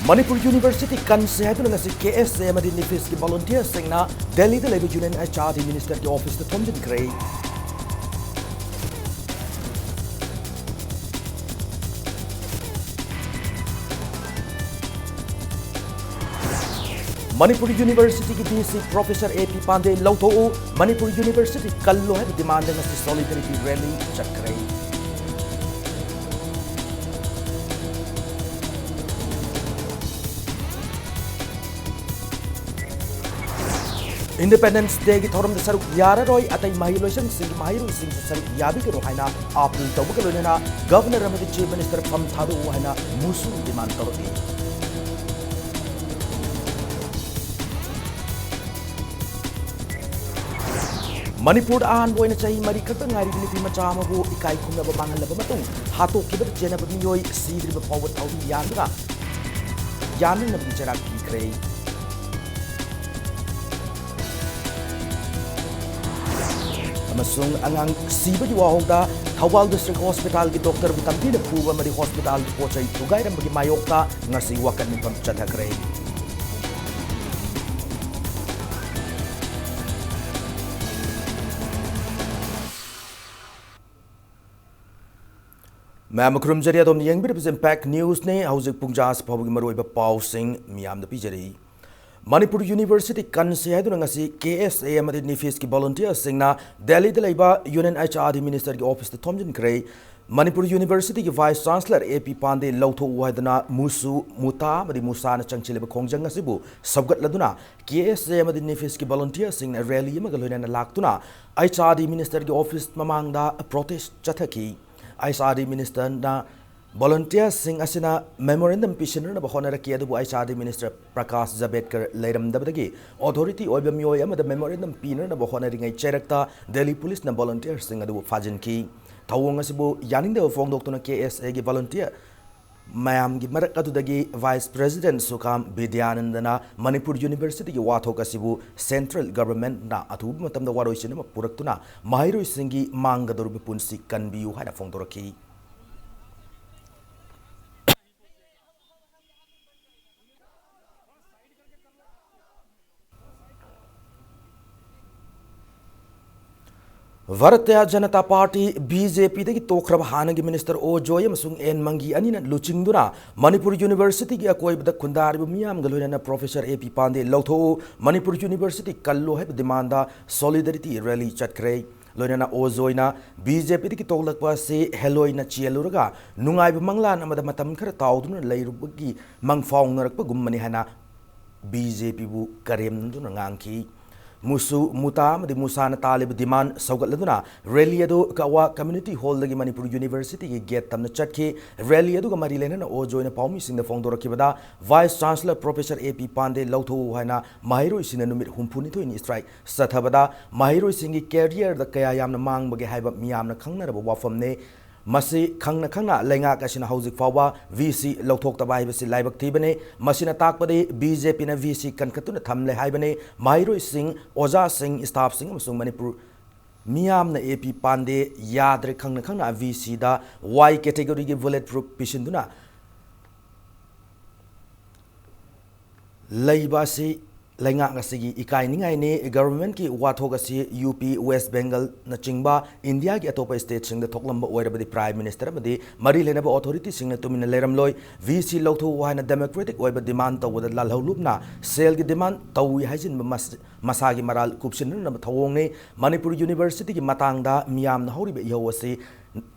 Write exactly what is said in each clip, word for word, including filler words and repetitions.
Manipur university ꯀꯟꯁꯦ ꯍꯥꯏꯗꯨꯅ ꯉꯁꯤ ꯀꯦ ꯑꯦꯁ ꯑꯦ ꯑꯃꯗꯤ ꯅꯤꯐꯤꯁꯀꯤ ꯚꯣꯂꯨꯟꯇꯤꯌꯔꯁꯤꯡꯅ ꯗꯦꯜꯂꯤꯗ ꯂꯩꯕ ꯌꯨꯅꯤꯌꯟ ꯑꯩꯆ ꯑꯥꯔ ꯗꯤ ꯃꯤꯅꯤꯁꯇꯔꯒꯤ ꯑꯣꯐꯤꯁꯇ ꯊꯣꯝꯖꯤꯟꯈ꯭ꯔꯦ꯫ ꯃꯅꯤꯄꯨꯔ ꯌꯨꯅꯤꯚꯔꯁꯤꯇꯤꯒꯤ ꯚꯤ ꯁꯤ ꯄ꯭ꯔꯣꯐꯦꯁꯔ ꯑꯦ ꯄꯤ ꯄꯥꯟꯗꯦ ꯂꯧꯊꯣꯛꯎ, ꯃꯅꯤꯄꯨꯔ ꯌꯨꯅꯤꯚꯔꯁꯤꯇꯤ ꯀꯜꯂꯨ ꯍꯥꯏꯕ ꯗꯤꯃꯥꯟꯗ ꯉꯁꯤ ꯁꯣꯂꯤꯗꯔꯤꯇꯤ ꯔꯦꯂꯤ ꯆꯠꯈ꯭ꯔꯦ꯫ ꯏꯟꯗꯤꯄꯦꯟꯗꯦꯟꯁ ꯗꯦꯒꯤ ꯊꯧꯔꯝꯗ ꯁꯔꯨꯛ ꯌꯥꯔꯔꯣꯏ, ꯑꯇꯩ ꯃꯍꯩꯂꯣꯏꯁꯪꯁꯤꯡꯒꯤ ꯃꯍꯩꯔꯣꯏꯁꯤꯡꯁꯨ ꯁꯔꯨꯛ ꯌꯥꯕꯤꯒꯅꯨ ꯍꯥꯏꯅ ꯑꯥꯄꯤꯜ ꯇꯧꯕꯒ ꯂꯣꯏꯅꯅ ꯒꯚꯔꯅꯔ ꯑꯃꯗꯤ ꯆꯤꯐ ꯃꯤꯅꯤꯁꯇꯔ ꯐꯝ ꯊꯥꯗꯣꯛꯎ ꯍꯥꯏꯅ ꯃꯨꯁꯨ ꯗꯤꯃꯥꯟ ꯇꯧꯔꯛꯂꯤ꯫ ꯃꯅꯤꯄꯨꯔꯗ ꯑꯍꯥꯟꯕ ꯑꯣꯏꯅ ꯆꯍꯤ ꯃꯔꯤ ꯈꯛꯇ ꯉꯥꯏꯔꯤꯕ ꯅꯨꯄꯤ ꯃꯆꯥ ꯑꯃꯕꯨ ꯏꯀꯥꯏ ꯈꯨꯝꯅꯕ ꯃꯥꯡꯍꯜꯂꯕ ꯃꯇꯨꯡ ꯍꯥꯠꯇꯣꯛꯈꯤꯕꯗ ꯆꯦꯟꯅꯕ ꯃꯤꯑꯣꯏ ꯁꯤꯗ꯭ꯔꯤꯕ ꯐꯥꯎꯕ ꯊꯧꯔꯤ ꯌꯥꯟꯗꯨꯅ, ꯌꯥꯟꯅꯅꯕꯒꯤ ꯆꯩꯔꯥꯛ ꯄꯤꯈ꯭ꯔꯦ꯫ ꯑꯃꯁꯨꯡ ꯑꯉꯥꯡ ꯁꯤꯕꯒꯤ ꯋꯥꯍꯧꯗ ꯊꯧꯕꯥꯜ ꯗꯤꯁꯇ꯭ꯔꯤꯛ ꯍꯣꯁꯄꯤꯇꯥꯜꯒꯤ ꯗꯣꯛꯇꯔꯕꯨ ꯇꯝꯊꯤꯅ ꯐꯨꯕ ꯑꯃꯗꯤ ꯍꯣꯁꯄꯤꯇꯥꯜꯒꯤ ꯄꯣꯠ ꯆꯩ ꯊꯨꯒꯥꯏꯔꯝꯕꯒꯤ ꯃꯥꯌꯣꯛꯇ ꯉꯁꯤ ꯋꯥꯀꯠ ꯃꯤꯐꯝ ꯆꯠꯊꯈ꯭ꯔꯦ꯫ ꯃꯌꯥꯝ ꯈꯨꯔꯨꯝꯖꯔꯤ, ꯑꯗꯣꯝꯅ ꯌꯦꯡꯕꯤꯔꯤꯕꯁꯤ ꯏꯝꯄꯦꯛ ꯅ꯭ꯌꯨꯁꯅꯤ꯫ ꯍꯧꯖꯤꯛ ꯄꯨꯡ ꯖꯥ ꯑꯁꯤ ꯐꯥꯎꯕꯒꯤ ꯃꯔꯨꯑꯣꯏꯕ ꯄꯥꯎꯁꯤꯡ ꯃꯤꯌꯥꯝꯗ ꯄꯤꯖꯔꯤ꯫ ꯃꯅꯤꯄꯨꯔ ꯌꯨꯅꯤꯚꯔꯁꯤꯇꯤ ꯀꯟꯁꯦ ꯍꯥꯏꯗꯨꯅ ꯉꯁꯤ ꯀꯦ ꯑꯦꯁ ꯑꯦ ꯑꯃꯗꯤ ꯅꯤꯐꯤꯁꯀꯤ ꯚꯣꯂꯨꯟꯇꯤꯌꯔꯁꯤꯡꯅ ꯗꯦꯜꯂꯤꯗ ꯂꯩꯕ ꯌꯨꯅꯤꯌꯟ ꯑꯩꯆ ꯑꯥꯔ ꯗꯤ ꯃꯤꯅꯤꯁꯇꯔꯒꯤ ꯑꯣꯐꯤꯁꯇ ꯊꯣꯝꯖꯤꯟꯈ꯭ꯔꯦ꯫ ꯃꯅꯤꯄꯨꯔ ꯌꯨꯅꯤꯚꯔꯁꯤꯇꯤꯒꯤ ꯚꯥꯏꯁ ꯆꯥꯟꯁꯂꯔ ꯑꯦ ꯄꯤ ꯄꯥꯟꯗꯦ ꯂꯧꯊꯣꯛꯎ ꯍꯥꯏꯗꯨꯅ ꯃꯨꯁꯨ, ꯃꯨꯇꯥ ꯑꯃꯗꯤ ꯃꯨꯁꯥꯅ ꯆꯪꯁꯤꯜꯂꯤꯕ ꯈꯣꯡꯖꯪ ꯑꯁꯤꯕꯨ ꯁꯧꯒꯠꯂꯗꯨꯅ ꯀꯦ ꯑꯦꯁ ꯑꯦ ꯑꯃꯗꯤ ꯅꯤꯐꯤꯁꯀꯤ ꯚꯣꯂꯨꯟꯇꯤꯌꯔꯁꯤꯡꯅ ꯔꯦꯂꯤ ꯑꯃꯒ ꯂꯣꯏꯅꯅ ꯂꯥꯛꯇꯨꯅ ꯑꯩꯆ ꯑꯥꯔ ꯗꯤ ꯃꯤꯅꯤꯁꯇꯔꯒꯤ ꯑꯣꯐꯤꯁ ꯃꯃꯥꯡꯗ ꯄ꯭ꯔꯣꯇꯦꯁ ꯆꯠꯊꯈꯤ꯫ ꯑꯩꯆ ꯑꯥꯔ ꯗꯤ ꯃꯤꯅꯤꯁꯇꯔꯅ ꯚꯣꯂꯨꯟꯇꯤꯌꯔꯁꯤꯡ ꯑꯁꯤꯅ ꯃꯦꯃꯣꯔꯦꯟꯗꯝ ꯄꯤꯁꯤꯟꯅꯅꯕ ꯍꯣꯠꯅꯔꯛꯈꯤ, ꯑꯗꯨꯕꯨ H R D minister Prakash Javadekar ꯂꯩꯔꯝꯗꯕꯗꯒꯤ ꯑꯣꯊꯣꯔꯤꯇꯤ ꯑꯣꯏꯕ ꯃꯤꯑꯣꯏ ꯑꯃꯗ ꯃꯦꯃꯣꯔꯦꯟꯗꯝ ꯄꯤꯅꯅꯕ ꯍꯣꯠꯅꯔꯤꯉꯩ ꯆꯩꯔꯛꯇ ꯗꯦꯜꯂꯤ ꯄꯨꯂꯤꯁꯅ ꯚꯣꯂꯨꯟꯇꯤꯌꯔꯁꯤꯡ ꯑꯗꯨꯕꯨ ꯐꯥꯖꯤꯟꯈꯤ꯫ ꯊꯧꯑꯣꯡ ꯑꯁꯤꯕꯨ ꯌꯥꯅꯤꯡꯗꯕ ꯐꯣꯡꯗꯣꯛꯇꯨꯅ ꯀꯦ ꯑꯦꯁ ꯑꯦꯒꯤ ꯚꯣꯂꯨꯟꯇꯤꯌꯔ ꯃꯌꯥꯝꯒꯤ ꯃꯔꯛ ꯑꯗꯨꯗꯒꯤ ꯚꯥꯏꯁ ꯄ꯭ꯔꯦꯁꯤꯗꯦꯟꯠ ꯁꯨꯀꯥꯝ ꯕꯤꯗ꯭ꯌꯥꯅꯟꯗꯅ ꯃꯅꯤꯄꯨꯔ ꯌꯨꯅꯤꯚꯔꯁꯤꯇꯤꯒꯤ ꯋꯥꯊꯣꯛ ꯑꯁꯤꯕꯨ ꯁꯦꯟꯇ꯭ꯔꯦꯜ ꯒꯚꯔꯟꯃꯦꯟꯠꯅ ꯑꯊꯨꯕ ꯃꯇꯝꯗ ꯋꯥꯔꯣꯏꯁꯤꯟ ꯑꯃ ꯄꯨꯔꯛꯇꯨꯅ ꯃꯍꯩꯔꯣꯏꯁꯤꯡꯒꯤ ꯃꯥꯡꯒꯗꯧꯔꯤꯕ ꯄꯨꯟꯁꯤ ꯀꯟꯕꯤꯌꯨ ꯍꯥꯏꯅ ꯐꯣꯡꯗꯣꯔꯛꯈꯤ꯫ Bharatiya Janata party, B J ꯄꯤꯗꯒꯤ ꯇꯣꯛꯈ꯭ꯔꯕ ꯍꯥꯟꯅꯒꯤ ꯃꯤꯅꯤꯁꯇꯔ ꯑꯣ ꯖꯣꯏ ꯑꯃꯁꯨꯡ ꯑꯦꯟ ꯃꯪꯒꯤ ꯑꯅꯤꯅ ꯂꯨꯆꯤꯡꯗꯨꯅ ꯃꯅꯤꯄꯨꯔ ꯌꯨꯅꯤꯚꯔꯁꯤꯇꯤꯒꯤ ꯑꯀꯣꯏꯕꯗ ꯈꯨꯟꯗꯥꯔꯤꯕ ꯃꯤꯌꯥꯝꯒ ꯂꯣꯏꯅꯅ ꯄ꯭ꯔꯣꯐꯦꯁꯔ ꯑꯦ ꯄꯤ ꯄꯥꯟꯗꯦ ꯂꯧꯊꯣꯛꯎ, ꯃꯅꯤꯄꯨꯔ ꯌꯨꯅꯤꯚꯔꯁꯤꯇꯤ ꯀꯜꯂꯨ ꯍꯥꯏꯕ ꯗꯤꯃꯥꯟꯗ ꯁꯣꯂꯤꯗꯥꯔꯤꯇꯤ ꯔꯦꯂꯤ ꯆꯠꯈ꯭ꯔꯦ꯫ ꯂꯣꯏꯅꯅ ꯑꯣ ꯖꯣꯏꯅ ꯕꯤ ꯖꯦ ꯄꯤꯗꯒꯤ ꯇꯣꯛꯂꯛꯄ ꯑꯁꯤ ꯍꯦꯂꯣꯏꯅ ꯆꯦꯜꯂꯨꯔꯒ ꯅꯨꯡꯉꯥꯏꯕ ꯃꯪꯂꯥꯟ ꯑꯃꯗ ꯃꯇꯝ ꯈꯔ ꯇꯥꯎꯗꯨꯅ ꯂꯩꯔꯨꯕꯒꯤ ꯃꯪꯐꯥꯎꯅꯔꯛꯄꯒꯨꯝꯕꯅꯤ ꯍꯥꯏꯅ ꯕꯤ ꯖꯦ ꯄꯤꯕꯨ ꯀꯔꯦꯝꯅꯗꯨꯅ ꯉꯥꯡꯈꯤ꯫ ꯃꯨꯁꯨ, ꯃꯨꯇꯥ ꯑꯃꯗꯤ ꯃꯨꯁꯥꯅ ꯇꯥꯜꯂꯤꯕ ꯗꯤꯃꯥꯟ ꯁꯧꯒꯠꯂꯗꯨꯅ ꯔꯦꯂꯤ ꯑꯗꯨ ꯀꯋꯥ ꯀꯝꯃ꯭ꯌꯨꯅꯤꯇꯤ ꯍꯣꯜꯗꯒꯤ ꯃꯅꯤꯄꯨꯔ ꯌꯨꯅꯤꯚꯔꯁꯤꯇꯤꯒꯤ ꯒꯦꯠ ꯇꯝꯅ ꯆꯠꯈꯤ꯫ ꯔꯦꯂꯤ ꯑꯗꯨꯒ ꯃꯔꯤ ꯂꯩꯅꯅ ꯑꯣ ꯖꯣꯏꯅ ꯄꯥꯎꯃꯤꯁꯤꯡꯗ ꯐꯣꯡꯗꯣꯔꯛꯈꯤꯕꯗ, ꯚꯥꯏꯁ ꯆꯥꯟꯁꯂꯔ ꯄ꯭ꯔꯣꯐꯦꯁꯔ ꯑꯦ ꯄꯤ ꯄꯥꯟꯗꯦ ꯂꯧꯊꯣꯛꯎ ꯍꯥꯏꯅ ꯃꯍꯩꯔꯣꯏꯁꯤꯡꯅ ꯅꯨꯃꯤꯠ ꯍꯨꯝꯐꯨꯅꯤꯊꯣꯏꯅꯤ ꯁ꯭ꯇ꯭ꯔꯥꯏꯛ ꯆꯠꯊꯕꯗ, ꯃꯍꯩꯔꯣꯏꯁꯤꯡꯒꯤ ꯀꯦꯔꯤꯌꯔꯗ ꯀꯌꯥ ꯌꯥꯝꯅ ꯃꯥꯡꯕꯒꯦ ꯍꯥꯏꯕ ꯃꯤꯌꯥꯝꯅ ꯈꯪꯅꯔꯕ ꯋꯥꯐꯝꯅꯤ꯫ ꯃꯁꯤ ꯈꯪꯅ ꯈꯪꯅ ꯂꯩꯉꯥꯛ ꯑꯁꯤꯅ ꯍꯧꯖꯤꯛ ꯐꯥꯎꯕ ꯚꯤ ꯁꯤ ꯂꯧꯊꯣꯛꯇꯕ ꯍꯥꯏꯕꯁꯤ ꯂꯥꯏꯕꯛ ꯊꯤꯕꯅꯤ꯫ ꯃꯁꯤꯅ ꯇꯥꯛꯄꯗꯤ ꯕꯤ ꯖꯦ ꯄꯤꯅ ꯚꯤ ꯁꯤ ꯀꯟꯈꯠꯇꯨꯅ ꯊꯝꯂꯦ ꯍꯥꯏꯕꯅꯤ꯫ ꯃꯍꯩꯔꯣꯏꯁꯤꯡ, ꯑꯣꯖꯥꯁꯤꯡ, ꯁ꯭ꯇꯥꯐꯁꯤꯡ ꯑꯃꯁꯨꯡ ꯃꯅꯤꯄꯨꯔ ꯃꯤꯌꯥꯝꯅ ꯑꯦ ꯄꯤ ꯄꯥꯟꯗꯦ ꯌꯥꯗ꯭ꯔꯦ ꯈꯪꯅ ꯈꯪꯅ ꯚꯤ ꯁꯤꯗ ꯋꯥꯏ ꯀꯦꯇꯦꯒꯣꯔꯤꯒꯤ ꯕꯨꯂꯦꯠ ꯄ꯭ꯔꯨꯐ ꯄꯤꯁꯤꯟꯗꯨꯅ ꯂꯩꯕ ꯑꯁꯤ ꯂꯩꯉꯥꯛ ꯑꯁꯤꯒꯤ ꯏꯀꯥꯏꯅꯤꯡꯉꯥꯏꯅꯤ꯫ ꯒꯚꯔꯟꯃꯦꯟꯠꯀꯤ ꯋꯥꯊꯣꯛ ꯑꯁꯤ ꯌꯨ ꯄꯤ, ꯋꯦꯁ ꯕꯦꯡꯒꯜꯅꯆꯤꯡꯕ ꯏꯟꯗꯤꯌꯥꯒꯤ ꯑꯇꯣꯞꯄ ꯁ꯭ꯇꯦꯠꯁꯤꯡꯗ ꯊꯣꯛꯂꯝꯕ ꯑꯣꯏꯔꯕꯗꯤ ꯄ꯭ꯔꯥꯏꯝ ꯃꯤꯅꯤꯁꯇꯔ ꯑꯃꯗꯤ ꯃꯔꯤ ꯂꯩꯅꯕ ꯑꯣꯊꯣꯔꯤꯇꯤꯁꯤꯡꯅ ꯇꯨꯃꯤꯟꯅ ꯂꯩꯔꯝꯂꯣꯏ꯫ ꯚꯤ ꯁꯤ ꯂꯧꯊꯣꯛꯎ ꯍꯥꯏꯅ ꯗꯦꯃꯣꯀ꯭ꯔꯦꯇꯤꯛ ꯑꯣꯏꯕ ꯗꯤꯃꯥꯟ ꯇꯧꯕꯗ ꯂꯥꯜꯍꯧꯂꯨꯞꯅ ꯁꯦꯜꯒꯤ ꯗꯤꯃꯥꯟ ꯇꯧꯏ ꯍꯥꯏꯖꯤꯟꯕ ꯃꯁ-, ꯃꯁꯥꯒꯤ ꯃꯔꯥꯜ ꯀꯨꯞꯁꯤꯟꯅꯅꯕ ꯊꯧꯑꯣꯡꯅꯤ꯫ ꯃꯅꯤꯄꯨꯔ ꯌꯨꯅꯤꯚꯔꯁꯤꯇꯤꯒꯤ ꯃꯇꯥꯡꯗ ꯃꯤꯌꯥꯝꯅ ꯍꯧꯔꯤꯕ ꯏꯍꯧ ꯑꯁꯤ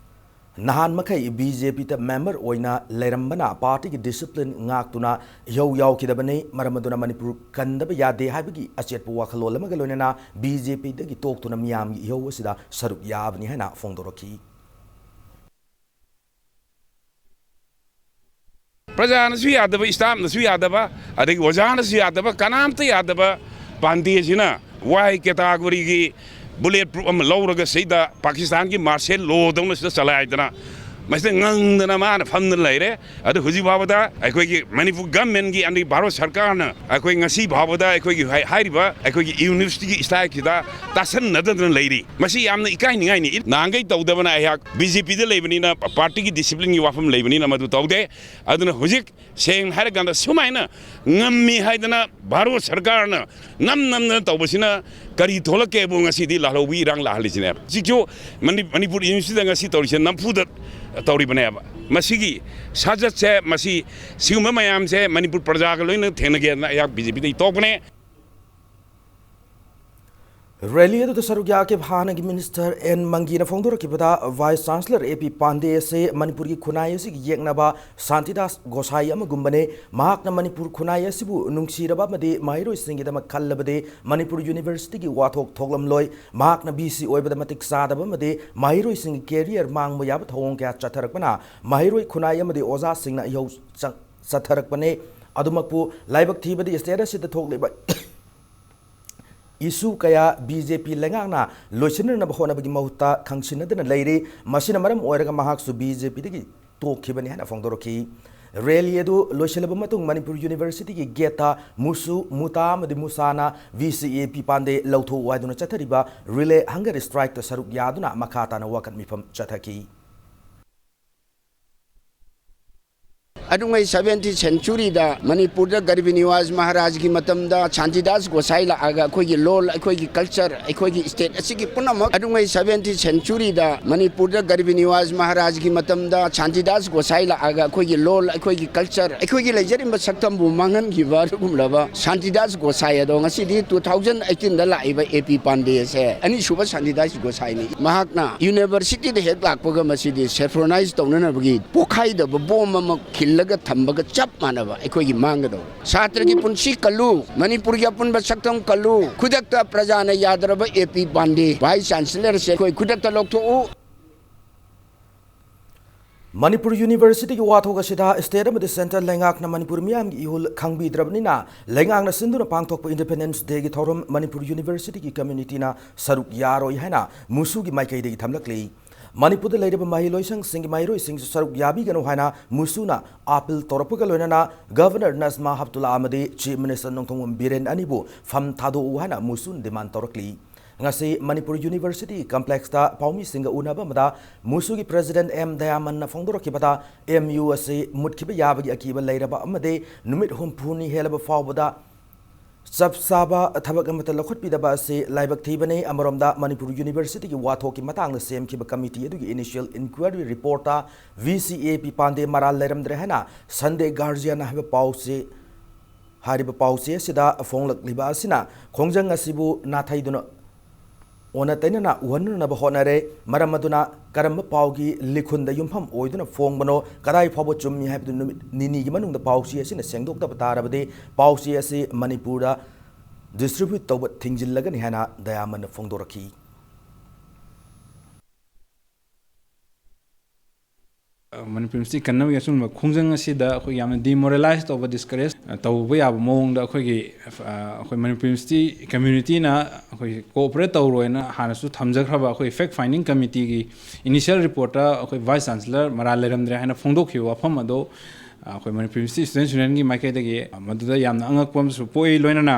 ꯅꯍꯥꯟ ꯃꯈꯩ ꯕꯤ ꯖꯦ ꯄꯤꯗ ꯃꯦꯝꯕꯔ ꯑꯣꯏꯅ ꯂꯩꯔꯝꯕꯅ ꯄꯥꯔꯇꯤꯒꯤ ꯗꯤꯁꯤꯄ꯭ꯂꯤꯟ ꯉꯥꯛꯇꯨꯅ ꯏꯍꯧ ꯌꯥꯎꯈꯤꯗꯕꯅꯤ꯫ ꯃꯔꯝ ꯑꯗꯨꯅ ꯃꯅꯤꯄꯨꯔ ꯀꯟꯗꯕ ꯌꯥꯗꯦ ꯍꯥꯏꯕꯒꯤ ꯑꯆꯦꯠꯄ ꯋꯥꯈꯜꯂꯣꯟ ꯑꯃꯒ ꯂꯣꯏꯅꯅ ꯕꯤ ꯖꯦ ꯄꯤꯗꯒꯤ ꯇꯣꯛꯇꯨꯅ ꯃꯤꯌꯥꯝꯒꯤ ꯏꯍꯧ ꯑꯁꯤꯗ ꯁꯔꯨꯛ ꯌꯥꯕꯅꯤ ꯍꯥꯏꯅ ꯐꯣꯡꯗꯣꯔꯛꯈꯤ꯫ ꯄ꯭ꯔꯖꯥꯅꯁꯨ ꯌꯥꯗꯕ, ꯁ꯭ꯇꯥꯐꯅꯁꯨ ꯌꯥꯗꯕ, ꯑꯗꯒꯤ ꯑꯣꯖꯥꯅꯁꯨ ꯌꯥꯗꯕ, ꯀꯅꯥꯝꯇ ꯌꯥꯗꯕ ꯄꯥꯟꯗꯦꯁꯤꯅ ꯋꯥꯏ ꯀꯦꯇꯥꯒꯣꯔꯤꯒꯤ ꯕꯨꯂꯦꯠ ꯄ꯭ꯔꯨꯐ ꯑꯃ ꯂꯧꯔꯒ ꯁꯤꯗ ꯄꯥꯀꯤꯁꯇꯥꯟꯒꯤ ꯃꯥꯔꯁꯦꯜ ꯂꯣꯗꯧꯅ ꯁꯤꯗ ꯆꯂꯥꯏꯗꯅ ꯃꯁꯤꯗ ꯉꯪꯗꯅ ꯃꯥꯅ ꯐꯝꯗꯅ ꯂꯩꯔꯦ꯫ ꯑꯗꯨ ꯍꯧꯖꯤꯛ ꯐꯥꯎꯕꯗ ꯑꯩꯈꯣꯏꯒꯤ ꯃꯅꯤꯄꯨꯔ ꯒꯚꯔꯟꯃꯦꯟꯠꯀꯤ ꯑꯃꯗꯤ ꯚꯥꯔꯠ ꯁꯔꯀꯥꯔꯅ ꯑꯩꯈꯣꯏ ꯉꯁꯤ ꯐꯥꯎꯕꯗ ꯑꯩꯈꯣꯏꯒꯤ ꯍꯥꯏ-, ꯍꯥꯏꯔꯤꯕ ꯑꯩꯈꯣꯏꯒꯤ ꯌꯨꯅꯤꯚꯔꯁꯤꯇꯤꯒꯤ ꯁ꯭ꯇ꯭ꯔꯥꯏꯛꯁꯤꯗ ꯇꯥꯁꯟꯅꯗꯗꯅ ꯂꯩꯔꯤ꯫ ꯃꯁꯤ ꯌꯥꯝꯅ ꯏꯀꯥꯏꯅꯤꯡꯉꯥꯏꯅꯤ꯫ ꯅꯍꯥꯟꯈꯩ ꯇꯧꯗꯕꯅ ꯑꯩꯍꯥꯛ ꯕꯤ ꯖꯦ ꯄꯤꯗ ꯂꯩꯕꯅꯤꯅ, ꯄꯥꯔꯇꯤꯒꯤ ꯗꯤꯁꯤꯄ꯭ꯂꯤꯟꯒꯤ ꯋꯥꯐꯝ ꯂꯩꯕꯅꯤꯅ ꯃꯗꯨ ꯇꯧꯗꯦ꯫ ꯑꯗꯨꯅ ꯍꯧꯖꯤꯛ ꯁꯦꯡꯅ ꯍꯥꯏꯔꯀꯥꯟꯗ ꯁꯨꯃꯥꯏꯅ ꯉꯝꯃꯤ ꯍꯥꯏꯗꯅ ꯚꯥꯔꯠ ꯁꯔꯀꯥꯔꯅ ꯅꯝ ꯅꯝꯗꯅ ꯇꯧꯕꯁꯤꯅ ꯀꯔꯤ ꯊꯣꯛꯂꯛꯀꯦꯕꯨ ꯉꯁꯤꯗꯤ ꯂꯥꯜꯍꯧꯕꯤ ꯏꯔꯥꯡ ꯂꯥꯛꯍꯜꯂꯤꯁꯤꯅꯦꯕ꯫ ꯍꯧꯖꯤꯛꯁꯨ ꯃꯅꯤ-, ꯃꯅꯤꯄꯨꯔ ꯌꯨꯅꯤꯚꯔꯁꯤꯇꯤꯗ ꯉꯁꯤ ꯇꯧꯔꯤꯁꯦ ꯅꯝꯐꯨꯗ ꯇꯧꯔꯤꯕꯅꯦꯕ꯫ ꯃꯁꯤꯒꯤ ꯁꯥꯖꯠꯁꯦ, ꯃꯁꯤ, ꯁꯤꯒꯨꯝꯕ ꯃꯌꯥꯝꯁꯦ ꯃꯅꯤꯄꯨꯔ ꯄ꯭ꯔꯖꯥꯒ ꯂꯣꯏꯅ ꯊꯦꯡꯅꯒꯦꯅ ꯑꯩꯍꯥꯛ ꯕꯤ ꯖꯦ ꯄꯤꯗꯒꯤ ꯇꯣꯛꯄꯅꯦ꯫ ꯔꯦꯂꯤ ꯑꯗꯨꯗ ꯁꯔꯨꯛ ꯌꯥꯈꯤꯕ ꯍꯥꯟꯅꯒꯤ ꯃꯤꯅꯤꯁꯇꯔ ꯑꯦꯟ ꯃꯪꯒꯤꯅ ꯐꯣꯡꯗꯣꯔꯛꯈꯤꯕꯗ, ꯚꯥꯏꯁ ꯆꯥꯟꯁꯂꯔ ꯑꯦ ꯄꯤ ꯄꯥꯟꯗꯦ ꯑꯁꯤ ꯃꯅꯤꯄꯨꯔꯒꯤ ꯈꯨꯟꯅꯥꯏ ꯑꯁꯤꯒꯤ ꯌꯦꯛꯅꯕ ꯁꯥꯟꯇꯤꯗꯥꯁ ꯒꯣꯁꯥꯏ ꯑꯃꯒꯨꯝꯕꯅꯤ꯫ ꯃꯍꯥꯛꯅ ꯃꯅꯤꯄꯨꯔ ꯈꯨꯟꯅꯥꯏ ꯑꯁꯤꯕꯨ ꯅꯨꯡꯁꯤꯔꯕ ꯑꯃꯗꯤ ꯃꯍꯩꯔꯣꯏꯁꯤꯡꯒꯤꯗꯃꯛ ꯈꯜꯂꯕꯗꯤ ꯃꯅꯤꯄꯨꯔ ꯌꯨꯅꯤꯚꯔꯁꯤꯇꯤꯒꯤ ꯋꯥꯊꯣꯛ ꯊꯣꯛꯂꯝꯂꯣꯏ꯫ ꯃꯍꯥꯛꯅ ꯚꯤ ꯁꯤ ꯑꯣꯏꯕꯗ ꯃꯇꯤꯛ ꯆꯥꯗꯕ ꯑꯃꯗꯤ ꯃꯍꯩꯔꯣꯏꯁꯤꯡꯒꯤ ꯀꯦꯔꯤꯌꯔ ꯃꯥꯡꯕ ꯌꯥꯕ ꯊꯧꯑꯣꯡ ꯀꯌꯥ ꯆꯠꯊꯔꯛꯄꯅ ꯃꯍꯩꯔꯣꯏ ꯈꯨꯟꯅꯥꯏ ꯑꯃꯗꯤ ꯑꯣꯖꯥꯁꯤꯡꯅ ꯏꯍꯧ ꯆ-, ꯆꯠꯊꯔꯛꯄꯅꯤ꯫ ꯑꯗꯨꯃꯛꯄꯨ ꯂꯥꯏꯕꯛ ꯊꯤꯕꯗꯤ ꯁ꯭ꯇꯦꯠ ꯑꯁꯤꯗ ꯊꯣꯛꯂꯤꯕ ꯏꯁꯨ ꯀꯌꯥ ꯕꯤ ꯖꯦ ꯄꯤ ꯂꯩꯉꯥꯛꯅ ꯂꯣꯏꯁꯤꯟꯅꯅꯕ ꯍꯣꯠꯅꯕꯒꯤ ꯃꯍꯨꯠꯇ ꯈꯪꯁꯤꯟꯅꯗꯅ ꯂꯩꯔꯤ꯫ ꯃꯁꯤꯅ ꯃꯔꯝ ꯑꯣꯏꯔꯒ ꯃꯍꯥꯛꯁꯨ ꯕꯤ ꯖꯦ ꯄꯤꯗꯒꯤ ꯇꯣꯛꯈꯤꯕꯅꯤ ꯍꯥꯏꯅ ꯐꯣꯡꯗꯣꯔꯛꯈꯤ꯫ ꯔꯦꯂꯤ ꯑꯗꯨ ꯂꯣꯏꯁꯤꯜꯂꯕ ꯃꯇꯨꯡ ꯃꯅꯤꯄꯨꯔ ꯌꯨꯅꯤꯚꯔꯁꯤꯇꯤꯒꯤ ꯒꯦꯠꯇ ꯃꯨꯁꯨ, ꯃꯨꯇꯥ ꯑꯃꯗꯤ ꯃꯨꯁꯥꯅ ꯚꯤ ꯁꯤ ꯑꯦ ꯄꯤ ꯄꯥꯟꯗꯦ ꯂꯧꯊꯣꯛꯎ ꯍꯥꯏꯗꯨꯅ ꯆꯠꯊꯔꯤꯕ ꯔꯤꯂꯦ ꯍꯪꯒꯔ ꯁ꯭ꯇ꯭ꯔꯥꯏꯛꯇ ꯁꯔꯨꯛ ꯌꯥꯗꯨꯅ ꯃꯈꯥ ꯇꯥꯅ ꯋꯥꯀꯠ ꯃꯤꯐꯝ ꯆꯠꯊꯈꯤ꯫ ꯑꯗꯨꯉꯩ ꯁꯚꯦꯟꯇꯤ ꯁꯦꯟꯆꯨꯔꯤꯗ ꯃꯅꯤꯄꯨꯔꯗ ꯒꯔꯤꯕ ꯅꯤꯋꯥꯖ ꯃꯍꯥꯔꯥꯖꯒꯤ ꯃꯇꯝꯗ ꯁꯥꯟꯇꯤꯗꯥꯁ ꯒꯣꯁꯥꯏ ꯂꯥꯛꯑꯒ ꯑꯩꯈꯣꯏꯒꯤ ꯂꯣꯜ, ꯑꯩꯈꯣꯏꯒꯤ ꯀꯜꯆꯔ, ꯑꯩꯈꯣꯏꯒꯤ ꯁ꯭ꯇꯦꯠ ꯑꯁꯤꯒꯤ ꯄꯨꯝꯅꯃꯛ ꯑꯗꯨꯉꯩ ꯁꯚꯦꯟꯇꯤ ꯁꯦꯟꯆꯨꯔꯤꯗ ꯃꯅꯤꯄꯨꯔꯗ ꯒꯔꯤꯕ ꯅꯤꯋꯥꯖ ꯃꯍꯥꯔꯥꯖꯒꯤ ꯃꯇꯝꯗ ꯁꯥꯟꯇꯤꯗꯥꯁ ꯒꯣꯁꯥꯏ ꯂꯥꯛꯑꯒ ꯑꯩꯈꯣꯏꯒꯤ ꯂꯣꯜ, ꯑꯩꯈꯣꯏꯒꯤ ꯀꯜꯆꯔ, ꯑꯩꯈꯣꯏꯒꯤ ꯂꯩꯖꯔꯤꯕ ꯁꯛꯇꯝꯕꯨ ꯃꯥꯡꯍꯟꯈꯤꯕ ꯑꯗꯨꯒꯨꯝꯂꯕ ꯁꯥꯟꯇꯤꯗꯥꯁ ꯒꯣꯁꯥꯏ ꯑꯗꯣ ꯉꯁꯤꯗꯤ ꯇꯨ ꯊꯥꯎꯖꯟ ꯑꯩꯠꯇꯤꯟꯗ ꯂꯥꯛꯏꯕ ꯑꯦ ꯄꯤ ꯄꯥꯟꯗꯦ ꯑꯁꯦ ꯑꯅꯤꯁꯨꯕ ꯁꯥꯟꯇꯤꯗꯥꯁ ꯒꯣꯁꯥꯏꯅꯤ꯫ ꯃꯍꯥꯛꯅ ꯌꯨꯅꯤꯚꯔꯁꯤꯇꯤꯗ ꯍꯦꯛ ꯂꯥꯛꯄꯒ ꯃꯁꯤꯗꯤ ꯁꯦꯐ꯭ꯔꯣꯅꯥꯏꯖ ꯇꯧꯅꯅꯕꯒꯤ ꯄꯣꯈꯥꯏꯗꯕ ꯕꯣꯝ ꯑꯃ ꯈꯤꯜꯂꯒ ꯊꯝꯕꯒ ꯆꯞ ꯃꯥꯟꯅꯕ ꯑꯩꯈꯣꯏꯒꯤ ꯃꯥꯡꯒꯗꯧꯕ꯫ ꯁꯥꯇ꯭ꯔꯒꯤ ꯄꯨꯟꯁꯤ ꯀꯜꯂꯨ, ꯃꯅꯤꯄꯨꯔꯒꯤ ꯑꯄꯨꯟꯕ ꯁꯛꯇꯝ ꯀꯜꯂꯨ, ꯈꯨꯗꯛꯇ ꯄ꯭ꯔꯖꯥꯅ ꯌꯥꯗ꯭ꯔꯕ ꯑꯦ ꯄꯤ ꯄꯥꯟꯗꯦ ꯚꯥꯏꯁ ꯆꯥꯟꯁꯦꯂꯔꯁꯦ ꯑꯩꯈꯣꯏ ꯈꯨꯗꯛꯇ ꯂꯧꯊꯣꯛꯎ꯫ ꯃꯅꯤꯄꯨꯔ ꯌꯨꯅꯤꯚꯔꯁꯤꯇꯤꯒꯤ ꯋꯥꯊꯣꯛ ꯑꯁꯤꯗ ꯁ꯭ꯇꯦꯠ ꯑꯃꯗꯤ ꯁꯦꯟꯇ꯭ꯔꯦꯜ ꯂꯩꯉꯥꯛꯅ ꯃꯅꯤꯄꯨꯔ ꯃꯤꯌꯥꯝꯒꯤ ꯏꯍꯨꯜ ꯈꯪꯕꯤꯗ꯭ꯔꯕꯅꯤꯅ, ꯂꯩꯉꯥꯛꯅ ꯁꯤꯟꯗꯨꯅ ꯄꯥꯡꯊꯣꯛꯄ ꯏꯟꯗꯤꯄꯦꯟꯗꯦꯟꯁ ꯗꯦꯒꯤ ꯊꯧꯔꯝ ꯃꯅꯤꯄꯨꯔ ꯌꯨꯅꯤꯚꯔꯁꯤꯇꯤꯒꯤ ꯀꯝꯃ꯭ꯌꯨꯅꯤꯇꯤꯅ ꯁꯔꯨꯛ ꯌꯥꯔꯣꯏ ꯍꯥꯏꯅ ꯃꯨꯁꯨꯒꯤ ꯃꯥꯏꯀꯩꯗꯒꯤ ꯊꯝꯂꯛꯂꯤ꯫ ꯃꯅꯤꯄꯨꯔꯗ ꯂꯩꯔꯤꯕ ꯃꯍꯩꯂꯣꯏꯁꯪꯁꯤꯡꯒꯤ ꯃꯍꯩꯔꯣꯏꯁꯤꯡꯁꯨ ꯁꯔꯨꯛ ꯌꯥꯕꯤꯒꯅꯨ ꯍꯥꯏꯅ ꯃꯨꯁꯨꯅ ꯑꯥꯄꯤꯜ ꯇꯧꯔꯛꯄꯒ ꯂꯣꯏꯅꯅ ꯒꯚꯔꯅꯔ ꯅꯖꯃꯥ ꯍꯦꯞꯇꯨꯜꯂꯥ ꯑꯃꯗꯤ ꯆꯤꯐ ꯃꯤꯅꯤꯁꯇꯔ ꯅꯣꯡꯊꯣꯝꯕꯝ ꯕꯤꯔꯦꯟ ꯑꯅꯤꯕꯨ ꯐꯝ ꯊꯥꯗꯣꯛꯎ ꯍꯥꯏꯅ ꯃꯨꯁꯨꯅ ꯗꯤꯃꯥꯟ ꯇꯧꯔꯛꯂꯤ꯫ ꯉꯁꯤ ꯃꯅꯤꯄꯨꯔ ꯌꯨꯅꯤꯚꯔꯁꯤꯇꯤ ꯀꯝꯄ꯭ꯂꯦꯛꯁꯇ ꯄꯥꯎꯃꯤꯁꯤꯡꯒ ꯎꯅꯕ ꯑꯃꯗ ꯃꯨꯁꯨꯒꯤ ꯄ꯭ꯔꯦꯁꯤꯗꯦꯟꯠ ꯑꯦꯝ ꯗꯌꯥꯃꯟꯅ ꯐꯣꯡꯗꯣꯔꯛꯈꯤꯕꯗ, ꯑꯦꯝ ꯌꯨ ꯑꯁꯤ ꯃꯨꯠꯈꯤꯕ ꯌꯥꯕꯒꯤ ꯑꯀꯤꯕ ꯂꯩꯔꯕ ꯑꯃꯗꯤ ꯅꯨꯃꯤꯠ ꯍꯨꯝꯐꯨꯅꯤ ꯍꯦꯜꯂꯕ ꯐꯥꯎꯕꯗ ꯆꯞ ꯆꯥꯕ ꯊꯕꯛ ꯑꯃꯠꯇ ꯂꯧꯈꯠꯄꯤꯗꯕ ꯑꯁꯤ ꯂꯥꯏꯕꯛ ꯊꯤꯕꯅꯤ꯫ ꯑꯃꯔꯣꯝꯗ ꯃꯅꯤꯄꯨꯔ ꯌꯨꯅꯤꯚꯔꯁꯤꯇꯤꯒꯤ ꯋꯥꯊꯣꯛꯀꯤ ꯃꯇꯥꯡꯗ ꯁꯦꯝꯈꯤꯕ ꯀꯃꯤꯇꯤ ꯑꯗꯨꯒꯤ initial inquiry reportꯇ V C A P ꯄꯥꯟꯗꯦ ꯃꯔꯥꯜ ꯂꯩꯔꯝꯗ꯭ꯔꯦ ꯍꯥꯏꯅ Sunday Guardian ꯍꯥꯏꯕ ꯄꯥꯎꯆꯦ, ꯍꯥꯏꯔꯤꯕ ꯄꯥꯎꯆꯦ ꯑꯁꯤꯗ ꯐꯣꯡꯂꯛꯂꯤꯕ ꯑꯁꯤꯅ ꯈꯣꯡꯖꯪ ꯑꯁꯤꯕꯨ ꯅꯥꯊꯩꯗꯨꯅ ꯑꯣꯟꯅ ꯇꯩꯅꯅ ꯎꯍꯟꯅꯅꯕ ꯍꯣꯠꯅꯔꯦ꯫ ꯃꯔꯝ ꯑꯗꯨꯅ ꯀꯔꯝꯕ ꯄꯥꯎꯒꯤ ꯂꯤꯈꯨꯟꯗ ꯌꯨꯝꯐꯝ ꯑꯣꯏꯗꯨꯅ ꯐꯣꯡꯕꯅꯣ, ꯀꯗꯥꯏ ꯐꯥꯎꯕ ꯆꯨꯝꯃꯤ ꯍꯥꯏꯕꯗꯨ ꯅꯨꯃꯤꯠ ꯅꯤꯅꯤꯒꯤ ꯃꯅꯨꯡꯗ ꯄꯥꯎꯆꯦ ꯑꯁꯤꯅ ꯁꯦꯡꯗꯣꯛꯇꯕ ꯇꯥꯔꯕꯗꯤ ꯄꯥꯎꯆꯦ ꯑꯁꯤ ꯃꯅꯤꯄꯨꯔꯗ distribute ꯇꯧꯕ ꯊꯤꯡꯖꯤꯜꯂꯒꯅꯤ ꯍꯥꯏꯅ ꯗꯌꯥꯃꯟꯅ ꯐꯣꯡꯗꯣꯔꯛꯈꯤ꯫ ꯃꯅꯤꯄꯨꯔ ꯌꯨꯅꯤꯚꯔꯁꯤꯇꯤ ꯀꯟꯅꯕꯒꯤ ꯑꯆꯨꯝꯕ ꯈꯣꯡꯖꯪ ꯑꯁꯤꯗ ꯑꯩꯈꯣꯏ ꯌꯥꯝꯅ demoralize ꯇꯧꯕ, discourage ꯇꯧꯕ ꯌꯥꯕ ꯃꯑꯣꯡꯗ ꯑꯩꯈꯣꯏꯒꯤ, ꯑꯩꯈꯣꯏ ꯃꯅꯤꯄꯨꯔ ꯌꯨꯅꯤꯚꯔꯁꯤꯇꯤ communityꯅ ꯑꯩꯈꯣꯏ cooperate ꯇꯧꯔꯣꯏꯅ ꯍꯥꯟꯅꯁꯨ ꯊꯝꯖꯈ꯭ꯔꯕ ꯑꯩꯈꯣꯏ fact finding committeeꯒꯤ initial reportꯇ ꯑꯩꯈꯣꯏ Vice Chancellor ꯃꯔꯥꯜ ꯂꯩꯔꯝꯗ꯭ꯔꯦ ꯍꯥꯏꯅ ꯐꯣꯡꯗꯣꯛꯈꯤꯕ ꯋꯥꯐꯝ ꯑꯗꯣ ꯑꯩꯈꯣꯏ ꯃꯅꯤꯄꯨꯔ ꯌꯨꯅꯤꯚꯔꯁꯤꯇꯤ Students Unionꯒꯤ ꯃꯥꯏꯀꯩꯗꯒꯤ ꯃꯗꯨꯗ ꯌꯥꯝꯅ ꯑꯉꯛꯄ ꯑꯃꯁꯨ ꯄꯣꯛꯏ꯫ ꯂꯣꯏꯅꯅ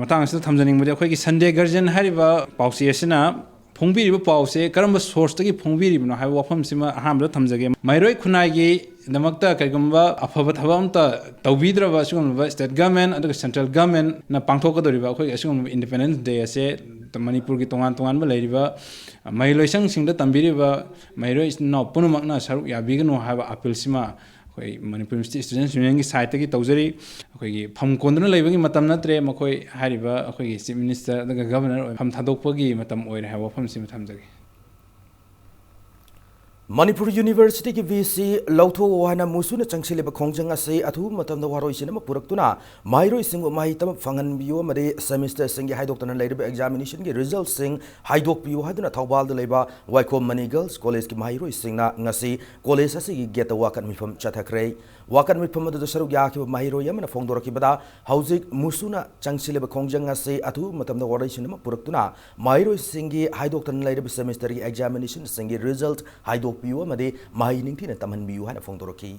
ꯃꯇꯥꯡ ꯑꯁꯤꯗ ꯊꯝꯖꯅꯤꯡꯕꯗꯤ ꯑꯩꯈꯣꯏꯒꯤ Sunday Guardian ꯍꯥꯏꯔꯤꯕ ꯄꯥꯎꯆꯦ ꯑꯁꯤꯅ ꯐꯣꯡꯕꯤꯔꯤꯕ ꯄꯥꯎꯁꯦ ꯀꯔꯝꯕ sourceꯇꯒꯤ ꯐꯣꯡꯕꯤꯔꯤꯕꯅꯣ ꯍꯥꯏꯕ ꯋꯥꯐꯝꯁꯤꯃ ꯑꯍꯥꯟꯕꯗ ꯊꯝꯖꯒꯦ꯫ ꯃꯍꯩꯔꯣꯏ ꯈꯨꯟꯅꯥꯏꯒꯤꯗꯃꯛꯇ ꯀꯔꯤꯒꯨꯝꯕ ꯑꯐꯕ ꯊꯕꯛ ꯑꯃꯇ ꯇꯧꯕꯤꯗ꯭ꯔꯕ ꯑꯁꯤꯒꯨꯝꯂꯕ state government ꯑꯗꯨꯒ central governmentꯅ ꯄꯥꯡꯊꯣꯛꯀꯗꯧꯔꯤꯕ ꯑꯩꯈꯣꯏꯒꯤ ꯑꯁꯤꯒꯨꯝꯂꯕ Independence Day ꯑꯁꯦ ꯃꯅꯤꯄꯨꯔꯒꯤ ꯇꯣꯉꯥꯟ ꯇꯣꯉꯥꯟꯕ ꯂꯩꯔꯤꯕ ꯃꯍꯩꯂꯣꯏꯁꯪꯁꯤꯡꯗ ꯇꯝꯕꯤꯔꯤꯕ ꯃꯍꯩꯔꯣꯏ ꯏꯆꯤꯟ ꯏꯅꯥꯎ ꯄꯨꯝꯅꯃꯛꯅ ꯁꯔꯨꯛ ꯌꯥꯕꯤꯒꯅꯨ ꯍꯥꯏꯕ appealꯁꯤꯃ ꯑꯩꯈꯣꯏ ꯃꯅꯤꯄꯨꯔ ꯌꯨꯅꯤꯚꯔꯁꯤꯇꯤ Students Unionꯒꯤ sideꯇꯒꯤ ꯇꯧꯖꯔꯤ꯫ ꯑꯩꯈꯣꯏꯒꯤ ꯐꯝ ꯀꯣꯟꯗꯨꯅ ꯂꯩꯕꯒꯤ ꯃꯇꯝ ꯅꯠꯇ꯭ꯔꯦ, ꯃꯈꯣꯏ ꯍꯥꯏꯔꯤꯕ ꯑꯩꯈꯣꯏꯒꯤ Chief Minister ꯑꯗꯨꯒ Governor ꯑꯣꯏ ꯐꯝ ꯊꯥꯗꯣꯛꯄꯒꯤ ꯃꯇꯝ ꯑꯣꯏꯔꯦ ꯍꯥꯏꯕ ꯋꯥꯐꯝꯁꯤꯃ ꯊꯝꯖꯒꯦ꯫ ꯃꯅꯤꯄꯨꯔ ꯌꯨꯅꯤꯚꯔꯁꯤꯇꯤꯒꯤ V C ꯂꯧꯊꯣꯛꯑꯣ ꯍꯥꯏꯅ ꯃꯨꯁꯨꯅ ꯆꯪꯁꯤꯜꯂꯤꯕ ꯈꯣꯡꯖꯪ ꯑꯁꯤ ꯑꯊꯨꯕ ꯃꯇꯝꯗ ꯋꯥꯔꯣꯏꯁꯤꯟ ꯑꯃ ꯄꯨꯔꯛꯇꯨꯅ ꯃꯍꯩꯔꯣꯏꯁꯤꯡꯕꯨ ꯃꯍꯩ ꯇꯝꯕ ꯐꯪꯍꯟꯕꯤꯌꯨ ꯑꯃꯗꯤ semesterꯁꯤꯡꯒꯤ ꯍꯥꯏꯗꯣꯛꯇꯅ ꯂꯩꯔꯤꯕ examinationꯒꯤ resultꯁꯤꯡ ꯍꯥꯏꯗꯣꯛꯄꯤꯌꯨ ꯍꯥꯏꯗꯨꯅ ꯊꯧꯕꯥꯜꯗ ꯂꯩꯕ ꯋꯥꯏꯈꯣꯝ ꯃꯅꯤ Girls Collegeꯀꯤ ꯃꯍꯩꯔꯣꯏꯁꯤꯡꯅ ꯉꯁꯤ college ꯑꯁꯤꯒꯤ gateꯇ ꯋꯥꯀꯠ ꯃꯤꯐꯝ ꯆꯠꯊꯈ꯭ꯔꯦ꯫ ꯋꯥꯀꯠ ꯃꯤꯐꯝ ꯑꯗꯨꯗ ꯁꯔꯨꯛ ꯌꯥꯈꯤꯕ ꯃꯍꯩꯔꯣꯏ ꯑꯃꯅ ꯐꯣꯡꯗꯣꯔꯛꯈꯤꯕꯗ, ꯍꯧꯖꯤꯛ ꯃꯨꯁꯨꯅ ꯆꯪꯁꯤꯜꯂꯤꯕ ꯈꯣꯡꯖꯪ ꯑꯁꯤ ꯑꯊꯨꯕ ꯃꯇꯝꯗ ꯋꯥꯔꯣꯏꯁꯤꯟ ꯑꯃ ꯄꯨꯔꯛꯇꯨꯅ ꯃꯍꯩꯔꯣꯏꯁꯤꯡꯒꯤ ꯍꯥꯏꯗꯣꯛꯇꯅ ꯂꯩꯔꯤꯕ semesterꯒꯤ examinationꯁꯤꯡꯒꯤ result ꯍꯥꯏꯗꯣꯛꯄꯤꯌꯨ ꯑꯃꯗꯤ ꯃꯍꯩ ꯅꯤꯡꯊꯤꯅ ꯇꯝꯍꯟꯕꯤꯌꯨ ꯍꯥꯏꯅ ꯐꯣꯡꯗꯣꯔꯛꯈꯤ꯫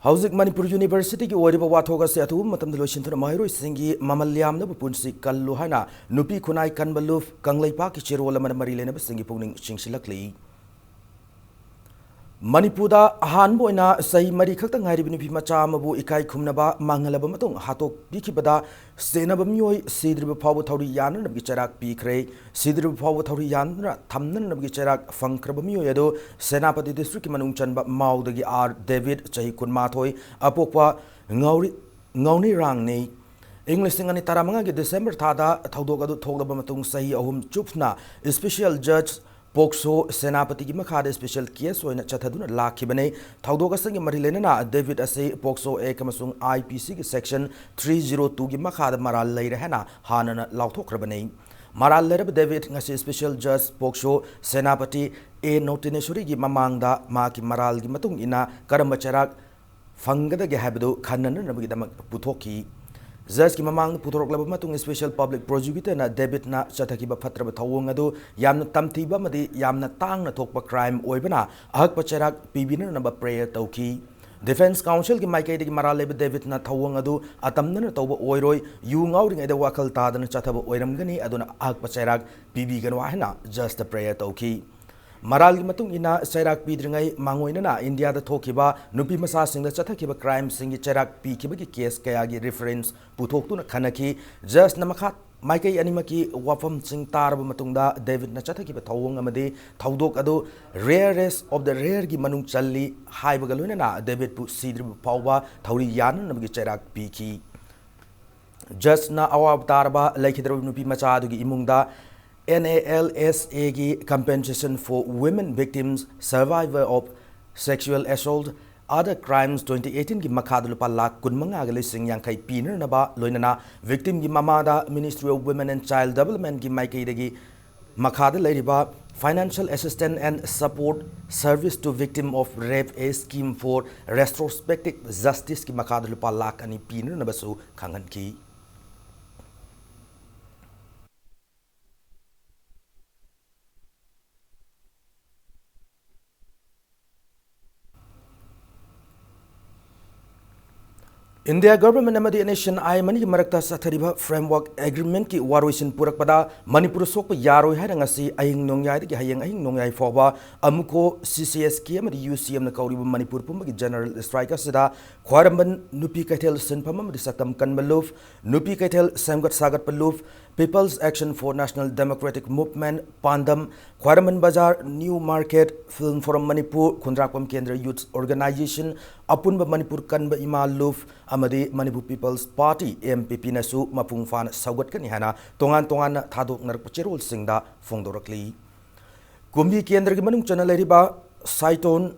ꯍꯧꯖꯤꯛ ꯃꯅꯤꯄꯨꯔ ꯌꯨꯅꯤꯚꯔꯁꯤꯇꯤꯒꯤ ꯑꯣꯏꯔꯤꯕ ꯋꯥꯊꯣꯛ ꯑꯁꯤ ꯑꯊꯨꯕ ꯃꯇꯝꯗ ꯂꯣꯏꯁꯤꯟꯗꯨꯅ ꯃꯍꯩꯔꯣꯏꯁꯤꯡꯒꯤ ꯃꯃꯜ ꯌꯥꯝꯂꯕ ꯄꯨꯟꯁꯤ ꯀꯜꯂꯨ ꯍꯥꯏꯅ ꯅꯨꯄꯤ ꯈꯨꯟꯅꯥꯏ ꯀꯟꯕ ꯂꯨꯞ ꯀꯪꯂꯩꯄꯥꯛꯀꯤ ꯆꯦꯔꯣꯜ ꯑꯃꯅ ꯃꯔꯤ ꯂꯩꯅꯕꯁꯤꯡꯒꯤ ꯄꯨꯛꯅꯤꯡ ꯆꯤꯡꯁꯤꯜꯂꯛꯂꯤ꯫ ꯃꯅꯤꯄꯨꯔꯗ ꯑꯍꯥꯟꯕ ꯑꯣꯏꯅ ꯆꯍꯤ ꯃꯔꯤ ꯈꯛꯇ ꯉꯥꯏꯔꯤꯕ ꯅꯨꯄꯤ ꯃꯆꯥ ꯑꯃꯕꯨ ꯏꯀꯥꯏ ꯈꯨꯝꯅꯕ ꯃꯥꯡꯍꯜꯂꯕ ꯃꯇꯨꯡ ꯍꯥꯠꯇꯣꯛꯄꯤꯈꯤꯕꯗ ꯁꯦꯟꯅꯕ ꯃꯤꯑꯣꯏ ꯁꯤꯗ꯭ꯔꯤꯕ ꯐꯥꯎꯕ ꯊꯧꯔꯤ ꯌꯥꯟꯅꯅꯕꯒꯤ ꯆꯩꯔꯥꯛ ꯄꯤꯈ꯭ꯔꯦ꯫ ꯁꯤꯗ꯭ꯔꯤꯕ ꯐꯥꯎꯕ ꯊꯧꯔꯤ ꯌꯥꯟꯗꯨꯅ ꯊꯝꯅꯅꯕꯒꯤ ꯆꯩꯔꯥꯛ ꯐꯪꯈ꯭ꯔꯕ ꯃꯤꯑꯣꯏ ꯑꯗꯨ ꯁꯦꯅꯥꯄꯇꯤ ꯗꯤꯁꯇ꯭ꯔꯤꯛꯀꯤ ꯃꯅꯨꯡ ꯆꯟꯕ ꯃꯥꯎꯗꯒꯤ ꯑꯥꯔ ꯗꯦꯕꯤꯠ, ꯆꯍꯤ ꯀꯨꯟꯃꯥꯊꯣꯏ, ꯑꯄꯣꯛꯄ ꯉꯥꯎꯔꯤ-, ꯉꯥꯎꯅꯤꯔꯥꯡꯅꯤ꯫ ꯏꯪ ꯂꯤꯁꯤꯡ ꯑꯅꯤ ꯇꯔꯥꯃꯉꯥꯒꯤ ꯗꯤꯁꯦꯝꯕꯔ ꯊꯥꯗ ꯊꯧꯗꯣꯛ ꯑꯗꯨ ꯊꯣꯛꯂꯕ ꯃꯇꯨꯡ ꯆꯍꯤ ꯑꯍꯨꯝ ꯆꯨꯞꯅ ꯏꯁꯄꯤꯁꯤꯌꯦꯜ ꯖꯖ ꯄꯣꯛꯁꯣ ꯁꯦꯅꯥꯄꯇꯤꯒꯤ ꯃꯈꯥꯗ ꯏꯁꯄꯤꯁꯤꯌꯦꯜ ꯀꯦꯁ ꯑꯣꯏꯅ ꯆꯠꯊꯗꯨꯅ ꯂꯥꯛꯈꯤꯕꯅꯤ꯫ ꯊꯧꯗꯣꯛ ꯑꯁꯤꯒꯤ ꯃꯔꯤ ꯂꯩꯅꯅ ꯗꯦꯕꯤꯠ ꯑꯁꯤ ꯄꯣꯛꯁꯣ ꯑꯦꯛ ꯑꯃꯁꯨꯡ ꯑꯥꯏ ꯄꯤ ꯁꯤꯒꯤ ꯁꯦꯛꯁꯟ ꯊ꯭ꯔꯤ ꯖꯤꯔꯣ ꯇꯨꯒꯤ ꯃꯈꯥꯗ ꯃꯔꯥꯜ ꯂꯩꯔꯦ ꯍꯥꯏꯅ ꯍꯥꯟꯅꯅ ꯂꯥꯎꯊꯣꯛꯈ꯭ꯔꯕꯅꯤ꯫ ꯃꯔꯥꯜ ꯂꯩꯔꯕ ꯗꯦꯕꯤꯠ ꯉꯁꯤ ꯏꯁꯄꯤꯁꯤꯌꯦꯜ ꯖꯖ ꯄꯣꯛꯁꯣ ꯁꯦꯅꯥꯄꯇꯤ ꯑꯦ ꯅꯣꯇꯤꯅꯦꯁꯣꯔꯤꯒꯤ ꯃꯃꯥꯡꯗ ꯃꯍꯥꯛꯀꯤ ꯃꯔꯥꯜꯒꯤ ꯃꯇꯨꯡ ꯏꯟꯅ ꯀꯔꯝꯕ ꯆꯩꯔꯥꯛ ꯐꯪꯒꯗꯒꯦ ꯍꯥꯏꯕꯗꯨ ꯈꯟꯅꯅꯅꯕꯒꯤꯗꯃꯛ ꯄꯨꯊꯣꯛꯈꯤ꯫ ꯖꯖꯀꯤ ꯃꯃꯥꯡꯗ ꯄꯨꯊꯣꯔꯛꯂꯕ ꯃꯇꯨꯡ, ꯏꯁꯄꯤꯁꯤꯌꯦꯜ ꯄꯕ꯭ꯂꯤꯛ ꯄ꯭ꯔꯣꯁꯤꯀ꯭ꯌꯨꯇꯔꯅ ꯗꯦꯕꯤꯠꯅ ꯆꯠꯊꯈꯤꯕ ꯐꯠꯇ꯭ꯔꯕ ꯊꯧꯑꯣꯡ ꯑꯗꯨ ꯌꯥꯝꯅ ꯇꯝꯊꯤꯕ ꯑꯃꯗꯤ ꯌꯥꯝꯅ ꯇꯥꯡꯅ ꯊꯣꯛꯄ ꯀ꯭ꯔꯥꯏꯝ ꯑꯣꯏꯕꯅ ꯑꯍꯛꯄ ꯆꯩꯔꯥꯛ ꯄꯤꯕꯤꯅꯅꯕ ꯄ꯭ꯔꯦꯌꯔ ꯇꯧꯈꯤ꯫ ꯗꯤꯐꯦꯟꯁ ꯀꯥꯎꯟꯁꯤꯜꯒꯤ ꯃꯥꯏꯀꯩꯗꯒꯤ ꯃꯔꯥꯜ ꯂꯩꯕ ꯗꯦꯕꯤꯠꯅ ꯊꯧꯑꯣꯡ ꯑꯗꯨ ꯑꯇꯝꯅꯅ ꯇꯧꯕ ꯑꯣꯏꯔꯣꯏ, ꯌꯨ ꯉꯥꯎꯔꯤꯉꯩꯗ ꯋꯥꯈꯜ ꯇꯥꯗꯅ ꯆꯠꯊꯕ ꯑꯣꯏꯔꯝꯒꯅꯤ, ꯑꯗꯨꯅ ꯑꯍꯛꯄ ꯆꯩꯔꯥꯛ ꯄꯤꯕꯤꯒꯅꯨ ꯍꯥꯏꯅ ꯖꯖꯇ ꯄ꯭ꯔꯦꯌꯔ ꯇꯧꯈꯤ꯫ ꯃꯔꯥꯜꯒꯤ ꯃꯇꯨꯡ ꯏꯟꯅ ꯆꯩꯔꯥꯛ ꯄꯤꯗ꯭ꯔꯤꯉꯩ ꯃꯥꯡꯑꯣꯏꯅꯅ ꯏꯟꯗꯤꯌꯥꯗ ꯊꯣꯛꯈꯤꯕ ꯅꯨꯄꯤ ꯃꯆꯥꯁꯤꯡꯗ ꯆꯠꯊꯈꯤꯕ ꯀ꯭ꯔꯥꯏꯝꯁꯤꯡꯒꯤ ꯆꯩꯔꯥꯛ ꯄꯤꯈꯤꯕꯒꯤ ꯀꯦꯁ ꯀꯌꯥꯒꯤ ꯔꯤꯐꯔꯦꯟꯁ ꯄꯨꯊꯣꯛꯇꯨꯅ ꯈꯟꯅꯈꯤ꯫ ꯖꯖꯅ ꯃꯈꯥ ꯃꯥꯏꯀꯩ ꯑꯅꯤꯃꯛꯀꯤ ꯋꯥꯐꯝꯁꯤꯡ ꯇꯥꯔꯕ ꯃꯇꯨꯡꯗ ꯗꯦꯕꯤꯠꯅ ꯆꯠꯊꯈꯤꯕ ꯊꯧꯑꯣꯡ ꯑꯃꯗꯤ ꯊꯧꯗꯣꯛ ꯑꯗꯨ rarest of the rareꯒꯤ ꯃꯅꯨꯡ ꯆꯜꯂꯤ ꯍꯥꯏꯕꯒ ꯂꯣꯏꯅꯅ ꯗꯦꯕꯤꯠꯄꯨ ꯁꯤꯗ꯭ꯔꯤꯕ ꯐꯥꯎꯕ ꯊꯧꯔꯤ ꯌꯥꯟꯅꯅꯕꯒꯤ ꯆꯩꯔꯥꯛ ꯄꯤꯈꯤ꯫ ꯖꯖꯅ ꯑꯋꯥꯕ ꯇꯥꯔꯕ ꯂꯩꯈꯤꯗ꯭ꯔꯕ ꯅꯨꯄꯤ ꯃꯆꯥ ꯑꯗꯨꯒꯤ ꯏꯃꯨꯡꯗ N A L S Aꯒꯤ Compensation for Women Victims Survivor of Sexual Assault Other Crimes twenty eighteenꯒꯤ ꯃꯈꯥꯗ ꯂꯨꯄꯥ ꯂꯥꯈ ꯀꯨꯟꯃꯉꯥꯒ ꯂꯤꯁꯤꯡ ꯌꯥꯡꯈꯩ ꯄꯤꯅꯅꯕ, ꯂꯣꯏꯅꯅ victimꯒꯤ ꯃꯃꯥꯗ Ministry of Women and Child Developmentꯀꯤ ꯃꯥꯏꯀꯩꯗꯒꯤ ꯃꯈꯥꯗ ꯂꯩꯔꯤꯕ Financial Assistance and Support Service to Victim of Rape, a Scheme for Retrospective Justiceꯀꯤ ꯃꯈꯥꯗ ꯂꯨꯄꯥ ꯂꯥꯈ ꯑꯅꯤ ꯄꯤꯅꯅꯕꯁꯨ ꯈꯪꯍꯟꯈꯤ꯫ ꯏꯟꯗꯤꯌꯥ ꯒꯚꯔꯟꯃꯦꯟꯠ ꯑꯃꯗꯤ N S C I M ꯑꯅꯤꯒꯤ ꯃꯔꯛꯇ ꯆꯠꯊꯔꯤꯕ ꯐ꯭ꯔꯦꯝꯋꯥꯔꯛ ꯑꯦꯒ꯭ꯔꯤꯃꯦꯟꯠꯀꯤ ꯋꯥꯔꯣꯏꯁꯤꯟ ꯄꯨꯔꯛꯄꯗ ꯃꯅꯤꯄꯨꯔ ꯁꯣꯛꯄ ꯌꯥꯔꯣꯏ ꯍꯥꯏꯅ ꯉꯁꯤ ꯑꯍꯤꯡ ꯅꯣꯡꯌꯥꯏꯗꯒꯤ ꯍꯌꯦꯡ ꯑꯍꯤꯡ ꯅꯣꯡꯌꯥꯏ ꯐꯥꯎꯕ ꯑꯃꯨꯀꯣ, ꯁꯤ ꯁꯤ ꯑꯦꯁ ꯀꯦ ꯑꯃꯗꯤ ꯌꯨ ꯁꯤ ꯑꯦꯝꯅ ꯀꯧꯔꯤꯕ ꯃꯅꯤꯄꯨꯔ ꯄꯨꯝꯕꯒꯤ ꯖꯦꯅꯔꯦꯜ ꯁ꯭ꯇ꯭ꯔꯥꯏꯛ ꯑꯁꯤꯗ ꯈ꯭ꯋꯥꯏꯔꯝꯕꯟ ꯅꯨꯄꯤ ꯀꯩꯊꯦꯜ ꯁꯤꯟꯐꯝ ꯑꯃꯗꯤ ꯁꯛꯇꯝ ꯀꯟꯕ ꯂꯨꯞ, ꯅꯨꯄꯤ ꯀꯩꯊꯦꯜ ꯁꯦꯝꯒꯠ ꯁꯥꯒꯠꯄ ꯂꯨꯞ, People's Action for National Democratic Movement, ꯄꯥꯟꯗꯝ, Khwairamband Bazar, new market, film forum Manipur, Khundrakpam Kendra youth organisation, ꯑꯄꯨꯟꯕ ꯃꯅꯤꯄꯨꯔ ꯀꯟꯕ ꯏꯃꯥ ꯂꯨꯞ ꯑꯃꯗꯤ Manipur peoples party, M P ꯄꯤꯅꯁꯨ ꯃꯄꯨꯡ ꯐꯥꯅ ꯁꯧꯒꯠꯀꯅꯤ ꯍꯥꯏꯅ ꯇꯣꯉꯥꯟ ꯇꯣꯉꯥꯟꯅ ꯊꯥꯗꯣꯛꯅꯔꯛꯄ ꯆꯦꯔꯣꯜꯁꯤꯡꯗ ꯐꯣꯡꯗꯣꯔꯛꯂꯤ꯫ ꯀꯨꯝꯕꯤ ꯀꯦꯟꯗ꯭ꯔꯒꯤ ꯃꯅꯨꯡ ꯆꯟꯅ ꯂꯩꯔꯤꯕ ꯁꯥꯏꯇꯣꯟ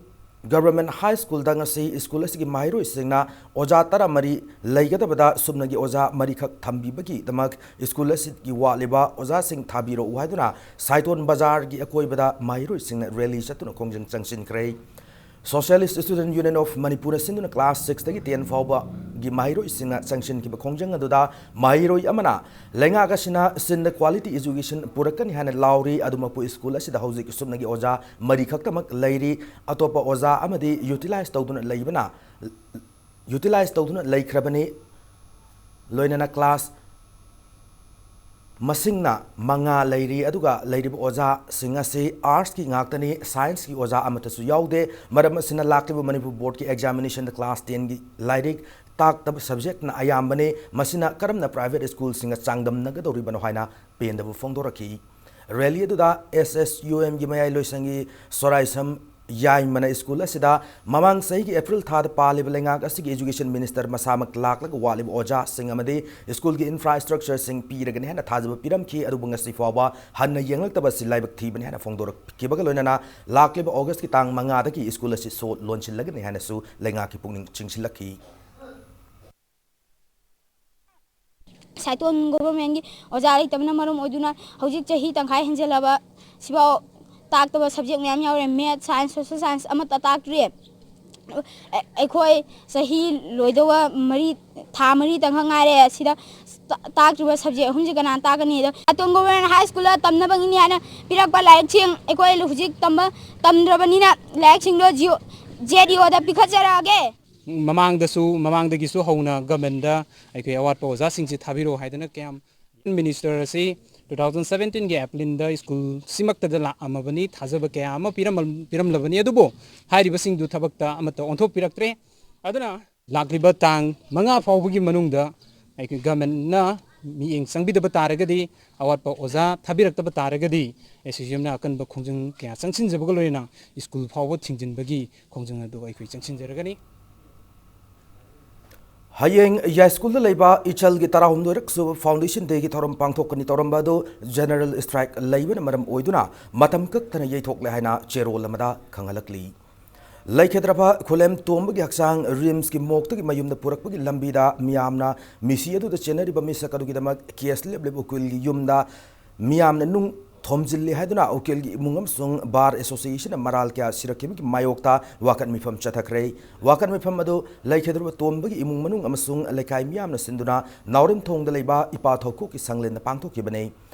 ꯒꯚꯔꯟꯃꯦꯟꯠ ꯍꯥꯏ ꯁ꯭ꯀꯨꯜꯗ ꯉꯁꯤ ꯁ꯭ꯀꯨꯜ ꯑꯁꯤꯒꯤ ꯃꯍꯩꯔꯣꯏꯁꯤꯡꯅ ꯑꯣꯖꯥ ꯇꯔꯥꯃꯔꯤ ꯂꯩꯒꯗꯕꯗ ꯁꯨꯞꯅꯒꯤ ꯑꯣꯖꯥ ꯃꯔꯤꯈꯛ ꯊꯝꯕꯤꯕꯒꯤꯗꯃꯛ ꯁ꯭ꯀꯨꯜ ꯑꯁꯤꯒꯤ ꯋꯥꯠꯂꯤꯕ ꯑꯣꯖꯥꯁꯤꯡ ꯊꯥꯕꯤꯔꯛꯎ ꯍꯥꯏꯗꯨꯅ ꯁꯥꯏꯇꯣꯟ ꯕꯖꯥꯔꯒꯤ ꯑꯀꯣꯏꯕꯗ ꯃꯍꯩꯔꯣꯏꯁꯤꯡꯅ ꯔꯦꯂꯤ ꯆꯠꯇꯨꯅ ꯈꯣꯡꯖꯪ ꯆꯪꯁꯤꯟꯈ꯭ꯔꯦ꯫ Socialist Student Union of ꯃꯅꯤꯄꯨꯔꯅ ꯁꯤꯟꯗꯨꯅ class six ꯇꯒꯤ ten ꯐꯥꯎꯕꯒꯤ ꯃꯍꯩꯔꯣꯏꯁꯤꯡꯅ ꯆꯪꯁꯤꯟꯈꯤꯕ ꯈꯣꯡꯖꯪ ꯑꯗꯨꯗ ꯃꯍꯩꯔꯣꯏ ꯑꯃꯅ ꯂꯩꯉꯥꯛ ꯑꯁꯤꯅ ꯁꯤꯟꯗ quality education ꯄꯨꯔꯛꯀꯅꯤ ꯍꯥꯏꯅ ꯂꯥꯎꯔꯤ꯫ ꯑꯗꯨꯃꯛꯄꯨ ꯁ꯭ꯀꯨꯜ ꯑꯁꯤꯗ ꯍꯧꯖꯤꯛ ꯁꯨꯞꯅꯒꯤ ꯑꯣꯖꯥ ꯃꯔꯤꯈꯛꯇꯃꯛ ꯂꯩꯔꯤ꯫ ꯑꯇꯣꯞꯄ ꯑꯣꯖꯥ ꯑꯃꯗꯤ utilize ꯇꯧꯗꯨꯅ ꯂꯩꯕꯅ, utilize ꯇꯧꯗꯨꯅ ꯂꯩꯈ꯭ꯔꯕꯅꯤ꯫ ꯂꯣꯏꯅꯅ class ꯃꯁꯤꯡꯅ ꯃꯉꯥ ꯂꯩꯔꯤ, ꯑꯗꯨꯒ ꯂꯩꯔꯤꯕ ꯑꯣꯖꯥꯁꯤꯡ ꯑꯁꯤ arts ꯀꯤ ꯉꯥꯛꯇꯅꯤ, science ꯀꯤ ꯑꯣꯖꯥ ꯑꯃꯠꯇꯁꯨ ꯌꯥꯎꯗꯦ꯫ ꯃꯔꯝ ꯑꯁꯤꯅ ꯂꯥꯛꯂꯤꯕ ꯃꯅꯤꯄꯨꯔ ꯕꯣꯔꯗꯀꯤ examination ꯗ class ten ꯒꯤ ꯂꯥꯏꯔꯤꯛ ꯇꯥꯛꯇꯕ subject ꯅ ꯑꯌꯥꯝꯕꯅꯤ꯫ ꯃꯁꯤꯅ ꯀꯔꯝꯅ private school ꯁꯤꯡꯒ ꯆꯥꯡꯗꯝꯅꯒꯗꯧꯔꯤꯕꯅꯣ ꯍꯥꯏꯅ ꯄꯦꯟꯗꯕ ꯐꯣꯡꯗꯣꯔꯛꯈꯤ꯫ Rally ꯑꯗꯨꯗ S S U M ꯒꯤ ꯃꯌꯥꯏ ꯂꯣꯏꯁꯪꯒꯤ ꯁꯣꯔꯥꯏꯁꯝ ꯌꯥꯏꯃꯅ ꯁ꯭ꯀꯨꯜ ꯑꯁꯤꯗ ꯃꯃꯥꯡ ꯆꯍꯤꯒꯤ April ꯊꯥꯗ ꯄꯥꯜꯂꯤꯕ ꯂꯩꯉꯥꯛ ꯑꯁꯤꯒꯤ education minister ꯃꯁꯥꯃꯛ ꯂꯥꯛꯂꯒ ꯋꯥꯠꯂꯤꯕ ꯑꯣꯖꯥꯁꯤꯡ ꯑꯃꯗꯤ ꯁ꯭ꯀꯨꯜꯒꯤ infrastructure ꯁꯤꯡ ꯄꯤꯔꯒꯅꯤ ꯍꯥꯏꯅ ꯊꯥꯖꯕ ꯄꯤꯔꯝꯈꯤ꯫ ꯑꯗꯨꯕꯨ ꯉꯁꯤ ꯐꯥꯎꯕ ꯍꯟꯅ ꯌꯦꯡꯂꯛꯇꯕ ꯑꯁꯤ ꯂꯥꯏꯕꯛ ꯊꯤꯕꯅꯤ ꯍꯥꯏꯅ ꯐꯣꯡꯗꯣꯔꯛꯈꯤꯕꯒ ꯂꯣꯏꯅꯅ ꯂꯥꯛꯂꯤꯕ August ꯀꯤ ꯇꯥꯡ ꯃꯉꯥꯗꯒꯤ ꯁ꯭ꯀꯨꯜ ꯑꯁꯤ ꯁꯣ ꯂꯣꯟꯁꯤꯜꯂꯒꯅꯤ ꯍꯥꯏꯅꯁꯨ ꯂꯩꯉꯥꯛꯀꯤ ꯄꯨꯛꯅꯤꯡ ꯆꯤꯡꯁꯤꯜꯂꯛꯈꯤ꯫ ꯁꯥꯏꯇꯣꯟ ꯒꯣꯚꯔꯟꯃꯦꯟꯠꯀꯤ ꯑꯣꯖꯥ ꯂꯩꯇꯕꯅ ꯃꯔꯝ ꯑꯣꯏꯗꯨꯅ ꯍꯧꯖꯤꯛ ꯆꯍꯤ ꯇꯪꯈꯥꯏ ꯍꯦꯟꯖꯜꯂꯕ ꯁꯤꯐꯥꯎ ꯇꯥꯛꯇꯕ subject ꯃꯌꯥꯝ ꯌꯥꯎꯔꯦ, math, science, social science ꯑꯃꯠꯇ ꯇꯥꯛꯇ꯭ꯔꯤ꯫ ꯑꯩꯈꯣꯏ ꯆꯍꯤ ꯂꯣꯏꯗꯧꯕ ꯃꯔꯤ, ꯊꯥ ꯃꯔꯤꯇꯪꯈꯛ ꯉꯥꯏꯔꯦ꯫ ꯑꯁꯤꯗ ꯇꯥꯛꯇ꯭ꯔꯤꯕ subject ꯑꯍꯨꯝꯁꯤ ꯀꯅꯥꯅ ꯇꯥꯛꯀꯅꯤ? ꯑꯗꯣ ꯁꯥꯏꯇꯣꯟ ꯒꯣꯚꯔꯟꯃꯦꯟꯠ ꯍꯥꯏ ꯁ꯭ꯀꯨꯜꯗ ꯇꯝꯅꯕꯒꯤꯅꯤ ꯍꯥꯏꯅ ꯄꯤꯔꯛꯄ ꯂꯥꯏꯔꯤꯛꯁꯤꯡ ꯑꯩꯈꯣꯏ ꯍꯧꯖꯤꯛ ꯇꯝꯕ, ꯇꯝꯗ꯭ꯔꯕꯅꯤꯅ ꯂꯥꯏꯔꯤꯛꯁꯤꯡꯗꯣ ꯖꯤ ꯑꯣ, ꯖꯦ ꯗꯤ ꯑꯣꯗ ꯄꯤꯈꯠꯆꯔꯛꯑꯒꯦ꯫ ꯃꯃꯥꯡꯗꯁꯨ, ꯃꯃꯥꯡꯗꯒꯤꯁꯨ ꯍꯧꯅ ꯒꯚꯔꯟꯃꯦꯟꯗ ꯑꯩꯈꯣꯏ ꯑꯋꯥꯠꯄ ꯑꯣꯖꯥꯁꯤꯡꯁꯦ ꯊꯥꯕꯤꯔꯛꯑꯣ ꯍꯥꯏꯗꯅ ꯀꯌꯥꯝ ꯃꯤꯅꯤꯁꯇꯔ ꯑꯁꯤ ꯇꯨ ꯊꯥꯎꯖꯟ ꯁꯕꯦꯟꯇꯤꯟꯒꯤ ꯑꯦꯄ꯭ꯔꯤꯜꯗ ꯁ꯭ꯀꯨꯜ ꯁꯤꯃꯛꯇꯗ ꯂꯥꯛꯑꯝꯃꯕꯅꯤ, ꯊꯥꯖꯕ ꯀꯌꯥ ꯑꯃ ꯄꯤꯔꯝꯃ-, ꯄꯤꯔꯝꯂꯕꯅꯤ꯫ ꯑꯗꯨꯕꯨ ꯍꯥꯏꯔꯤꯕꯁꯤꯡꯗꯨ ꯊꯕꯛꯇ ꯑꯃꯠꯇ ꯑꯣꯟꯊꯣꯛꯄꯤꯔꯛꯇ꯭ꯔꯦ꯫ ꯑꯗꯨꯅ ꯂꯥꯛꯂꯤꯕ ꯇꯥꯡ ꯃꯉꯥ ꯐꯥꯎꯕꯒꯤ ꯃꯅꯨꯡꯗ ꯑꯩꯈꯣꯏ ꯒꯚꯔꯟꯃꯦꯟꯠꯅ ꯃꯤꯠꯌꯦꯡ ꯆꯪꯕꯤꯗꯕ ꯇꯥꯔꯒꯗꯤ, ꯑꯋꯥꯠꯄ ꯑꯣꯖꯥ ꯊꯥꯕꯤꯔꯛꯇꯕ ꯇꯥꯔꯒꯗꯤ, ꯑꯦꯁ ꯁꯤ ꯁꯤ ꯑꯦꯝꯅ ꯑꯀꯟꯕ ꯈꯣꯡꯖꯪ ꯀꯌꯥ ꯆꯪꯁꯤꯟꯖꯕꯒ ꯂꯣꯏꯅꯅ ꯁ꯭ꯀꯨꯜ ꯐꯥꯎꯕ ꯊꯤꯡꯖꯤꯟꯕꯒꯤ ꯈꯣꯡꯖꯪ ꯑꯗꯨ ꯑꯩꯈꯣꯏ ꯆꯪꯁꯤꯟꯖꯔꯒꯅꯤ꯫ ꯍꯌꯦꯡ ꯌꯥꯏꯁ꯭ꯀꯨꯜꯗ ꯂꯩꯕ ꯏꯆꯜꯒꯤ ꯇꯔꯥꯍꯨꯝꯗꯣꯏꯔꯛ ꯁꯨꯕ Foundation Dayꯒꯤ ꯊꯧꯔꯝ ꯄꯥꯡꯊꯣꯛꯀꯅꯤ꯫ ꯇꯧꯔꯝꯕ ꯑꯗꯨ general strike ꯂꯩꯕꯅ ꯃꯔꯝ ꯑꯣꯏꯗꯨꯅ ꯃꯇꯝ ꯀꯛꯇꯅ ꯌꯩꯊꯣꯛꯂꯦ ꯍꯥꯏꯅ ꯆꯦꯔꯣꯜ ꯑꯃꯗ ꯈꯪꯍꯜꯂꯛꯂꯤ꯫ ꯂꯩꯈꯤꯗ꯭ꯔꯕ ꯈꯨꯂꯦꯝ ꯇꯣꯝꯕꯒꯤ ꯍꯛꯆꯥꯡ ꯔꯤꯝꯁꯀꯤ ꯃꯣꯔꯒꯇꯒꯤ ꯃꯌꯨꯝꯗ ꯄꯨꯔꯛꯄꯒꯤ ꯂꯝꯕꯤꯗ ꯃꯤꯌꯥꯝꯅ ꯃꯤꯁꯤ ꯑꯗꯨꯗ ꯆꯦꯟꯅꯔꯤꯕ ꯃꯤꯁꯛ ꯑꯗꯨꯒꯤꯗꯃꯛ ꯀꯦꯁ ꯂꯦꯞꯂꯤꯕ ꯎꯀꯤꯜꯒꯤ ꯌꯨꯝꯗ ꯃꯤꯌꯥꯝꯅ ꯅꯨꯡ ꯊꯣꯝꯖꯤꯜꯂꯤ ꯍꯥꯏꯗꯨꯅ ꯎꯀꯤꯜꯒꯤ ꯏꯃꯨꯡ ꯑꯃꯁꯨꯡ ꯕꯥꯔ ꯑꯦꯁꯣꯁꯤꯌꯦꯁꯟꯅ ꯃꯔꯥꯜ ꯀꯌꯥ ꯁꯤꯔꯛꯈꯤꯕꯒꯤ ꯃꯥꯌꯣꯛꯇ ꯋꯥꯀꯠ ꯃꯤꯐꯝ ꯆꯠꯊꯈ꯭ꯔꯦ꯫ ꯋꯥꯀꯠ ꯃꯤꯐꯝ ꯑꯗꯨ ꯂꯩꯈꯤꯗ꯭ꯔꯕ ꯇꯣꯝꯕꯒꯤ ꯏꯃꯨꯡ ꯃꯅꯨꯡ ꯑꯃꯁꯨꯡ ꯂꯩꯀꯥꯏ ꯃꯤꯌꯥꯝꯅ ꯁꯤꯟꯗꯨꯅ ꯅꯥꯎꯔꯦꯝꯊꯣꯡꯗ ꯂꯩꯕ ꯏꯄꯥ ꯊꯧꯀꯣꯛꯀꯤ ꯁꯪꯂꯦꯟꯗ ꯄꯥꯡꯊꯣꯛꯈꯤꯕꯅꯤ꯫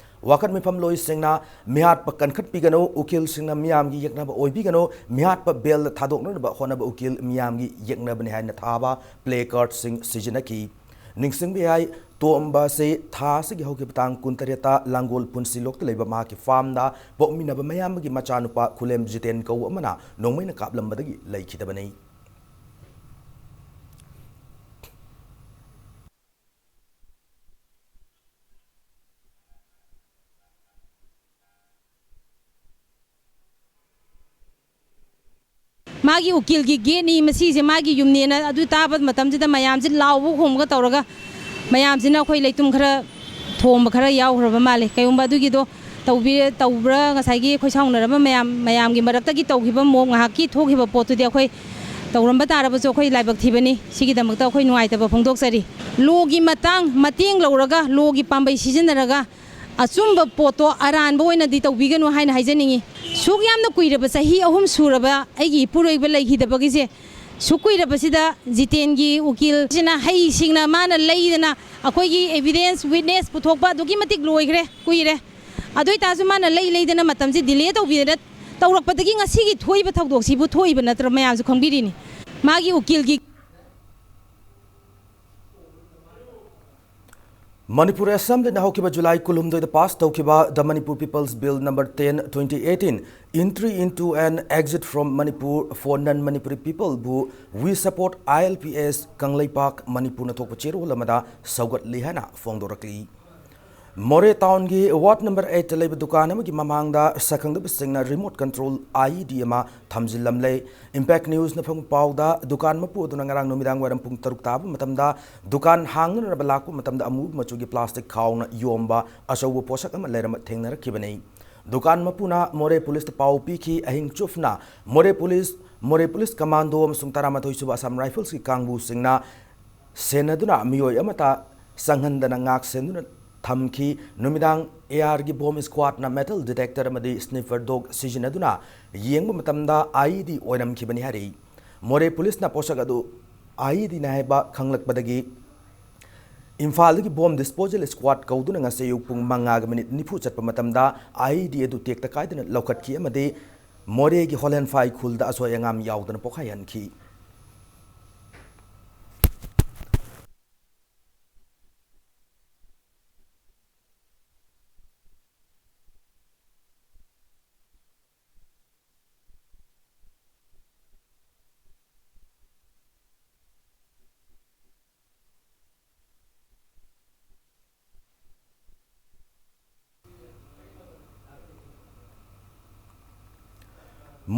ꯋꯥꯀꯠ ꯃꯤꯐꯝ ꯂꯣꯏꯁꯤꯡꯅ ꯃꯤꯍꯥꯠꯄ ꯀꯟꯈꯠꯄꯤꯒꯅꯨ, ꯎꯀꯤꯜꯁꯤꯡꯅ ꯃꯤꯌꯥꯝꯒꯤ ꯌꯦꯛꯅꯕ ꯑꯣꯏꯕꯤꯒꯅꯨ, ꯃꯤꯍꯥꯠꯄ ꯕꯦꯜꯗ ꯊꯥꯗꯣꯛꯅꯅꯕ ꯍꯣꯠꯅꯕ ꯎꯀꯤꯜ ꯃꯤꯌꯥꯝꯒꯤ ꯌꯦꯛꯅꯕꯅꯤ ꯍꯥꯏꯅ ꯊꯥꯕ placardꯁꯤꯡ ꯁꯤꯖꯤꯟꯅꯈꯤ꯫ ꯅꯤꯡꯁꯤꯡꯕ ꯌꯥꯏ, ꯇꯣꯝꯕ ꯑꯁꯤ ꯊꯥ ꯑꯁꯤꯒꯤ ꯍꯧꯈꯤꯕ ꯇꯥꯡ ꯀꯨꯟꯇꯔꯦꯠꯇ ꯂꯥꯡꯒꯣꯜ ꯄꯨꯟꯁꯤꯂꯣꯛꯇ ꯂꯩꯕ ꯃꯍꯥꯛꯀꯤ ꯐꯥꯔꯝꯗ ꯄꯣꯛꯃꯤꯟꯅꯕ ꯃꯌꯥꯝꯕꯒꯤ ꯃꯆꯥꯅꯨꯄꯥ ꯈꯨꯂꯦꯝ ꯖꯤꯇꯦꯟ ꯀꯧꯕ ꯑꯃꯅ ꯅꯣꯡꯃꯩꯅ ꯀꯥꯞꯂꯝꯕꯗꯒꯤ ꯂꯩꯈꯤꯗꯕꯅꯤ꯫ ꯃꯥꯒꯤ ꯎꯀꯤꯜꯒꯤ ꯒꯦꯠꯅꯤ, ꯃꯁꯤꯁꯦ ꯃꯥꯒꯤ ꯌꯨꯝꯅꯦꯅ ꯑꯗꯨ ꯇꯥꯕ ꯃꯇꯝꯁꯤꯗ ꯃꯌꯥꯝꯁꯦ ꯂꯥꯎꯕ ꯈꯣꯡꯕꯒ ꯇꯧꯔꯒ, ꯃꯌꯥꯝꯁꯤꯅ ꯑꯩꯈꯣꯏ ꯂꯩꯇꯨꯝ ꯈꯔ ꯊꯣꯝꯕ ꯈꯔ ꯌꯥꯎꯈ꯭ꯔꯕ ꯃꯥꯜꯂꯦ꯫ ꯀꯩꯒꯨꯝꯕ ꯑꯗꯨꯒꯤꯗꯣ ꯇꯧꯕꯤ-, ꯇꯧꯕ꯭ꯔꯥ, ꯉꯁꯥꯏꯒꯤ ꯑꯩꯈꯣꯏ ꯁꯥꯎꯅꯔꯕ ꯃꯌꯥꯝ, ꯃꯌꯥꯝꯒꯤ ꯃꯔꯛꯇꯒꯤ ꯇꯧꯈꯤꯕ ꯃꯣꯞ ꯉꯥꯏꯍꯥꯛꯀꯤ ꯊꯣꯛꯈꯤꯕ ꯄꯣꯠꯇꯨꯗꯤ ꯑꯩꯈꯣꯏ ꯇꯧꯔꯝꯕ ꯇꯥꯔꯕꯁꯨ ꯑꯩꯈꯣꯏ ꯂꯥꯏꯕꯛ ꯊꯤꯕꯅꯤ꯫ ꯁꯤꯒꯤꯗꯃꯛꯇ ꯑꯩꯈꯣꯏ ꯅꯨꯡꯉꯥꯏꯇꯕ ꯐꯣꯡꯗꯣꯛꯆꯔꯤ꯫ ꯂꯣꯒꯤ ꯃꯇꯥꯡ ꯃꯇꯦꯡ ꯂꯧꯔꯒ, ꯂꯣꯒꯤ ꯄꯥꯝꯕꯩ ꯁꯤꯖꯤꯟꯅꯔꯒ ꯑꯆꯨꯝꯕ ꯄꯣꯠꯇꯣ ꯑꯔꯥꯟꯕ ꯑꯣꯏꯅꯗꯤ ꯇꯧꯕꯤꯒꯅꯨ ꯍꯥꯏꯅ ꯍꯥꯏꯖꯅꯤꯡꯉꯤ꯫ ꯁꯨꯛ ꯌꯥꯝꯅ ꯀꯨꯏꯔꯕ, ꯆꯍꯤ ꯑꯍꯨꯝ ꯁꯨꯔꯕ ꯑꯩꯒꯤ ꯏꯄꯨꯔꯣꯏꯕ ꯂꯩꯈꯤꯗꯕꯒꯤꯁꯦ, ꯁꯨꯛ ꯀꯨꯏꯔꯕꯁꯤꯗ ꯖꯤꯇꯦꯟꯒꯤ ꯎꯀꯤꯜꯁꯤꯅ ꯍꯩꯁꯤꯡꯅ ꯃꯥꯅ ꯂꯩꯗꯅ ꯑꯩꯈꯣꯏꯒꯤ evidence, witness ꯄꯨꯊꯣꯛꯄ ꯑꯗꯨꯛꯀꯤ ꯃꯇꯤꯛ ꯂꯣꯏꯈ꯭ꯔꯦ, ꯀꯨꯏꯔꯦ꯫ ꯑꯗꯨ ꯑꯣꯏꯇꯥꯔꯁꯨ ꯃꯥꯅ ꯂꯩ ꯂꯩꯗꯅ ꯃꯇꯝꯁꯤ delay ꯇꯧꯕꯤꯗꯅ ꯇꯧꯔꯛꯄꯗꯒꯤ ꯉꯁꯤꯒꯤ ꯊꯣꯛꯏꯕ ꯊꯧꯗꯣꯛꯁꯤꯕꯨ ꯊꯣꯛꯏꯕ ꯅꯠꯇ꯭ꯔꯣ? ꯃꯌꯥꯝꯁꯨ ꯈꯪꯕꯤꯔꯤꯅꯤ꯫ ꯃꯥꯒꯤ ꯎꯀꯤꯜꯒꯤ ꯃꯅꯤꯄꯨꯔ ꯑꯦꯁꯦꯝꯕ꯭ꯂꯤꯅ ꯍꯧꯈꯤꯕ ꯖꯨꯂꯥꯏ ꯀꯨꯟꯍꯨꯝꯗꯣꯏꯗ ꯄꯥꯁ ꯇꯧꯈꯤꯕ The Manipur People's Bill number ten, twenty eighteen, Entry into and Exit from Manipur for Non-Manipuri People ꯕꯨ We Support I L P S Kangleipak ꯃꯅꯤꯄꯨꯔꯅ ꯊꯣꯛꯄ ꯆꯦꯔꯣꯜ ꯑꯃꯗ ꯁꯧꯒꯠꯂꯤ ꯍꯥꯏꯅ ꯐꯣꯡꯗꯣꯔꯛꯂꯤ꯫ ꯃꯣꯔꯦ ꯇꯥꯎꯟꯒꯤ ꯋꯥꯔꯗ ꯅꯝꯕꯔ ꯑꯩꯠꯇ ꯂꯩꯕ ꯗꯨꯀꯥꯟ ꯑꯃꯒꯤ ꯃꯃꯥꯡꯗ ꯁꯛꯈꯪꯗꯕꯁꯤꯡꯅ ꯔꯤꯃꯣꯠ ꯀꯟꯇ꯭ꯔꯣꯜ ꯑꯥꯏ ꯏ ꯗꯤ ꯑꯃ ꯊꯝꯖꯤꯜꯂꯝꯂꯦ꯫ ꯏꯝꯄꯦꯛ ꯅ꯭ꯌꯨꯁꯅ ꯐꯪꯕ ꯄꯥꯎꯗ, ꯗꯨꯀꯥꯟ ꯃꯄꯨ ꯑꯗꯨꯅ ꯉꯔꯥꯡ ꯅꯨꯃꯤꯗꯥꯡ ꯋꯥꯏꯔꯝ ꯄꯨꯡ ꯇꯔꯨꯛ ꯇꯥꯕ ꯃꯇꯝꯗ ꯗꯨꯀꯥꯟ ꯍꯥꯡꯅꯅꯕ ꯂꯥꯛꯄ ꯃꯇꯝꯗ ꯑꯃꯨꯕ ꯃꯆꯨꯒꯤ ꯄ꯭ꯂꯥꯁꯇꯤꯛ ꯈꯥꯎꯅ ꯌꯣꯝꯕ ꯑꯆꯧꯕ ꯄꯣꯠꯁꯛ ꯑꯃ ꯂꯩꯔꯝꯕ ꯊꯦꯡꯅꯔꯛꯈꯤꯕꯅꯤ꯫ ꯗꯨꯀꯥꯟ ꯃꯄꯨꯅ ꯃꯣꯔꯦ ꯄꯨꯂꯤꯁꯇ ꯄꯥꯎ ꯄꯤꯈꯤ꯫ ꯑꯍꯤꯡ ꯆꯨꯞꯅ ꯃꯣꯔꯦ ꯄꯨꯂꯤꯁ, ꯃꯣꯔꯦ ꯄꯨꯂꯤꯁ ꯀꯃꯥꯟꯗꯣ ꯑꯃꯁꯨꯡ ꯇꯔꯥꯃꯥꯊꯣꯏ ꯁꯨꯕ ꯑꯁꯥꯝ ꯔꯥꯏꯐꯜꯁꯀꯤ ꯀꯥꯡꯕꯨꯁꯤꯡꯅ ꯁꯦꯟꯅꯗꯨꯅ ꯃꯤꯑꯣꯏ ꯑꯃꯠꯇ ꯆꯪꯍꯟꯗꯅ ꯉꯥꯛ ꯁꯦꯟꯗꯨꯅ ꯊꯝꯈꯤ꯫ ꯅꯨꯃꯤꯗꯥꯡ ꯑꯦ ꯑꯥꯔꯒꯤ ꯕꯣꯝ ꯁ꯭ꯀ꯭ꯋꯥꯗꯅ ꯃꯦꯇꯜ ꯗꯤꯇꯦꯛꯇꯔ ꯑꯃꯗꯤ ꯁ꯭ꯅꯤꯐꯔ ꯗꯣꯒ ꯁꯤꯖꯤꯟꯅꯗꯨꯅ ꯌꯦꯡꯕ ꯃꯇꯝꯗ ꯑꯥꯏ ꯏ ꯗꯤ ꯑꯣꯏꯔꯝꯈꯤꯕꯅꯤ ꯍꯥꯏꯔꯤ꯫ ꯃꯣꯔꯦ ꯄꯨꯂꯤꯁꯅ ꯄꯣꯠꯁꯛ ꯑꯗꯨ ꯑꯥꯏ ꯏ ꯗꯤꯅꯤ ꯍꯥꯏꯕ ꯈꯪꯂꯛꯄꯗꯒꯤ ꯏꯝꯐꯥꯜꯗꯒꯤ ꯕꯣꯝ ꯗꯤꯁꯄꯣꯖꯦꯜ ꯁ꯭ꯀ꯭ꯋꯥꯗ ꯀꯧꯗꯨꯅ ꯉꯁꯤ ꯑꯌꯨꯛ ꯄꯨꯡ ꯃꯉꯥꯒ ꯃꯤꯅꯤꯠ ꯅꯤꯐꯨ ꯆꯠꯄ ꯃꯇꯝꯗ ꯑꯥꯏ ꯏ ꯗꯤ ꯑꯗꯨ ꯇꯦꯛꯇ ꯀꯥꯏꯗꯅ ꯂꯧꯈꯠꯈꯤ ꯑꯃꯗꯤ ꯃꯣꯔꯦꯒꯤ ꯍꯣꯂꯦꯟꯐꯥꯏ ꯈꯨꯜꯗ ꯑꯁꯣꯏ ꯑꯉꯥꯝ ꯌꯥꯎꯗꯅ ꯄꯣꯈꯥꯏꯍꯟꯈꯤ꯫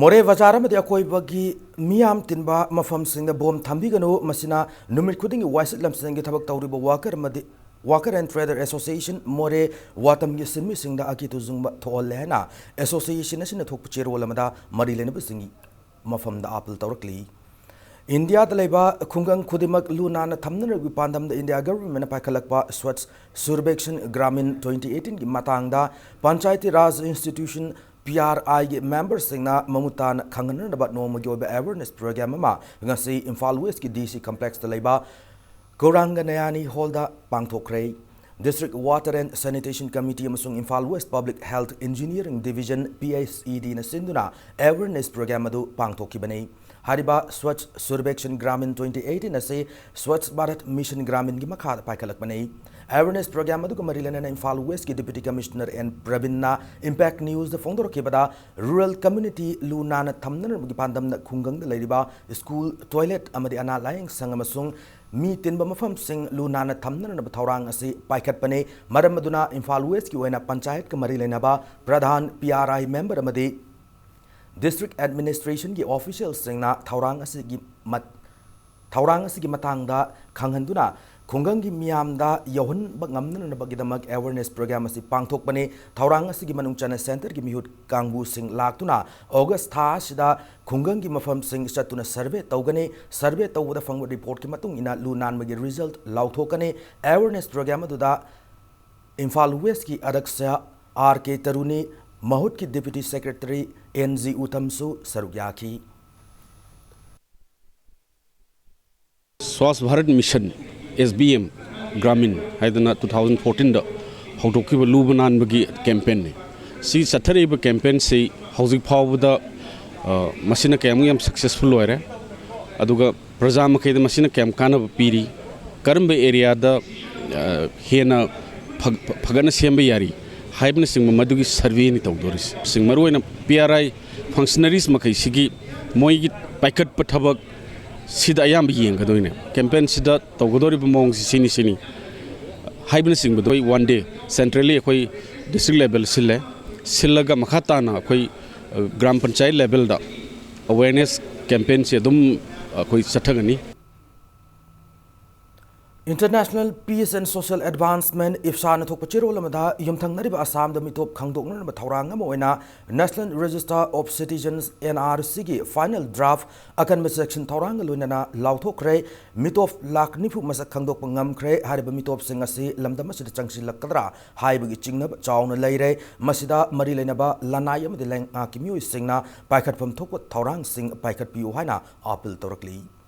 ꯃꯣꯔꯦ ꯕꯖꯥꯔ ꯑꯃꯗꯤ ꯑꯀꯣꯏꯕꯒꯤ ꯃꯤꯌꯥꯝ ꯇꯤꯟꯕ ꯃꯐꯝꯁꯤꯡꯗ ꯕꯣꯝ ꯊꯝꯕꯤꯒꯅꯨ, ꯃꯁꯤꯅ ꯅꯨꯃꯤꯠ ꯈꯨꯗꯤꯡꯒꯤ ꯋꯥꯏꯁꯤꯠ ꯂꯝꯁꯤꯡꯒꯤ ꯊꯕꯛ ꯇꯧꯔꯤꯕ ꯋꯥꯀꯔ ꯑꯃꯗꯤ Worker and Trader Association ꯃꯣꯔꯦ ꯋꯥꯇꯝꯒꯤ ꯁꯤꯟꯃꯤꯁꯤꯡꯗ ꯑꯀꯤ ꯇꯨꯖꯨꯡꯕ ꯊꯣꯛꯍꯜꯂꯦ ꯍꯥꯏꯅ ꯑꯦꯁꯣꯁꯤꯌꯦꯁꯟ ꯑꯁꯤꯅ ꯊꯣꯛꯄ ꯆꯦꯔꯣꯜ ꯑꯃꯗ ꯃꯔꯤ ꯂꯩꯅꯕꯁꯤꯡꯒꯤ ꯃꯐꯝꯗ ꯑꯥꯄꯤꯜ ꯇꯧꯔꯛꯂꯤ꯫ ꯏꯟꯗꯤꯌꯥꯗ ꯂꯩꯕ ꯈꯨꯡꯒꯪ ꯈꯨꯗꯤꯡꯃꯛ ꯂꯨ ꯅꯥꯟꯅ ꯊꯝꯅꯅꯕꯒꯤ ꯄꯥꯟꯗꯝꯗ ꯏꯟꯗꯤꯌꯥ ꯒꯚꯔꯟꯃꯦꯟꯠꯅ ꯄꯥꯏꯈꯠꯂꯛꯄ ꯁ꯭ꯋꯥꯆ ꯁꯨꯔꯕꯦꯛꯁꯟ ꯒ꯭ꯔꯥꯃꯤꯟ twenty eighteen ꯒꯤ ꯃꯇꯥꯡꯗ Panchayati Raj institution, P R I ꯒꯤ ꯃꯦꯝꯕꯔꯁꯤꯡꯅ ꯃꯃꯨꯠ ꯇꯥꯅ ꯈꯪꯍꯟꯅꯅꯕ ꯅꯣꯡꯃꯒꯤ ꯑꯣꯏꯕ ꯑꯦꯋꯦꯔꯅꯦꯁ ꯄ꯭ꯔꯣꯒ꯭ꯔꯥꯝ ꯑꯃ ꯉꯁꯤ ꯏꯝꯐꯥꯜ ꯋꯦꯁꯀꯤ D C ꯀꯝꯄ꯭ꯂꯦꯛꯁꯇ ꯂꯩꯕ ꯒꯧꯔꯥꯡꯒ ꯅꯌꯥꯅꯤ ꯍꯣꯜꯗ ꯄꯥꯡꯊꯣꯛꯈ꯭ꯔꯦ꯫ District Water and Sanitation Committee ꯑꯃꯁꯨꯡ ꯏꯝꯐꯥꯜ ꯋꯦꯁ public health engineering division, P S E D ꯅ ꯁꯤꯟꯗꯨꯅ ꯑꯦꯋꯦꯔꯅꯦꯁ ꯄ꯭ꯔꯣꯒ꯭ꯔꯥꯝ ꯑꯗꯨ ꯄꯥꯡꯊꯣꯛꯈꯤꯕꯅꯤ꯫ ꯍꯥꯏꯔꯤꯕ ꯁ꯭ꯋꯥꯆ ꯁꯨꯔꯕꯦꯛꯁꯟ ꯒ꯭ꯔꯥꯃꯤꯟ twenty eighteen ꯑꯁꯤ ꯁ꯭ꯋꯥꯆ ꯚꯥꯔꯠ ꯃꯤꯁꯟ ꯒ꯭ꯔꯥꯃꯤꯟꯒꯤ ꯃꯈꯥꯗ ꯄꯥꯏꯈꯠꯂꯛꯄꯅꯤ꯫ Awareness program ꯑꯗꯨꯒ ꯃꯔꯤ ꯂꯩꯅꯅ ꯏꯝꯐꯥꯜ ꯋꯦꯁꯀꯤ Deputy Commissioner N ꯄ꯭ꯔꯕꯤꯟꯅ Impact Newsꯗ ꯐꯣꯡꯗꯣꯔꯛꯈꯤꯕꯗ, rural community ꯂꯨ ꯅꯥꯟꯅ ꯊꯝꯅꯅꯕꯒꯤ ꯄꯥꯟꯗꯝꯗ ꯈꯨꯡꯒꯪꯗ ꯂꯩꯔꯤꯕ ꯁ꯭ꯀꯨꯜ, ꯇꯣꯏꯂꯦꯠ ꯑꯃꯗꯤ ꯑꯅꯥ ꯂꯥꯌꯦꯡ ꯁꯪ ꯑꯃꯁꯨꯡ ꯃꯤ ꯇꯤꯟꯕ ꯃꯐꯝꯁꯤꯡ ꯂꯨ ꯅꯥꯟꯅ ꯊꯝꯅꯅꯕ ꯊꯧꯔꯥꯡ ꯑꯁꯤ ꯄꯥꯏꯈꯠꯄꯅꯤ꯫ ꯃꯔꯝ ꯑꯗꯨꯅ ꯏꯝꯐꯥꯜ ꯋꯦꯁꯀꯤ ꯑꯣꯏꯅ ꯄꯟꯆꯥꯌꯠꯀ ꯃꯔꯤ ꯂꯩꯅꯕ ꯄ꯭ꯔꯙꯥꯟ, P R I member ꯑꯃꯗꯤ district administrationꯒꯤ officialꯁꯤꯡꯅ ꯊꯧꯔꯥꯡ ꯑꯁꯤꯒꯤ ꯃꯠ-, ꯊꯧꯔꯥꯡ ꯑꯁꯤꯒꯤ ꯃꯇꯥꯡꯗ ꯈꯪꯍꯟꯗꯨꯅ ꯈꯨꯡꯒꯪꯒꯤ ꯃꯤꯌꯥꯝꯗ ꯌꯧꯍꯟꯕ ꯉꯝꯅꯅꯕꯒꯤꯗꯃꯛ awareness program ꯑꯁꯤ ꯄꯥꯡꯊꯣꯛꯄꯅꯤ꯫ ꯊꯧꯔꯥꯡ ꯑꯁꯤꯒꯤ ꯃꯅꯨꯡ ꯆꯟꯅ centreꯒꯤ ꯃꯤꯍꯨꯠ ꯀꯥꯡꯕꯨꯁꯤꯡ ꯂꯥꯛꯇꯨꯅ August ꯊꯥ ꯑꯁꯤꯗ ꯈꯨꯡꯒꯪꯒꯤ ꯃꯐꯝꯁꯤꯡ ꯆꯠꯇꯨꯅ survey ꯇꯧꯒꯅꯤ꯫ Survey ꯇꯧꯕꯗ ꯐꯪꯕ reportꯀꯤ ꯃꯇꯨꯡ ꯏꯟꯅ ꯂꯨ ꯅꯥꯟꯕꯒꯤ result ꯂꯥꯎꯊꯣꯛꯀꯅꯤ꯫ Awareness program ꯑꯗꯨꯗ ꯏꯝꯐꯥꯜ ꯋꯦꯁꯀꯤ ꯑꯗ꯭ꯌꯛꯁ R K ꯇꯔꯨꯅꯤ, ꯃꯍꯨꯠꯀꯤ Deputy Secretary N G ꯎꯊꯝꯁꯨ ꯁꯔꯨꯛ ꯌꯥꯈꯤ꯫ Swachh Bharat mission, S B M Gramin ꯍꯥꯏꯗꯅ two thousand fourteenꯗ ꯍꯧꯗꯣꯛꯈꯤꯕ ꯂꯨꯕ ꯅꯥꯟꯕꯒꯤ campaignꯅꯤ꯫ ꯁꯤ ꯆꯠꯊꯔꯛꯏꯕ campaignꯁꯤ ꯍꯧꯖꯤꯛ ꯐꯥꯎꯕꯗ, ꯑ, ꯃꯁꯤꯅ ꯀꯌꯥꯃꯨꯛ ꯌꯥꯝ successful ꯑꯣꯏꯔꯦ, ꯑꯗꯨꯒ ꯄ꯭ꯔꯖꯥ ꯃꯈꯩꯗ ꯃꯁꯤꯅ ꯀꯌꯥꯝ ꯀꯥꯟꯅꯕ ꯄꯤꯔꯤ, ꯀꯔꯝꯕ areaꯗ, ꯑ, ꯍꯦꯟꯅ ꯐ-, ꯐ-, ꯐꯒꯠꯅ ꯁꯦꯝꯕ ꯌꯥꯔꯤ ꯍꯥꯏꯕꯅꯆꯤꯡꯕ ꯃꯗꯨꯒꯤ surveyꯅꯤ ꯇꯧꯗꯣꯔꯤꯁꯤ꯫ ꯁꯤꯡ ꯃꯔꯨꯑꯣꯏꯅ P R I functionaries ꯃꯈꯩꯁꯤꯒꯤ ꯃꯣꯏꯒꯤ ꯄꯥꯏꯈꯠꯄ ꯊꯕꯛ ꯁꯤꯗ ꯑꯌꯥꯝꯕ ꯌꯦꯡꯒꯗꯣꯏꯅꯦ꯫ Campaignꯁꯤꯗ ꯇꯧꯒꯗꯧꯔꯤꯕ ꯃꯑꯣꯡꯁꯤ ꯁꯤꯅꯤ, ꯁꯤꯅꯤ ꯍꯥꯏꯕꯅꯆꯤꯡꯕꯗꯣ ꯑꯩ one day centrally ꯑꯩꯈꯣꯏ district level ꯁꯤꯜꯂꯦ꯫ ꯁꯤꯜꯂꯒ ꯃꯈꯥ ꯇꯥꯅ ꯑꯩꯈꯣꯏ, ꯑ, ꯒ꯭ꯔꯥꯝ ꯄꯟꯆꯥꯌꯠ levelꯗ awareness campaignꯁꯦ ꯑꯗꯨꯝ ꯑꯩꯈꯣꯏ ꯆꯠꯊꯒꯅꯤ꯫ International Peace and Social Advancement, IPSAꯅ ꯊꯣꯛꯄ ꯆꯦꯔꯣꯜ ꯑꯃꯗ ꯌꯨꯝꯊꯪꯅꯔꯤꯕ ꯑꯁꯥꯝꯗ ꯃꯤꯇꯣꯞ ꯈꯪꯗꯣꯛꯅꯅꯕ ꯊꯧꯔꯥꯡ ꯑꯃ ꯑꯣꯏꯅ National Register of Citizens, N R Cꯒꯤ final draft ꯑꯀꯟꯕ section ꯊꯧꯔꯥꯡꯒ ꯂꯣꯏꯅꯅ ꯂꯥꯎꯊꯣꯛꯈ꯭ꯔꯦ꯫ ꯃꯤꯇꯣꯞ ꯂꯥꯈ ꯅꯤꯐꯨ ꯃꯁꯛ ꯈꯪꯗꯣꯛꯄ ꯉꯝꯈ꯭ꯔꯦ꯫ ꯍꯥꯏꯔꯤꯕ ꯃꯤꯇꯣꯞꯁꯤꯡ ꯑꯁꯤ ꯂꯝꯗꯝ ꯑꯁꯤꯗ ꯆꯪꯁꯤꯜꯂꯛꯀꯗ꯭ꯔꯥ ꯍꯥꯏꯕꯒꯤ ꯆꯤꯡꯅꯕ ꯆꯥꯎꯅ ꯂꯩꯔꯦ꯫ ꯃꯁꯤꯗ ꯃꯔꯤ ꯂꯩꯅꯕ ꯂꯅꯥꯏ ꯑꯃꯗꯤ ꯂꯩꯉꯥꯛꯀꯤ ꯃꯤꯑꯣꯏꯁꯤꯡꯅ ꯄꯥꯏꯈꯠꯐꯝ ꯊꯣꯛꯄ ꯊꯧꯔꯥꯡꯁꯤꯡ ꯄꯥꯏꯈꯠꯄꯤꯌꯨ ꯍꯥꯏꯅ appeal ꯇꯧꯔꯛꯂꯤ꯫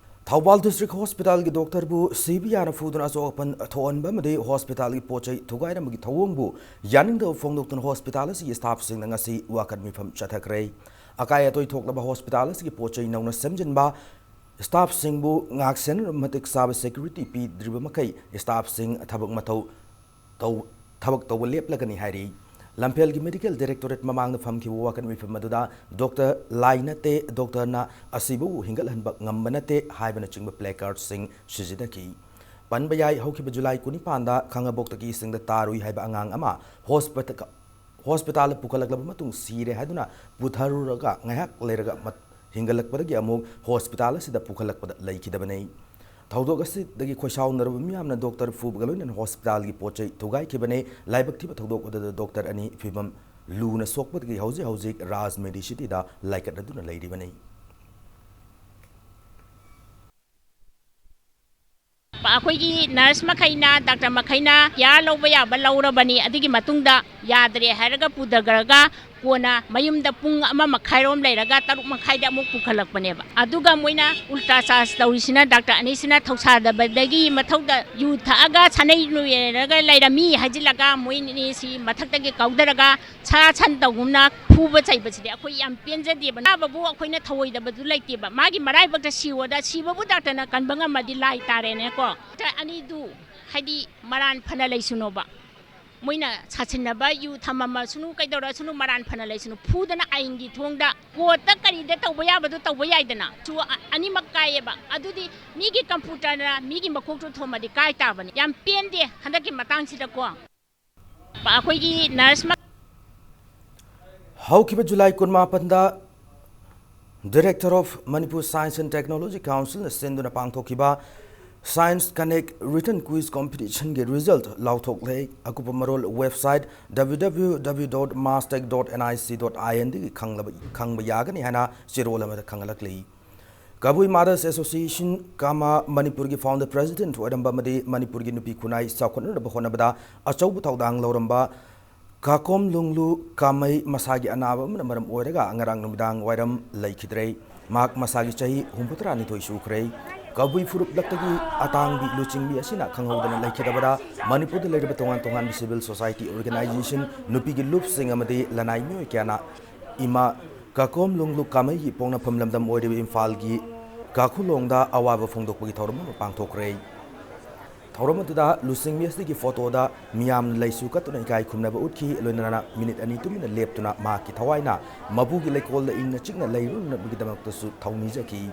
ꯊꯧꯕꯥꯜ District Hospitalꯒꯤ doctorꯕꯨ ꯁꯤꯕ ꯌꯥꯅ ꯐꯨꯗꯨꯅ ꯑꯆꯧ ꯑꯄꯟ ꯊꯣꯛꯍꯟꯕ ꯑꯃꯗꯤ hospitalꯒꯤ ꯄꯣꯠ ꯆꯩ ꯊꯨꯒꯥꯏꯔꯝꯕꯒꯤ ꯊꯧꯑꯣꯡꯕꯨ ꯌꯥꯅꯤꯡꯗꯕ ꯐꯣꯡꯗꯣꯛꯇꯨꯅ hospital ꯑꯁꯤꯒꯤ staffꯁꯤꯡꯅ ꯉꯁꯤ ꯋꯥꯀꯠ ꯃꯤꯐꯝ ꯆꯠꯊꯈ꯭ꯔꯦ꯫ ꯑꯀꯥꯏ ꯑꯇꯣꯏ ꯊꯣꯛꯂꯕ ꯍꯣꯁꯄꯤꯇꯥꯜ ꯑꯁꯤꯒꯤ ꯄꯣꯠ ꯆꯩ ꯅꯧꯅ ꯁꯦꯝꯖꯤꯟꯕ, ꯁ꯭ꯇꯥꯐꯁꯤꯡꯕꯨ ꯉꯥꯛꯁꯦꯟꯅꯅꯕ ꯃꯇꯤꯛ ꯆꯥꯕ ꯁꯦꯀ꯭ꯌꯨꯔꯤꯇꯤ ꯄꯤꯗ꯭ꯔꯤꯕ ꯃꯈꯩ ꯁ꯭ꯇꯥꯐꯁꯤꯡ ꯊꯕꯛ ꯃꯊꯧ ꯇꯧ-, ꯊꯕꯛ ꯇꯧꯕ ꯂꯦꯞꯂꯒꯅꯤ ꯍꯥꯏꯔꯤ꯫ ꯂꯝꯐꯦꯜꯒꯤ ꯃꯦꯗꯤꯀꯦꯜ ꯗꯥꯏꯔꯦꯛꯇꯣꯔꯦꯠ ꯃꯃꯥꯡꯗ ꯐꯝꯈꯤꯕ ꯋꯥꯀꯠ ꯃꯤꯐꯝ ꯑꯗꯨꯗ "ꯗꯣꯛꯇꯔ ꯂꯥꯏ ꯅꯠꯇꯦ, ꯗꯣꯛꯇꯔꯅ ꯑꯁꯤꯕꯕꯨ ꯍꯤꯡꯒꯠꯍꯟꯕ ꯉꯝꯕ ꯅꯠꯇꯦ" ꯍꯥꯏꯕꯅꯆꯤꯡꯕ ꯄ꯭ꯂꯦꯀꯥꯔꯗꯁꯤꯡ ꯁꯤꯖꯤꯟꯅꯈꯤ꯫ ꯄꯟꯕ ꯌꯥꯏ, ꯍꯧꯈꯤꯕ ꯖꯨꯂꯥꯏ ꯀꯨꯟꯅꯤꯄꯥꯟꯗ ꯈꯥꯉꯕꯣꯛꯇꯒꯤ ꯏꯁꯤꯡꯗ ꯇꯥꯔꯨꯏ ꯍꯥꯏꯕ ꯑꯉꯥꯡ ꯑꯃ ꯍꯣꯁꯄꯤꯇꯥ-, ꯍꯣꯁꯄꯤꯇꯥꯜꯗ ꯄꯨꯈꯠꯂꯛꯂꯕ ꯃꯇꯨꯡ ꯁꯤꯔꯦ ꯍꯥꯏꯗꯨꯅ ꯄꯨꯊꯔꯨꯔꯒ ꯉꯥꯏꯍꯥꯛ ꯂꯩꯔꯒ ꯃꯠ-, ꯍꯤꯡꯒꯠꯂꯛꯄꯗꯒꯤ ꯑꯃꯨꯛ ꯍꯣꯁꯄꯤꯇꯥꯜ ꯑꯁꯤꯗ ꯄꯨꯈꯠꯂꯛꯄꯗ ꯂꯩꯈꯤꯗꯕꯅꯤ꯫ ꯊꯧꯗꯣꯛ ꯑꯁꯤꯗꯒꯤ ꯈꯣꯏꯁꯥꯎꯅꯔꯕ ꯃꯤꯌꯥꯝꯅ ꯗꯣꯛꯇꯔ ꯐꯨꯕꯒ ꯂꯣꯏꯅꯅ ꯍꯣꯁꯄꯤꯇꯥꯜꯒꯤ ꯄꯣꯠ ꯆꯩ ꯊꯨꯒꯥꯏꯈꯤꯕꯅꯤ꯫ ꯂꯥꯏꯕꯛ ꯊꯤꯕ ꯊꯧꯗꯣꯛ ꯑꯗꯨꯗ ꯗꯣꯛꯇꯔ ꯑꯅꯤ ꯐꯤꯕꯝ ꯂꯨꯅ ꯁꯣꯛꯄꯗꯒꯤ ꯍꯧꯖꯤꯛ ꯍꯧꯖꯤꯛ ꯔꯥꯖ ꯃꯦꯗꯤꯁꯤꯇꯤꯗ ꯂꯥꯏꯀꯠꯅꯗꯨꯅ ꯂꯩꯔꯤꯕꯅꯤ꯫ ꯑꯩꯈꯣꯏꯒꯤ ꯅꯔꯁ ꯃꯈꯩꯅ, ꯗꯥꯛꯇꯔ ꯃꯈꯩꯅ ꯀꯤꯌꯥꯔ ꯂꯧꯕ ꯌꯥꯕ ꯂꯧꯔꯕꯅꯤ꯫ ꯑꯗꯨꯒꯤ ꯃꯇꯨꯡꯗ ꯌꯥꯗ꯭ꯔꯦ ꯍꯥꯏꯔꯒ ꯄꯨꯊꯈ꯭ꯔꯒ ꯀꯣꯟꯅ ꯃꯌꯨꯝꯗ ꯄꯨꯡ ꯑꯃ ꯃꯈꯥꯏꯔꯣꯝ ꯂꯩꯔꯒ ꯇꯔꯨꯛ ꯃꯈꯥꯏꯗ ꯑꯃꯨꯛ ꯄꯨꯈꯠꯂꯛꯄꯅꯦꯕ꯫ ꯑꯗꯨꯒ ꯃꯣꯏꯅ ꯎꯜꯇꯥ ꯆꯥꯔꯖ ꯇꯧꯔꯤꯁꯤꯅ, ꯗꯥꯛꯇꯔ ꯑꯅꯤꯁꯤꯅ ꯊꯧꯁꯥꯗꯕꯗꯒꯤ ꯃꯊꯧꯗ ꯌꯨ ꯊꯛꯑꯒ ꯁꯥꯟꯅꯩ ꯅꯨꯌꯦꯔꯒ ꯂꯩꯔꯝꯃꯤ ꯍꯥꯏꯖꯤꯜꯂꯒ ꯃꯣꯏ ꯑꯅꯤꯁꯤ ꯃꯊꯛꯇꯒꯤ ꯀꯥꯎꯊꯔꯒ ꯁꯥ ꯁꯟ ꯇꯧꯒꯨꯝꯅ ꯐꯨꯕ ꯆꯩꯕꯁꯤꯗꯤ ꯑꯩꯈꯣꯏ ꯌꯥꯝ ꯄꯦꯟꯖꯗꯦꯕ꯫ ꯑꯅꯥꯕꯕꯨ ꯑꯩꯈꯣꯏꯅ ꯊꯧꯑꯣꯏꯗꯕꯗꯨ ꯂꯩꯇꯦꯕ꯫ ꯃꯥꯒꯤ ꯃꯔꯥꯏꯕꯛꯇ ꯁꯤꯌꯣꯗ ꯁꯤꯕꯕꯨ ꯗꯥꯛꯇꯔꯅ ꯀꯟꯕ ꯉꯝꯃꯗꯤ ꯂꯥꯏ ꯇꯥꯔꯦꯅꯦꯀꯣ꯫ ꯗꯥꯛꯇꯔ ꯑꯅꯤꯗꯨ ꯍꯥꯏꯗꯤ ꯃꯔꯥꯟ ꯐꯅ ꯂꯩꯁꯅꯣꯕ꯫ ꯃꯣꯏꯅ ꯁꯥꯁꯤꯟꯅꯕ ꯌꯨ ꯊꯝꯃꯝꯃꯁꯨꯅꯨ, ꯀꯩꯗꯧꯔꯁꯅꯨ, ꯃꯔꯥꯟ ꯐꯅ ꯂꯩꯁꯅꯨ꯫ ꯐꯨꯗꯅ ꯑꯥꯏꯟꯒꯤ ꯊꯣꯡꯗ ꯀꯣꯔꯠꯇ ꯀꯔꯤꯗ ꯇꯧꯕ ꯌꯥꯕꯗꯣ ꯇꯧꯕ ꯌꯥꯏꯗꯅ꯫ ꯁꯨ ꯑ-, ꯑꯅꯤꯃꯛ ꯀꯥꯏꯌꯦꯕ꯫ ꯑꯗꯨꯗꯤ ꯃꯤꯒꯤ ꯀꯝꯄ꯭ꯌꯨꯇꯔꯅ ꯃꯤꯒꯤ ꯃꯀꯣꯛꯇꯣ ꯊꯣꯝꯃꯗꯤ ꯀꯥꯏ ꯇꯥꯕꯅꯤ꯫ ꯌꯥꯝ ꯄꯦꯟꯗꯦ ꯍꯟꯗꯛꯀꯤ ꯃꯇꯥꯡꯁꯤꯗꯀꯣ꯫ ꯑꯩꯈꯣꯏꯒꯤ ꯅꯔꯁ ꯃ- ꯍꯧꯈꯤꯕ ꯖꯨꯂꯥꯏ ꯀꯨꯟꯃꯥꯄꯟꯗ Director of Manipur Science and Technology Councilꯅ ꯁꯤꯟꯗꯨꯅ ꯄꯥꯡꯊꯣꯛꯈꯤꯕ Science Connect Written Quiz Competitionꯒꯤ result ꯂꯥꯎꯊꯣꯛꯂꯦ꯫ ꯑꯀꯨꯞꯄ ꯃꯔꯣꯜ website W W W dot mastech dot N I C dot I N ꯗꯒꯤ ꯈꯪꯂꯕ, ꯈꯪꯕ ꯌꯥꯒꯅꯤ ꯍꯥꯏꯅ ꯆꯦꯔꯣꯜ ꯑꯃꯗ ꯈꯪꯍꯜꯂꯛꯂꯤ꯫ ꯀꯕꯨꯏ Mothers Association ꯀꯃ ꯃꯅꯤꯄꯨꯔꯒꯤ founder president ꯑꯣꯏꯔꯝꯕ ꯑꯃꯗꯤ ꯃꯅꯤꯄꯨꯔꯒꯤ ꯅꯨꯄꯤ ꯈꯨꯟꯅꯥꯏ ꯆꯥꯎꯈꯠꯅꯅꯕ ꯍꯣꯠꯅꯕꯗ ꯑꯆꯧꯕ ꯊꯧꯗꯥꯡ ꯂꯧꯔꯝꯕ ꯀꯥꯀꯣꯝ ꯂꯨꯡꯂꯨ ꯀꯥꯃꯩ ꯃꯁꯥꯒꯤ ꯑꯅꯥꯕ ꯑꯃꯅ ꯃꯔꯝ ꯑꯣꯏꯔꯒ ꯉꯔꯥꯡ ꯅꯨꯃꯤꯗꯥꯡ ꯋꯥꯏꯔꯝ ꯂꯩꯈꯤꯗ꯭ꯔꯦ꯫ ꯃꯍꯥꯛ ꯃꯁꯥꯒꯤ ꯆꯍꯤ ꯍꯨꯝꯐꯨꯇꯔꯥꯅꯤꯊꯣꯏ ꯁꯨꯈ꯭ꯔꯦ꯫ ꯀꯕꯨꯏ ꯐꯨꯔꯨꯞꯂꯛꯇꯒꯤ ꯑꯇꯥꯡꯕꯤ ꯂꯨꯆꯤꯡꯕꯤ ꯑꯁꯤꯅ ꯈꯪꯍꯧꯗꯅ ꯂꯩꯈꯤꯗꯕꯗ ꯃꯅꯤꯄꯨꯔꯗ ꯂꯩꯔꯤꯕ ꯇꯣꯉꯥꯟ ꯇꯣꯉꯥꯟꯕ civil society organization, ꯅꯨꯄꯤꯒꯤ ꯂꯨꯞꯁꯤꯡ ꯑꯃꯗꯤ ꯂꯅꯥꯏ ꯃꯤꯑꯣꯏ ꯀꯌꯥꯅ ꯏꯃꯥ ꯀꯥꯀꯣꯝ ꯂꯨꯡꯂꯨꯛ ꯀꯥꯃꯩꯒꯤ ꯄꯣꯛꯅꯐꯝ ꯂꯝꯗꯝ ꯑꯣꯏꯔꯤꯕ ꯏꯝꯐꯥꯜꯒꯤ ꯀꯥꯈꯨꯂꯣꯡꯗ ꯑꯋꯥꯕ ꯐꯣꯡꯗꯣꯛꯄꯒꯤ ꯊꯧꯔꯝ ꯑꯃ ꯄꯥꯡꯊꯣꯛꯈ꯭ꯔꯦ꯫ ꯊꯧꯔꯝ ꯑꯗꯨꯗ ꯂꯨꯆꯤꯡꯕꯤ ꯑꯁꯤꯒꯤ ꯐꯣꯇꯣꯗ ꯃꯤꯌꯥꯝꯅ ꯂꯩꯁꯨ ꯀꯠꯇꯨꯅ ꯏꯀꯥꯏ ꯈꯨꯝꯅꯕ ꯎꯠꯈꯤ꯫ ꯂꯣꯏꯅꯅ ꯃꯤꯅꯤꯠ ꯑꯅꯤ ꯇꯨꯃꯤꯟꯅ ꯂꯦꯞꯇꯨꯅ ꯃꯍꯥꯛꯀꯤ ꯊꯋꯥꯏꯅ ꯃꯕꯨꯒꯤ ꯂꯩꯀꯣꯜꯗ ꯏꯪꯅ ꯆꯤꯛꯅ ꯂꯩꯔꯨꯅꯕꯒꯤꯗꯃꯛꯇꯁꯨ ꯊꯧꯅꯤꯖꯈꯤ꯫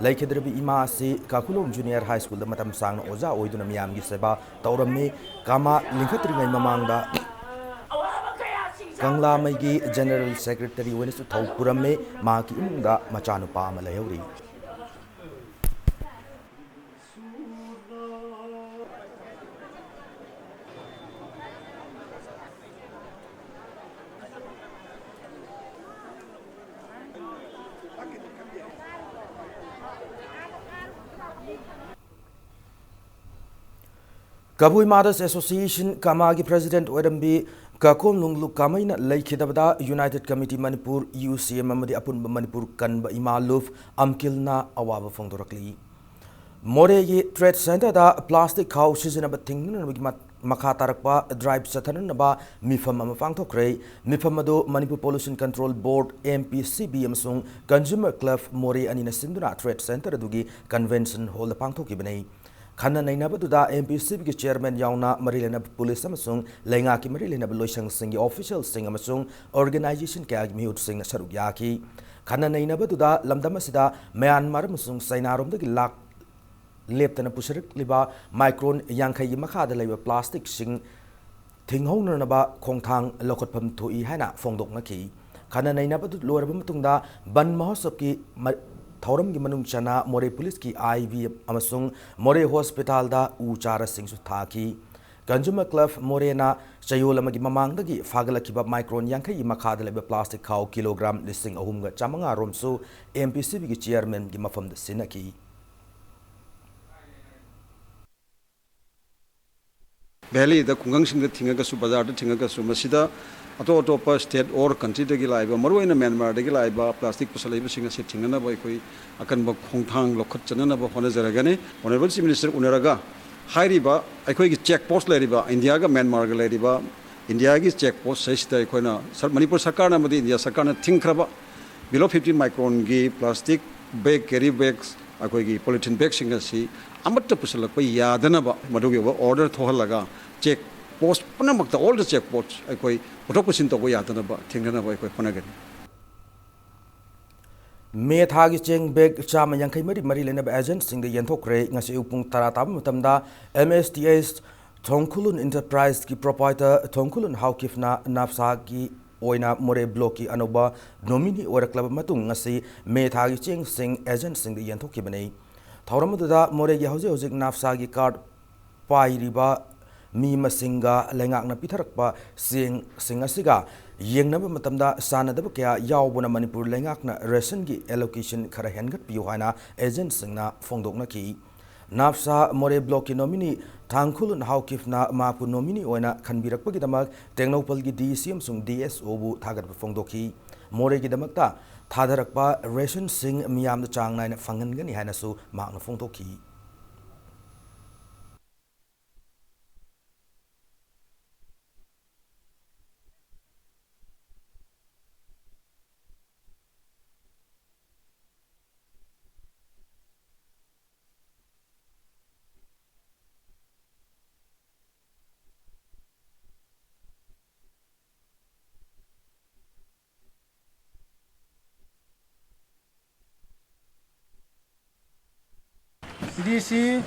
ꯂꯩꯈꯤꯗ꯭ꯔꯕꯤ ꯏꯃꯥ ꯑꯁꯤ ꯀꯥꯈꯨꯂꯣꯡ ꯖꯨꯅꯤꯌꯔ ꯍꯥꯏ ꯁ꯭ꯀꯨꯜꯗ ꯃꯇꯝ ꯁꯥꯡꯅ ꯑꯣꯖꯥ ꯑꯣꯏꯗꯨꯅ ꯃꯤꯌꯥꯝꯒꯤ ꯁꯦꯕꯥ ꯇꯧꯔꯝꯃꯤ꯫ ꯀꯥꯃꯥ ꯂꯤꯡꯈꯠꯇ꯭ꯔꯤꯉꯩ ꯃꯃꯥꯡꯗ ꯀꯪꯂꯥꯃꯩꯒꯤ ꯖꯦꯅꯔꯦꯜ ꯁꯦꯀ꯭ꯔꯦꯇꯔꯤ ꯑꯣꯏꯅꯁꯨ ꯊꯧ ꯄꯨꯔꯝꯃꯤ꯫ ꯃꯍꯥꯛꯀꯤ ꯏꯃꯨꯡꯗ ꯃꯆꯥꯅꯨꯄꯥ ꯑꯃ ꯂꯩꯍꯧꯔꯤ꯫ ꯀꯕꯨꯏ Mothers Association, ꯀꯃꯥꯒꯤ president ꯑꯣꯏꯔꯝꯕꯤ ꯀꯥꯀꯣꯝ ꯂꯨꯡꯂꯨꯛ ꯀꯥꯃꯩꯅ ꯂꯩꯈꯤꯗꯕꯗ United Committee Manipur, U C M, ꯑꯃꯗꯤ ꯑꯄꯨꯟꯕ ꯃꯅꯤꯄꯨꯔ ꯀꯟꯕ ꯏꯃꯥ ꯂꯨꯞ ꯑꯝꯀꯤꯜꯅ ꯑꯋꯥꯕ ꯐꯣꯡꯗꯣꯔꯛꯂꯤ꯫ ꯃꯣꯔꯦꯒꯤ trade centreꯗ plastic ꯈꯥꯎ ꯁꯤꯖꯤꯟꯅꯕ ꯊꯤꯡꯅꯅꯕꯒꯤ ꯃ-, ꯃꯈꯥ ꯇꯥꯔꯛꯄ drive ꯆꯠꯊꯅꯅꯕ ꯃꯤꯐꯝ ꯑꯃ ꯄꯥꯡꯊꯣꯛꯈ꯭ꯔꯦ꯫ ꯃꯤꯐꯝ ꯑꯗꯨ Manipur Pollution Control Board, M P C B, ꯑꯃꯁꯨꯡ Consumer Club ꯃꯣꯔꯦ ꯑꯅꯤꯅ ꯁꯤꯟꯗꯨꯅ trade centre ꯑꯗꯨꯒꯤ convention hallꯗ ꯄꯥꯡꯊꯣꯛꯈꯤꯕꯅꯤ꯫ ꯈꯟꯅ ꯅꯩꯅꯕꯗꯨꯗ M P C Bꯒꯤ chairman ꯌꯥꯎꯅ ꯃꯔꯤ ꯂꯩꯅꯕ police ꯑꯃꯁꯨꯡ ꯂꯩꯉꯥꯛꯀꯤ ꯃꯔꯤ ꯂꯩꯅꯕ ꯂꯣꯏꯁꯪꯁꯤꯡꯒꯤ officialꯁꯤꯡ ꯑꯃꯁꯨꯡ organization ꯀꯌꯥꯒꯤ ꯃꯤꯍꯨꯠꯁꯤꯡꯅ ꯁꯔꯨꯛ ꯌꯥꯈꯤ꯫ ꯈꯟꯅ ꯅꯩꯅꯕꯗꯨꯗ ꯂꯝꯗꯝ ꯑꯁꯤꯗ ꯃ꯭ꯌꯥꯟꯃꯥꯔ ꯑꯃꯁꯨꯡ ꯆꯩꯅꯥꯔꯣꯝꯗꯒꯤ ꯂꯥꯛ-, ꯂꯦꯞꯇꯅ ꯄꯨꯁꯤꯜꯂꯛꯂꯤꯕ micron ꯌꯥꯡꯈꯩꯒꯤ ꯃꯈꯥꯗ ꯂꯩꯕ plasticꯁꯤꯡ ꯊꯤꯡꯍꯧꯅꯅꯕ ꯈꯣꯡꯊꯥꯡ ꯂꯧꯈꯠꯐꯝ ꯊꯣꯛꯏ ꯍꯥꯏꯅ ꯐꯣꯡꯗꯣꯛꯅꯈꯤ꯫ ꯈꯟꯅ ꯅꯩꯅꯕꯗꯨ ꯂꯣꯏꯔꯕ ꯃꯇꯨꯡꯗ ꯕꯟ ꯃꯍꯣꯠꯁꯕꯀꯤ ꯃ-, ꯊꯧꯔꯝꯒꯤ ꯃꯅꯨꯡ ꯆꯟꯅ ꯃꯣꯔꯦ policeꯀꯤ I V ꯑꯃꯁꯨꯡ ꯃꯣꯔꯦ hospitalꯗ ꯎ ꯆꯥꯔꯥꯁꯤꯡꯁꯨ ꯊꯥꯈꯤ꯫ Consumer Club ꯃꯣꯔꯦꯅ ꯆꯌꯣꯜ ꯑꯃꯒꯤ ꯃꯃꯥꯡꯗꯒꯤ ꯐꯥꯒꯠꯂꯛꯈꯤꯕ micron ꯌꯥꯡꯈꯩꯒꯤ ꯃꯈꯥꯗ ꯂꯩꯕ plastic ꯈꯥꯎ kilogram ꯂꯤꯁꯤꯡ ꯑꯍꯨꯝꯒ ꯆꯥꯃꯉꯥ ꯔꯣꯝꯁꯨ M P C Bꯒꯤ chairmanꯒꯤ ꯃꯐꯝꯗ ꯁꯤꯟꯅꯈꯤ꯫ Valleyꯗ ꯈꯨꯡꯒꯪꯁꯤꯡꯗ ꯊꯤꯡꯉꯒꯁꯨ, ꯕꯖꯥꯔꯗ ꯊꯤꯡꯉꯒꯁꯨ, ꯃꯁꯤꯗ ꯑꯇꯣꯞ ꯑꯇꯣꯞꯄ state or countryꯗꯒꯤ ꯂꯥꯛꯏꯕ, ꯃꯔꯨꯑꯣꯏꯅ ꯃ꯭ꯌꯥꯟꯃꯥꯔꯗꯒꯤ ꯂꯥꯛꯏꯕ plastic ꯄꯨꯁꯜꯂꯛꯏꯕꯁꯤꯡ ꯑꯁꯤ ꯊꯤꯡꯅꯅꯕ ꯑꯩꯈꯣꯏ ꯑꯀꯟꯕ ꯈꯣꯡꯊꯥꯡ ꯂꯧꯈꯠꯆꯅꯅꯕ ꯍꯣꯠꯅꯖꯔꯒꯅꯤ꯫ Honourable Chief Minister ꯎꯅꯔꯒ ꯍꯥꯏꯔꯤꯕ ꯑꯩꯈꯣꯏꯒꯤ check post ꯂꯩꯔꯤꯕ, ꯏꯟꯗꯤꯌꯥꯒ ꯃ꯭ꯌꯥꯟꯃꯥꯔꯒ ꯂꯩꯔꯤꯕ ꯏꯟꯗꯤꯌꯥꯒꯤ check post ꯁꯤꯗꯩꯁꯤꯗ ꯑꯩꯈꯣꯏꯅ ꯁꯔ-, ꯃꯅꯤꯄꯨꯔ ꯁꯔꯀꯥꯔꯅ ꯑꯃꯗꯤ ꯏꯟꯗꯤꯌꯥ ꯁꯔꯀꯥꯔꯅ ꯊꯤꯡꯈ꯭ꯔꯕ Below fifty micronꯒꯤ plastic bag, carry bags, ꯑꯩꯈꯣꯏꯒꯤ polythene bagꯁꯤꯡ ꯑꯁꯤ ꯑꯃꯠꯇ ꯄꯨꯁꯤꯜꯂꯛꯄ ꯌꯥꯗꯅꯕ ꯃꯗꯨꯒꯤ ꯑꯣꯏꯕ order ꯊꯣꯛꯍꯜꯂꯒ check post ꯄꯨꯝꯅꯃꯛꯇ, all the check posts, ꯑꯩꯈꯣꯏ ꯄꯨꯊꯣꯛ ꯄꯨꯁꯤꯟ ꯇꯧꯕ ꯌꯥꯗꯅꯕ ꯊꯦꯡꯅꯅꯕ ꯑꯩꯈꯣꯏ ꯍꯣꯠꯅꯒꯅꯤ꯫ ꯃꯦ ꯊꯥꯒꯤ ꯆꯦꯡ bag ꯆꯥꯝꯃ ꯌꯥꯡꯈꯩ ꯃꯔꯤ ꯃꯔꯤ ꯂꯩꯅꯕ agentꯁꯤꯡꯗ ꯌꯦꯟꯊꯣꯛꯈ꯭ꯔꯦ꯫ ꯉꯁꯤ ꯑꯌꯨꯛ ꯄꯨꯡ ꯇꯔꯥ ꯇꯥꯕ ꯃꯇꯝꯗ M S T S ꯊꯣꯡꯈꯨꯂꯨꯟ Enterpriseꯀꯤ proprietor ꯊꯣꯡꯈꯨꯂꯨꯟ ꯍꯥꯎꯀꯤꯞꯅ NAFSAꯒꯤ ꯑꯣꯏꯅ ꯃꯣꯔꯦ blockꯀꯤ ꯑꯅꯧꯕ nominee ꯑꯣꯏꯔꯛꯂꯕ ꯃꯇꯨꯡ ꯉꯁꯤ ꯃꯦ ꯊꯥꯒꯤ ꯆꯦꯡꯁꯤꯡ agentꯁꯤꯡꯗ ꯌꯦꯟꯊꯣꯛꯈꯤꯕꯅꯤ꯫ ꯊꯧꯔꯝ ꯑꯗꯨꯗ ꯃꯣꯔꯦꯒꯤ ꯍꯧꯖꯤꯛ ꯍꯧꯖꯤꯛ NAFSAꯒꯤ card ꯄꯥꯏꯔꯤꯕ ꯃꯤ ꯃꯁꯤꯡꯒ ꯂꯩꯉꯥꯛꯅ ꯄꯤꯊꯔꯛꯄ ꯆꯦꯡꯁꯤꯡ ꯑꯁꯤꯒ ꯌꯦꯡꯅꯕ ꯃꯇꯝꯗ ꯆꯥꯟꯅꯗꯕ ꯀꯌꯥ ꯌꯥꯎꯕꯅ ꯃꯅꯤꯄꯨꯔ ꯂꯩꯉꯥꯛꯅ rationꯒꯤ allocation ꯈꯔ ꯍꯦꯟꯒꯠꯄꯤꯌꯨ ꯍꯥꯏꯅ agentꯁꯤꯡꯅ ꯐꯣꯡꯗꯣꯛꯅꯈꯤ꯫ NAFSA ꯃꯣꯔꯦ blockꯀꯤ nominee ꯊꯥꯡꯈꯨꯂꯨꯟ ꯍꯥꯎꯀꯤꯞꯅ ꯃꯍꯥꯛꯄꯨ nominee ꯑꯣꯏꯅ ꯈꯟꯕꯤꯔꯛꯄꯒꯤꯗꯃꯛ ꯇꯦꯡꯅꯧꯄꯜꯒꯤ DC ꯑꯃꯁꯨꯡ DSOꯕꯨ ꯊꯥꯒꯠꯄ ꯐꯣꯡꯗꯣꯛꯈꯤ꯫ ꯃꯣꯔꯦꯒꯤꯗꯃꯛꯇ ꯊꯥꯗꯔꯛꯄ rationꯁꯤꯡ ꯃꯤꯌꯥꯝꯗ ꯆꯥꯡ ꯅꯥꯏꯅ ꯐꯪꯍꯟꯒꯅꯤ ꯍꯥꯏꯅꯁꯨ ꯃꯍꯥꯛꯅ ꯐꯣꯡꯗꯣꯛꯈꯤ꯫ DC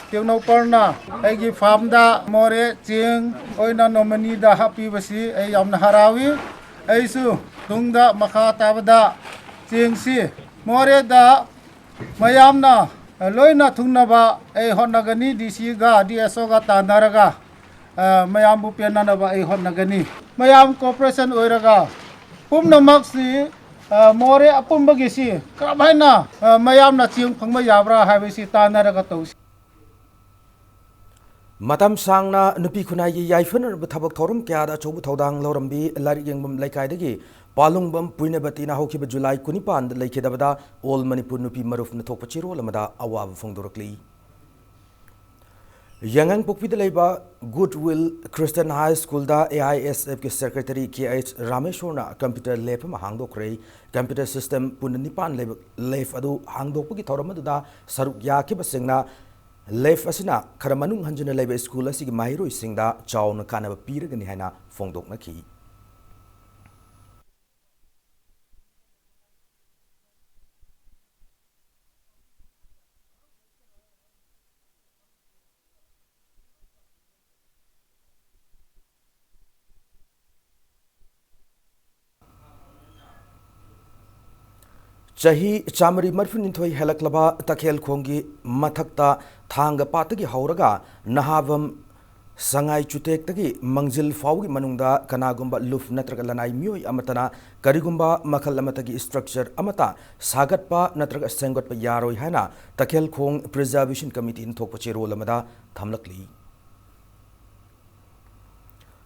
ꯇꯦꯡꯅꯧꯄꯜꯅ ꯑꯩꯒꯤ farmꯗ ꯃꯣꯔꯦ ꯆꯦꯡ ꯑꯣꯏꯅ nomineeꯗ ꯍꯥꯞꯄꯤꯕꯁꯤ ꯑꯩ ꯌꯥꯝꯅ ꯍꯔꯥꯎꯏ꯫ ꯑꯩꯁꯨ ꯇꯨꯡꯗ ꯃꯈꯥ ꯇꯥꯕꯗ ꯆꯦꯡꯁꯤ ꯃꯣꯔꯦꯗ ꯃꯌꯥꯝꯅ ꯂꯣꯏꯅ ꯊꯨꯡꯅꯕ ꯑꯩ ꯍꯣꯠꯅꯒꯅꯤ꯫ DCꯒ DSOꯒ ꯇꯥꯟꯅꯔꯒ ꯃꯌꯥꯝꯕꯨ ꯄꯦꯟꯅꯅꯕ ꯑꯩ ꯍꯣꯠꯅꯒꯅꯤ꯫ ꯃꯌꯥꯝ cooperation ꯑꯣꯏꯔꯒ ꯄꯨꯝꯅꯃꯛꯁꯤ ꯃꯣꯔꯦ ꯑꯄꯨꯝꯕꯒꯤꯁꯤ ꯀꯔꯝꯍꯥꯏꯅ ꯃꯌꯥꯝꯅ ꯆꯦꯡ ꯐꯪꯕ ꯌꯥꯕ꯭ꯔꯥ ꯍꯥꯏꯕꯁꯤ ꯇꯥꯟꯅꯔꯒ ꯇꯧꯁꯤ꯫ ꯃꯇꯝ ꯁꯥꯡꯅ ꯅꯨꯄꯤ ꯈꯨꯟꯅꯥꯏꯒꯤ ꯌꯥꯏꯐꯅꯔꯕ ꯊꯕꯛ ꯊꯧꯔꯝ ꯀꯌꯥꯗ ꯑꯆꯧꯕ ꯊꯧꯗꯥꯡ ꯂꯧꯔꯝꯕꯤ ꯂꯥꯏꯔꯤꯛ ꯌꯦꯡꯕꯝ ꯂꯩꯀꯥꯏꯗꯒꯤ ꯄꯥꯂꯨꯡꯕꯝ ꯄꯨꯏꯅꯕꯇꯤꯅ ꯍꯧꯈꯤꯕ ꯖꯨꯂꯥꯏ ꯀꯨꯟꯅꯤꯄꯥꯟꯗ ꯂꯩꯈꯤꯗꯕꯗ All Manipur ꯅꯨꯄꯤ ꯃꯔꯨꯞꯅ ꯊꯣꯛꯄ ꯆꯦꯔꯣꯜ ꯑꯃꯗ ꯑꯋꯥꯕ ꯐꯣꯡꯗꯣꯔꯛꯂꯤ꯫ ꯌꯥꯏꯉꯪꯄꯣꯛꯄꯤꯗ ꯂꯩꯕ Good Will Christian High School the A I S F ꯀꯤ Secretary K H ꯔꯥꯃꯦꯁꯣꯔꯅ computer lab ꯑꯃ ꯍꯥꯡꯗꯣꯛꯈ꯭ꯔꯦ꯫ Computer system ꯄꯨꯟꯅ ꯅꯤꯄꯥꯟ ꯂꯩꯕ lab ꯑꯗꯨ ꯍꯥꯡꯗꯣꯛꯄꯒꯤ ꯊꯧꯔꯝ ꯑꯗꯨꯗ ꯁꯔꯨꯛ ꯌꯥꯈꯤꯕꯁꯤꯡꯅ lab ꯑꯁꯤꯅ ꯈꯔ ꯃꯅꯨꯡ ꯍꯟꯖꯤꯟꯅ ꯂꯩꯕ school ꯑꯁꯤꯒꯤ ꯃꯍꯩꯔꯣꯏꯁꯤꯡꯗ ꯆꯥꯎꯅ ꯀꯥꯟꯅꯕ ꯄꯤꯔꯒꯅꯤ ꯍꯥꯏꯅ ꯐꯣꯡꯗꯣꯛꯅꯈꯤ꯫ ꯆꯍꯤ ꯆꯥꯃꯔꯤ ꯃꯔꯤꯐꯨꯅꯤꯊꯣꯏ ꯍꯦꯜꯂꯛꯂꯕ ꯇꯈꯦꯜ ꯈꯣꯡꯒꯤ ꯃꯊꯛꯇ ꯊꯥꯡꯒ ꯄꯥꯠꯇꯒꯤ ꯍꯧꯔꯒ ꯅꯍꯥꯕꯝ ꯁꯉꯥꯏ ꯆꯨꯇꯦꯛꯇꯒꯤ ꯃꯪꯖꯤꯜ ꯐꯥꯎꯕꯒꯤ ꯃꯅꯨꯡꯗ ꯀꯅꯥꯒꯨꯝꯕ ꯂꯨꯞ ꯅꯠꯇ꯭ꯔꯒ ꯂꯅꯥꯏ ꯃꯤꯑꯣꯏ ꯑꯃꯠꯇꯅ ꯀꯔꯤꯒꯨꯝꯕ ꯃꯈꯜ ꯑꯃꯠꯇꯒꯤ structure ꯑꯃꯠꯇ ꯁꯥꯒꯠꯄ ꯅꯠꯇ꯭ꯔꯒ ꯁꯦꯝꯒꯠꯄ ꯌꯥꯔꯣꯏ ꯍꯥꯏꯅ ꯇꯈꯦꯜ ꯈꯣꯡ Preservation Committeeꯅ ꯊꯣꯛꯄ ꯆꯦꯔꯣꯜ ꯑꯃꯗ ꯊꯝꯂꯛꯂꯤ꯫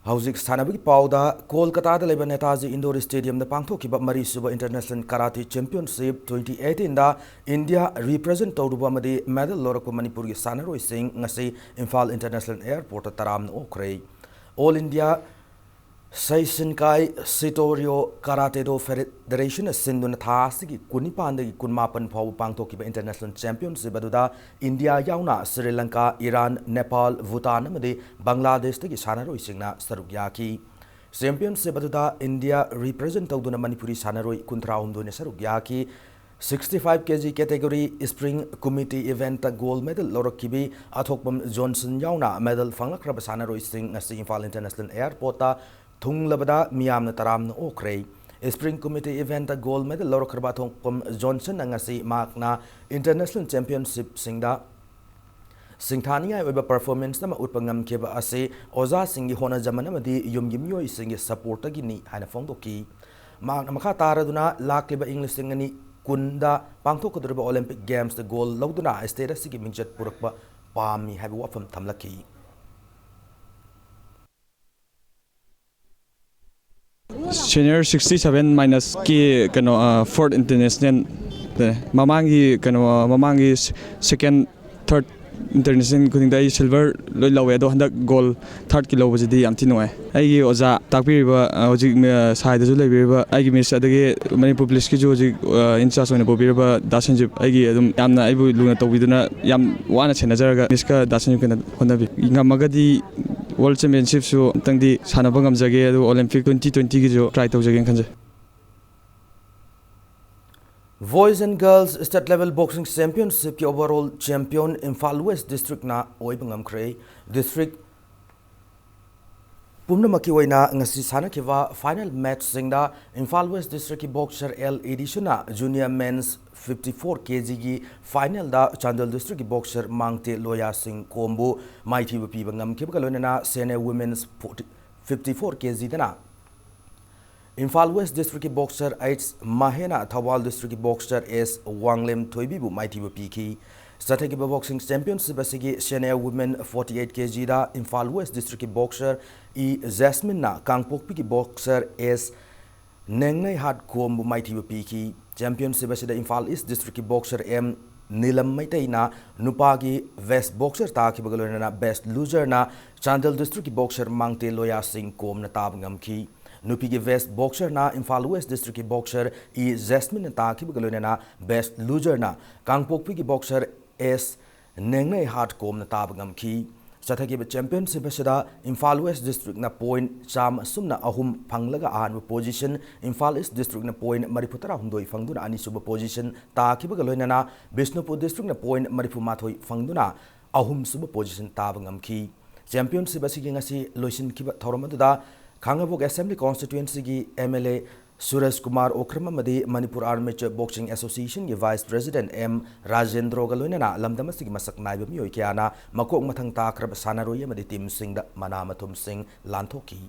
ꯍꯧꯖꯤꯛ ꯁꯥꯟꯅꯕꯒꯤ ꯄꯥꯎꯗ, ꯀꯣꯜꯀꯇꯥꯗ ꯂꯩꯕ ꯅꯦꯇꯥꯖꯤ Indoor Stadiumꯗ ꯄꯥꯡꯊꯣꯛꯈꯤꯕ ꯃꯔꯤꯁꯨꯕ International Karate Championship twenty eighteenꯗ India represent ꯇꯧꯔꯨꯕ ꯑꯃꯗꯤ medal ꯂꯧꯔꯛꯄ ꯃꯅꯤꯄꯨꯔꯒꯤ ꯁꯥꯟꯅꯔꯣꯏꯁꯤꯡ ꯉꯁꯤ ꯏꯝꯐꯥꯜ International Airportꯇ ꯇꯔꯥꯝꯅ ꯑꯣꯛꯈ꯭ꯔꯦ꯫ All India Seisenkai Shitoryu Karate Do Federation ꯁꯤꯟꯗꯨꯅ ꯊꯥ ꯑꯁꯤꯒꯤ ꯀꯨꯟꯅꯤꯄꯥꯟꯗꯒꯤ ꯀꯨꯟꯃꯥꯄꯟ ꯐꯥꯎꯕ ꯄꯥꯡꯊꯣꯛꯈꯤꯕ International Championship ꯑꯗꯨꯗ ꯏꯟꯗꯤꯌꯥ ꯌꯥꯎꯅ ꯁ꯭ꯔꯤ ꯂꯪꯀꯥ, ꯏꯔꯥꯟ, ꯅꯦꯄꯥꯜ, ꯚꯨꯇꯥꯟ ꯑꯃꯗꯤ ꯕꯪꯒ꯭ꯂꯥꯗꯦꯁꯇꯒꯤ ꯁꯥꯟꯅꯔꯣꯏꯁꯤꯡꯅ ꯁꯔꯨꯛ ꯌꯥꯈꯤ꯫ Championship ꯑꯗꯨꯗ ꯏꯟꯗꯤꯌꯥ represent ꯇꯧꯗꯨꯅ ꯃꯅꯤꯄꯨꯔꯤ ꯁꯥꯟꯅꯔꯣꯏ ꯀꯨꯟꯊ꯭ꯔꯥꯍꯨꯝꯗꯣꯏꯅ ꯁꯔꯨꯛ ꯌꯥꯈꯤ꯫ Sixty five K G category spring kumite eventꯇ gold medal ꯂꯧꯔꯛꯈꯤꯕꯤ ꯑꯊꯣꯛꯄꯝ ꯖꯣꯟꯁꯟ ꯌꯥꯎꯅ medal ꯐꯪꯂꯛꯈ꯭ꯔꯕ ꯁꯥꯟꯅꯔꯣꯏꯁꯤꯡ ꯉꯁꯤ ꯏꯝꯐꯥꯜ International Airportꯇ ꯊꯨꯡꯂꯕꯗ ꯃꯤꯌꯥꯝꯅ ꯇꯔꯥꯝꯅ ꯑꯣꯛꯈ꯭ꯔꯦ꯫ Spring kumite eventꯇ gold medal ꯂꯧꯔꯛꯈ꯭ꯔꯕ ꯑꯊꯣꯛꯄꯝ ꯖꯣꯟꯁꯟꯅ ꯉꯁꯤ ꯃꯍꯥꯛꯅ International Championshipꯁꯤꯡꯗ ꯁꯤꯡꯊꯥꯅꯤꯡꯉꯥꯏ ꯑꯣꯏꯕ performance ꯑꯃ ꯎꯠꯄ ꯉꯝꯈꯤꯕ ꯑꯁꯤ ꯑꯣꯖꯥꯁꯤꯡꯒꯤ ꯍꯣꯠꯅꯖꯃꯟ ꯑꯃꯗꯤ ꯌꯨꯝꯒꯤ ꯃꯤꯑꯣꯏꯁꯤꯡꯒꯤ supportꯇꯒꯤꯅꯤ ꯍꯥꯏꯅ ꯐꯣꯡꯗꯣꯛꯈꯤ꯫ ꯃꯍꯥꯛꯅ ꯃꯈꯥ ꯇꯥꯔꯗꯨꯅ ꯂꯥꯛꯂꯤꯕ ꯏꯪ ꯂꯤꯁꯤꯡ ꯑꯅꯤ ꯀꯨꯟꯗ ꯄꯥꯡꯊꯣꯛꯀꯗꯧꯔꯤꯕ Olympic Gamesꯇ gold ꯂꯧꯗꯨꯅ state ꯑꯁꯤꯒꯤ ꯃꯤꯡꯆꯠ ꯄꯨꯔꯛꯄ ꯄꯥꯝꯃꯤ ꯍꯥꯏꯕ ꯋꯥꯐꯝ ꯊꯝꯂꯛꯈꯤ꯫ Senior sixty seven minusꯀꯤ ꯀꯩꯅꯣ, ꯑ, fourth international, ꯑ, ꯃꯃꯥꯡꯒꯤ ꯀꯩꯅꯣ, ꯑ, ꯃꯃꯥꯡꯒꯤ second, third ꯏꯟꯇꯔꯅꯦꯁꯅꯦꯜ ꯈꯨꯗꯤꯡꯗ ꯑꯩ ꯁꯤꯜꯚꯔ ꯂꯣꯏ ꯂꯧꯋꯦ, ꯑꯗꯣ ꯍꯟꯗꯛ ꯒꯣꯜ ꯊꯥꯔꯠꯀꯤ ꯂꯧꯕꯁꯤꯗꯤ ꯌꯥꯝ ꯊꯤ ꯅꯨꯡꯉꯥꯏ꯫ ꯑꯩꯒꯤ ꯑꯣꯖꯥ ꯇꯥꯛꯄꯤꯔꯤꯕ, ꯑ, ꯍꯧꯖꯤꯛ, ꯑ, ꯁꯥꯏꯗꯁꯨ ꯂꯩꯕꯤꯔꯤꯕ ꯑꯩꯒꯤ ꯃꯤꯁ, ꯑꯗꯒꯤ ꯃꯅꯤꯄꯨꯔ ꯄꯨꯂꯤꯁꯀꯤꯁꯨ ꯍꯧꯖꯤꯛ, ꯑ, ꯏꯟꯆꯥꯔꯖ ꯑꯣꯏꯅ ꯄꯨꯕꯤꯔꯤꯕ ꯗꯥ ꯁꯟꯖꯤꯞ, ꯑꯩꯒꯤ ꯑꯗꯨꯝ ꯌꯥꯝꯅ ꯑꯩꯕꯨ ꯂꯨꯅ ꯇꯧꯕꯤꯗꯨꯅ ꯌꯥꯝ ꯋꯥꯅ ꯁꯦꯟꯅꯖꯔꯒ ꯃꯤꯁꯀ ꯗꯥ ꯁꯟꯖꯤꯞꯀꯅ ꯍꯣꯠꯅꯕꯤ꯫ ꯉꯝꯃꯒꯗꯤ ꯋꯥꯔꯜ ꯆꯦꯝꯄꯤꯌꯟꯁꯤꯞꯁꯨ ꯑꯃꯨꯛꯇꯪꯗꯤ ꯁꯥꯟꯅꯕ ꯉꯝꯖꯒꯦ, ꯑꯗꯨꯒ ꯑꯣꯂꯦꯝꯄꯤꯛ ꯇ꯭ꯋꯦꯟꯇꯤ ꯇ꯭ꯋꯦꯟꯇꯤꯒꯤꯁꯨ ꯇ꯭ꯔꯥꯏ ꯇꯧꯖꯒꯦꯅ ꯈꯟꯖꯩ꯫ Boys and Girls State Level Boxing Championshipꯀꯤ overall champion Imphal West Districtꯅ ꯑꯣꯏꯕ ꯉꯝꯈ꯭ꯔꯦ꯫ District ꯄꯨꯝꯅꯃꯛꯀꯤ ꯑꯣꯏꯅ ꯉꯁꯤ ꯁꯥꯟꯅꯈꯤꯕ final matchꯁꯤꯡꯗ ꯏꯝꯐꯥꯜ West Districtꯀꯤ boxer ꯑꯦꯜ ꯑꯦꯗꯤꯁꯟꯅ junior men's fifty four kgꯒꯤ finalꯗ ꯆꯥꯟꯗꯦꯜ Districtꯀꯤ boxer ꯃꯥꯡꯇꯦ ꯂꯣꯌꯥ ꯁꯤꯡ ꯀꯣꯝꯕꯨ ꯃꯥꯏꯊꯤꯕ ꯄꯤꯕ ꯉꯝꯈꯤꯕꯒ ꯂꯣꯏꯅꯅ senior women's forty, fifty four kgꯗꯅ ꯏꯝꯐꯥꯜ West Districtꯀꯤ boxer ꯑꯩꯆ ꯃꯍꯦꯅ ꯊꯧꯕꯥꯜ Districtꯀꯤ boxer ꯑꯦꯁ ꯋꯥꯡꯂꯦꯝ ꯊꯣꯏꯕꯤꯕꯨ ꯃꯥꯏꯊꯤꯕ ꯄꯤꯈꯤ꯫ ꯆꯠꯊꯈꯤꯕ boxing championship ꯑꯁꯤꯒꯤ senior women forty eight kgꯗ ꯏꯝꯐꯥꯜ West Districtꯀꯤ boxer ꯏ ꯖꯦꯁꯃꯤꯟꯅ ꯀꯥꯡꯄꯣꯛꯄꯤꯒꯤ boxer ꯑꯦꯁ ꯅꯦꯡꯅꯩꯍꯥꯠ ꯀꯣꯝꯕꯨ ꯃꯥꯏꯊꯤꯕ ꯄꯤꯈꯤ꯫ Championship ꯑꯁꯤꯗ ꯏꯝꯐꯥꯜ East Districtꯀꯤ boxer ꯑꯦꯝ ꯅꯤꯂꯝ ꯃꯩꯇꯩꯅ ꯅꯨꯄꯥꯒꯤ best boxer ꯇꯥꯈꯤꯕꯒ ꯂꯣꯏꯅꯅ best loserꯅ ꯆꯥꯟꯗꯦꯜ Districtꯀꯤ boxer ꯃꯥꯡꯇꯦ ꯂꯣꯌꯥ ꯁꯤꯡ ꯀꯣꯝꯅ ꯇꯥꯕ ꯉꯝꯈꯤ꯫ ꯅꯨꯄꯤꯒꯤ best boxerꯅ ꯏꯝꯐꯥꯜ West Districtꯀꯤ boxer ꯏ ꯖꯦꯁꯃꯤꯟꯅ ꯇꯥꯈꯤꯕꯒ ꯂꯣꯏꯅꯅ best loserꯅ ꯀꯥꯡꯄꯣꯛꯄꯤꯒꯤ boxer ꯑꯦꯁ ꯅꯦꯡꯅꯩꯍꯥꯠ ꯀꯣꯝꯅ ꯇꯥꯕ ꯉꯝꯈꯤ꯫ ꯆꯠꯊꯈꯤꯕ championship ꯑꯁꯤꯗ ꯏꯝꯐꯥꯜ West Districtꯅ point ꯆꯥꯝꯃ ꯑꯁꯨꯝꯅ ꯑꯍꯨꯝ ꯐꯪꯂꯒ ꯑꯍꯥꯟꯕ position, ꯏꯝꯐꯥꯜ East Districtꯅ point ꯃꯔꯤꯐꯨ ꯇꯔꯥꯍꯨꯝꯗꯣꯏ ꯐꯪꯗꯨꯅ ꯑꯅꯤꯁꯨꯕ position ꯇꯥꯈꯤꯕꯒ ꯂꯣꯏꯅꯅ ꯕꯤꯁꯅꯨꯄꯨꯔ Districtꯅ point ꯃꯔꯤꯐꯨ ꯃꯥꯊꯣꯏ ꯐꯪꯗꯨꯅ ꯑꯍꯨꯝꯁꯨꯕ position ꯇꯥꯕ ꯉꯝꯈꯤ꯫ Championship ꯑꯁꯤꯒꯤ ꯉꯁꯤ ꯂꯣꯏꯁꯤꯟꯈꯤꯕ ꯊꯧꯔꯝ ꯑꯗꯨꯗ ꯈꯥꯡꯉꯕꯣꯛ Assembly Constituencyꯒꯤ M L A ꯁꯨꯔꯖ ꯀꯨꯃꯥꯔ ꯑꯣꯀ꯭ꯔꯝ ꯑꯃꯗꯤ ꯃꯅꯤꯄꯨꯔ Armature Boxing Associationꯒꯤ Vice President ꯑꯦꯝ ꯔꯥꯖꯦꯟꯗ꯭ꯔꯣꯒ ꯂꯣꯏꯅꯅ ꯂꯝꯗꯝ ꯑꯁꯤꯒꯤ ꯃꯁꯛ ꯅꯥꯏꯕ ꯃꯤꯑꯣꯏ ꯀꯌꯥꯅ ꯃꯀꯣꯛ ꯃꯊꯪ ꯇꯥꯈ꯭ꯔꯕ ꯁꯥꯟꯅꯔꯣꯏ ꯑꯃꯗꯤ teamꯁꯤꯡꯗ ꯃꯅꯥ ꯃꯊꯨꯝꯁꯤꯡ ꯂꯥꯟꯊꯣꯛꯈꯤ꯫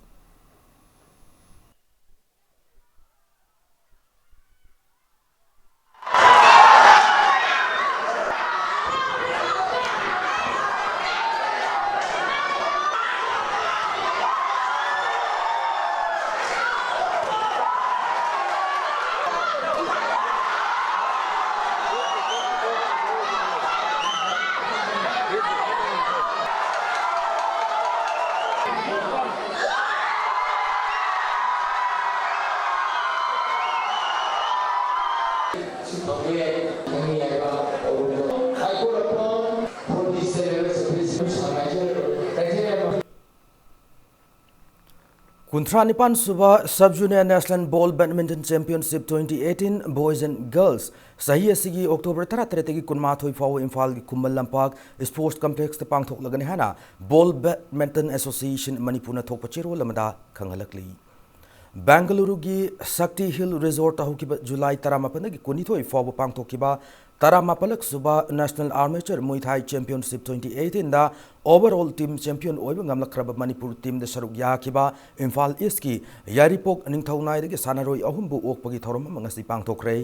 ꯁꯤ ꯐꯪꯉꯦ, ꯐꯪꯉꯦ ꯍꯥꯏꯕ ꯄꯥꯎꯗꯝꯗꯣ꯫ I call upon for the celebrate the principal organizer, ꯀꯨꯟꯊ꯭ꯔꯥ ꯅꯤꯄꯥꯟ ꯁꯨꯕ Sub Junior National Ball Badminton Championship twenty eighteen Boys and Girls ꯆꯍꯤ ꯑꯁꯤꯒꯤ October ꯇꯔꯥꯇꯔꯦꯠꯇꯒꯤ ꯀꯨꯟꯃꯥꯊꯣꯏ ꯐꯥꯎꯕ ꯏꯝꯐꯥꯜꯒꯤ ꯈꯨꯃꯟ ꯂꯝꯄꯥꯛ Sports Complexꯇ ꯄꯥꯡꯊꯣꯛꯂꯒꯅꯤ ꯍꯥꯏꯅ Ball Badminton Association ꯃꯅꯤꯄꯨꯔꯅ ꯊꯣꯛꯄ ꯆꯦꯔꯣꯜ ꯑꯃꯗ ꯈꯪꯍꯜꯂꯛꯂꯤ꯫ ꯕꯦꯡꯒꯂꯨꯔꯨꯒꯤ Shakti Hill Resortꯇ ꯍꯧꯈꯤꯕ July ꯇꯔꯥꯃꯥꯄꯟꯗꯒꯤ ꯀꯨꯟꯅꯤꯊꯣꯏ ꯐꯥꯎꯕ ꯄꯥꯡꯊꯣꯛꯈꯤꯕ ꯇꯔꯥꯃꯥꯄꯜꯂꯛ ꯁꯨꯕ National Armature Muay Thai Championship twenty eighteenꯗ overall team champion ꯑꯣꯏꯕ ꯉꯝꯂꯛꯈ꯭ꯔꯕ ꯃꯅꯤꯄꯨꯔ teamꯗ ꯁꯔꯨꯛ ꯌꯥꯈꯤꯕ ꯏꯝꯐꯥꯜ Eastꯀꯤ ꯌꯥꯏꯔꯤꯄꯣꯛ ꯅꯤꯡꯊꯧꯅꯥꯏꯗꯒꯤ ꯁꯥꯟꯅꯔꯣꯏ ꯑꯍꯨꯝꯕꯨ ꯑꯣꯛꯄꯒꯤ ꯊꯧꯔꯝ ꯑꯃ ꯉꯁꯤ ꯄꯥꯡꯊꯣꯛꯈ꯭ꯔꯦ꯫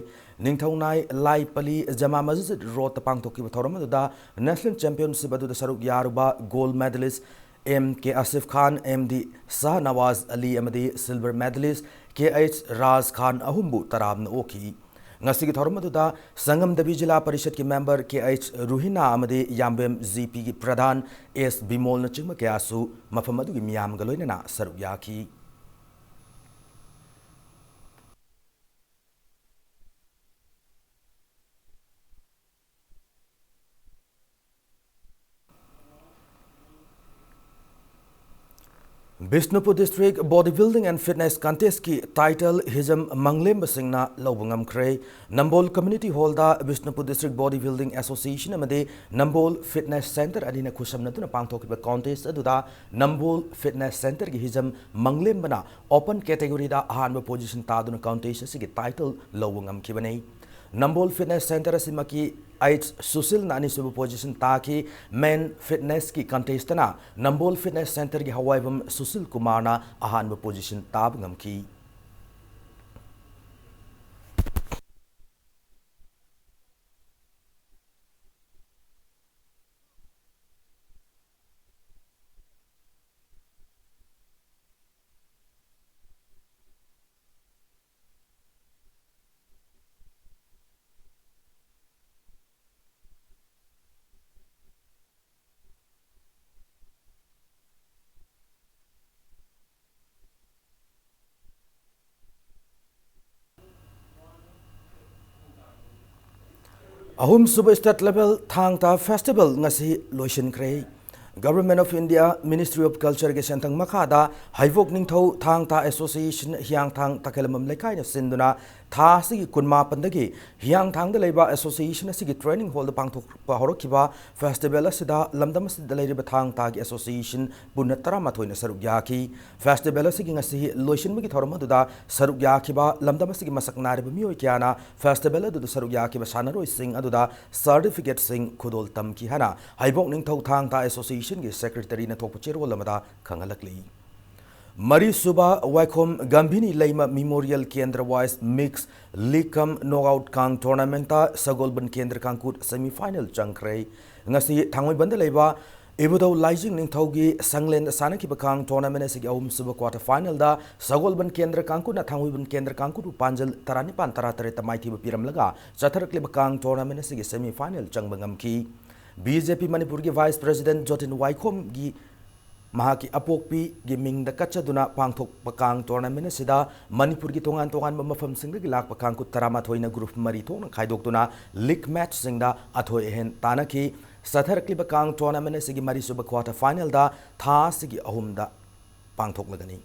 ꯅꯤꯡꯊꯧꯅꯥꯏ ꯂꯥꯏꯄꯂꯤ ꯖꯃꯥ ꯃꯁꯖꯤꯗ ꯔꯣꯗꯇ ꯄꯥꯡꯊꯣꯛꯈꯤꯕ ꯊꯧꯔꯝ ꯑꯗꯨꯗ National Championship ꯑꯗꯨꯗ ꯁꯔꯨꯛ ꯌꯥꯔꯨꯕ gold medalist M K ꯑꯁꯤꯐ ꯈꯥꯟ, M D ꯁꯥꯍꯅꯋꯥꯖ ꯑꯂꯤ ꯑꯃꯗꯤ silver medalist K H ꯔꯥꯖ ꯈꯥꯟ ꯑꯍꯨꯝꯕꯨ ꯇꯔꯥꯝꯅ ꯑꯣꯛꯈꯤ꯫ ꯉꯁꯤꯒꯤ ꯊꯧꯔꯝ ꯑꯗꯨꯗ ꯁꯪꯒꯝꯗꯕꯤ ꯖꯤꯂꯥ ꯄꯔꯤꯁꯠꯀꯤ member K H ꯔꯨꯍꯤꯅꯥ ꯑꯃꯗꯤ ꯌꯥꯝꯕꯦꯝ G Pꯒꯤ ꯄ꯭ꯔꯙꯥꯟ S ꯕꯤꯃꯣꯜꯅꯆꯤꯡꯕ ꯀꯌꯥꯁꯨ ꯃꯐꯝ ꯑꯗꯨꯒꯤ ꯃꯤꯌꯥꯝꯒ ꯂꯣꯏꯅꯅ ꯁꯔꯨꯛ ꯌꯥꯈꯤ꯫ Bishnupur District Body Building and Fitness Contestꯀꯤ title ꯍꯤꯖꯝ ꯃꯪꯂꯦꯝꯕꯁꯤꯡꯅ ꯂꯧꯕ ꯉꯝꯈ꯭ꯔꯦ꯫ ꯅꯝꯕꯣꯜ Community Hallꯗ Bishnupur District Body Building Association ꯑꯃꯗꯤ ꯅꯝꯕꯣꯜ Fitness Centre ꯑꯅꯤꯅ ꯈꯨꯠꯁꯝꯅꯗꯨꯅ ꯄꯥꯡꯊꯣꯛꯈꯤꯕ contest ꯑꯗꯨꯗ ꯅꯝꯕꯣꯜ Fitness Centreꯒꯤ ꯍꯤꯖꯝ ꯃꯪꯂꯦꯝꯕꯅ open categoryꯗ ꯑꯍꯥꯟꯕ position ꯇꯥꯗꯨꯅ contest ꯑꯁꯤꯒꯤ title ꯂꯧꯕ ꯉꯝꯈꯤꯕꯅꯤ꯫ ꯅꯝꯕꯣꯜ Fitness Centre ꯑꯁꯤꯃꯛꯀꯤ H ꯁꯨꯁꯤꯜꯅ ꯑꯅꯤꯁꯨꯕ position ꯇꯥꯈꯤ꯫ Men Fitnessꯀꯤ contestꯇꯅ ꯅꯝꯕꯣꯜ Fitness Centreꯒꯤ ꯍꯋꯥꯏꯕꯝ ꯁꯨꯁꯤꯜ ꯀꯨꯃꯥꯔꯅ ꯑꯍꯥꯟꯕ position ꯇꯥꯕ ꯉꯝꯈꯤ꯫ ꯑꯍꯨꯝꯁꯨꯕ State Level ꯊꯥꯡ ꯇꯥ Festival ꯉꯁꯤ ꯂꯣꯏꯁꯤꯟꯈ꯭ꯔꯦ꯫ Government of India, Ministry of Culture ꯒꯤ ꯁꯦꯟꯊꯪ ꯃꯈꯥꯗ ꯍꯩꯕꯣꯛ ꯅꯤꯡꯊꯧ ꯊꯥꯡ ꯇꯥ Association ꯍꯤꯌꯥꯡꯊꯥꯡ ꯇꯈꯦꯂꯝꯕꯝ ꯂꯩꯀꯥꯏꯅ ꯁꯤꯟꯗꯨꯅ ꯊꯥ ꯑꯁꯤꯒꯤ ꯀꯨꯟꯃꯥꯄꯟꯗꯒꯤ ꯍꯤꯌꯥꯡꯊꯥꯡꯗ ꯂꯩꯕ association ꯑꯁꯤꯒꯤ training hall ꯗ ꯄꯥꯡꯊꯣꯛꯄ ꯍꯧꯔꯛꯈꯤꯕ festival ꯑꯁꯤꯗ ꯂꯝꯗꯝ ꯑꯁꯤꯗ ꯂꯩꯔꯤꯕ ꯊꯥꯡ ꯇꯥꯒꯤ association ꯄꯨꯟꯅ ꯇꯔꯥꯃꯥꯊꯣꯏꯅ ꯁꯔꯨꯛ ꯌꯥꯈꯤ꯫ Festival ꯑꯁꯤꯒꯤ ꯉꯁꯤ ꯂꯣꯏꯁꯤꯟꯕꯒꯤ ꯊꯧꯔꯝ ꯑꯗꯨꯗ ꯁꯔꯨꯛ ꯌꯥꯈꯤꯕ ꯂꯝꯗꯝ ꯑꯁꯤꯒꯤ ꯃꯁꯛ ꯅꯥꯏꯔꯕ ꯃꯤꯑꯣꯏ ꯀꯌꯥꯅ festival ꯑꯗꯨꯗ ꯁꯔꯨꯛ ꯌꯥꯈꯤꯕ ꯁꯥꯟꯅꯔꯣꯏꯁꯤꯡ ꯑꯗꯨꯗ certificate ꯁꯤꯡ ꯈꯨꯗꯣꯜ ꯇꯝꯈꯤ ꯍꯥꯏꯅ ꯍꯩꯕꯣꯛ ꯅꯤꯡꯊꯧ ꯊꯥꯡ ꯇꯥ Association ꯒꯤ Secretary ꯅ ꯊꯣꯛꯄ ꯆꯦꯔꯣꯜ ꯑꯃꯗ ꯈꯪꯍꯜꯂꯛꯂꯤ꯫ ꯃꯔꯤꯁꯨꯕ ꯋꯥꯏꯈꯣꯝ ꯒꯝꯚꯤꯅꯤ ꯂꯩꯃ Memorial Kendra Wise Mix League cum Knockout ꯀꯥꯡ tournament ꯇ ꯁꯒꯣꯜꯕꯟ ꯀꯦꯟꯗ꯭ꯔ ꯀꯥꯡꯀꯨꯠ semi final ꯆꯪꯈ꯭ꯔꯦ꯫ ꯉꯁꯤ ꯊꯥꯡꯃꯩꯕꯟꯗ ꯂꯩꯕ ꯏꯕꯨꯙꯧ ꯂꯥꯏꯖꯤꯡ ꯅꯤꯡꯊꯧꯒꯤ ꯁꯪꯂꯦꯟꯗ ꯁꯥꯟꯅꯈꯤꯕ ꯀꯥꯡ tournament ꯑꯁꯤꯒꯤ ꯑꯍꯨꯝꯁꯨꯕ quarter final ꯗ ꯁꯒꯣꯜꯕꯟ ꯀꯦꯟꯗ꯭ꯔ ꯀꯥꯡꯀꯨꯠꯅ ꯊꯥꯡꯃꯩꯕꯟ ꯀꯦꯟꯗ꯭ꯔ ꯀꯥꯡꯀꯨꯠꯄꯨ ꯄꯥꯟꯖꯜ ꯇꯔꯥꯅꯤꯄꯥꯟ ꯇꯔꯥꯇꯔꯦꯠꯇ ꯃꯥꯏꯊꯤꯕ ꯄꯤꯔꯝꯂꯒ ꯆꯠꯊꯔꯛꯂꯤꯕ ꯀꯥꯡ tournament ꯑꯁꯤꯒꯤ semi final ꯆꯪꯕ ꯉꯝꯈꯤ꯫ B J P ꯃꯅꯤꯄꯨꯔꯒꯤ Vice President ꯖꯣꯇꯤꯟ ꯋꯥꯏꯈꯣꯝꯒꯤ ꯃꯍꯥꯛꯀꯤ ꯑꯄꯣꯛꯄꯤꯒꯤ ꯃꯤꯡꯗ ꯀꯠꯆꯗꯨꯅ ꯄꯥꯡꯊꯣꯛꯄ ꯀꯥꯡ tournament ꯑꯁꯤꯗ ꯃꯅꯤꯄꯨꯔꯒꯤ ꯇꯣꯉꯥꯟ ꯇꯣꯉꯥꯟꯕ ꯃꯐꯝꯁꯤꯡꯗꯒꯤ ꯂꯥꯛꯄ ꯀꯥꯡꯀꯨꯠ ꯇꯔꯥꯃꯥꯊꯣꯏꯅ group ꯃꯔꯤ ꯊꯣꯛꯅ ꯈꯥꯏꯗꯣꯛꯇꯨꯅ league match ꯁꯤꯡꯗ ꯑꯊꯣꯏ ꯑꯍꯦꯟ ꯇꯥꯟꯅꯈꯤ꯫ ꯆꯠꯊꯔꯛꯂꯤꯕ ꯀꯥꯡ tournament ꯑꯁꯤꯒꯤ ꯃꯔꯤꯁꯨꯕ quarter final ꯗ ꯊꯥ ꯑꯁꯤꯒꯤ ꯑꯍꯨꯝꯗ ꯄꯥꯡꯊꯣꯛꯂꯒꯅꯤ꯫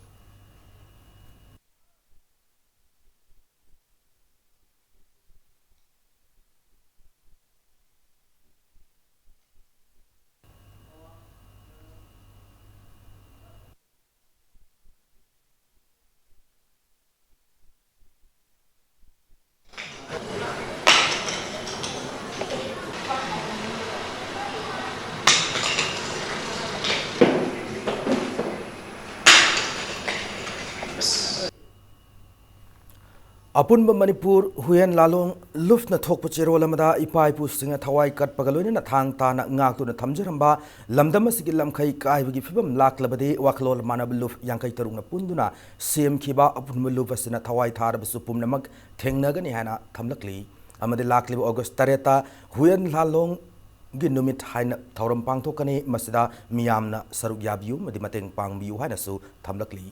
ꯑꯄꯨꯟꯕ ꯃꯅꯤꯄꯨꯔ ꯍꯨꯏꯌꯦꯟ ꯂꯥꯂꯣꯡ ꯂꯨꯞꯅ ꯊꯣꯛꯄ ꯆꯦꯔꯣꯜ ꯑꯃꯗ ꯏꯄꯥ ꯏꯄꯨꯁꯤꯡꯅ ꯊꯋꯥꯏ ꯀꯠꯄꯒ ꯂꯣꯏꯅꯅ ꯊꯥꯡ ꯇꯥꯅ ꯉꯥꯛꯇꯨꯅ ꯊꯝꯖꯔꯝꯕ ꯂꯝꯗꯝ ꯑꯁꯤꯒꯤ ꯂꯝꯈꯩ ꯀꯥꯏꯕꯒꯤ ꯐꯤꯕꯝ ꯂꯥꯛꯂꯕꯗꯤ ꯋꯥꯈꯜꯂꯣꯟ ꯃꯥꯟꯅꯕ ꯂꯨꯞ ꯌꯥꯡꯈꯩ ꯇꯔꯨꯛꯅ ꯄꯨꯟꯗꯨꯅ ꯁꯦꯝꯈꯤꯕ ꯑꯄꯨꯟꯕ ꯂꯨꯞ ꯑꯁꯤꯅ ꯊꯋꯥꯏ ꯊꯥꯔꯕꯁꯨ ꯄꯨꯝꯅꯃꯛ ꯊꯦꯡꯅꯒꯅꯤ ꯍꯥꯏꯅ ꯊꯝꯂꯛꯂꯤ꯫ ꯑꯃꯗꯤ ꯂꯥꯛꯂꯤꯕ August ꯇꯔꯦꯠꯇ ꯍꯨꯏꯌꯦꯟ ꯂꯥꯂꯣꯡꯒꯤ ꯅꯨꯃꯤꯠ ꯍꯥꯏꯅ ꯊꯧꯔꯝ ꯄꯥꯡꯊꯣꯛꯀꯅꯤ꯫ ꯃꯁꯤꯗ ꯃꯤꯌꯥꯝꯅ ꯁꯔꯨꯛ ꯌꯥꯕꯤꯌꯨ ꯑꯃꯗꯤ ꯃꯇꯦꯡ ꯄꯥꯡꯕꯤꯌꯨ ꯍꯥꯏꯅꯁꯨ ꯊꯝꯂꯛꯂꯤ꯫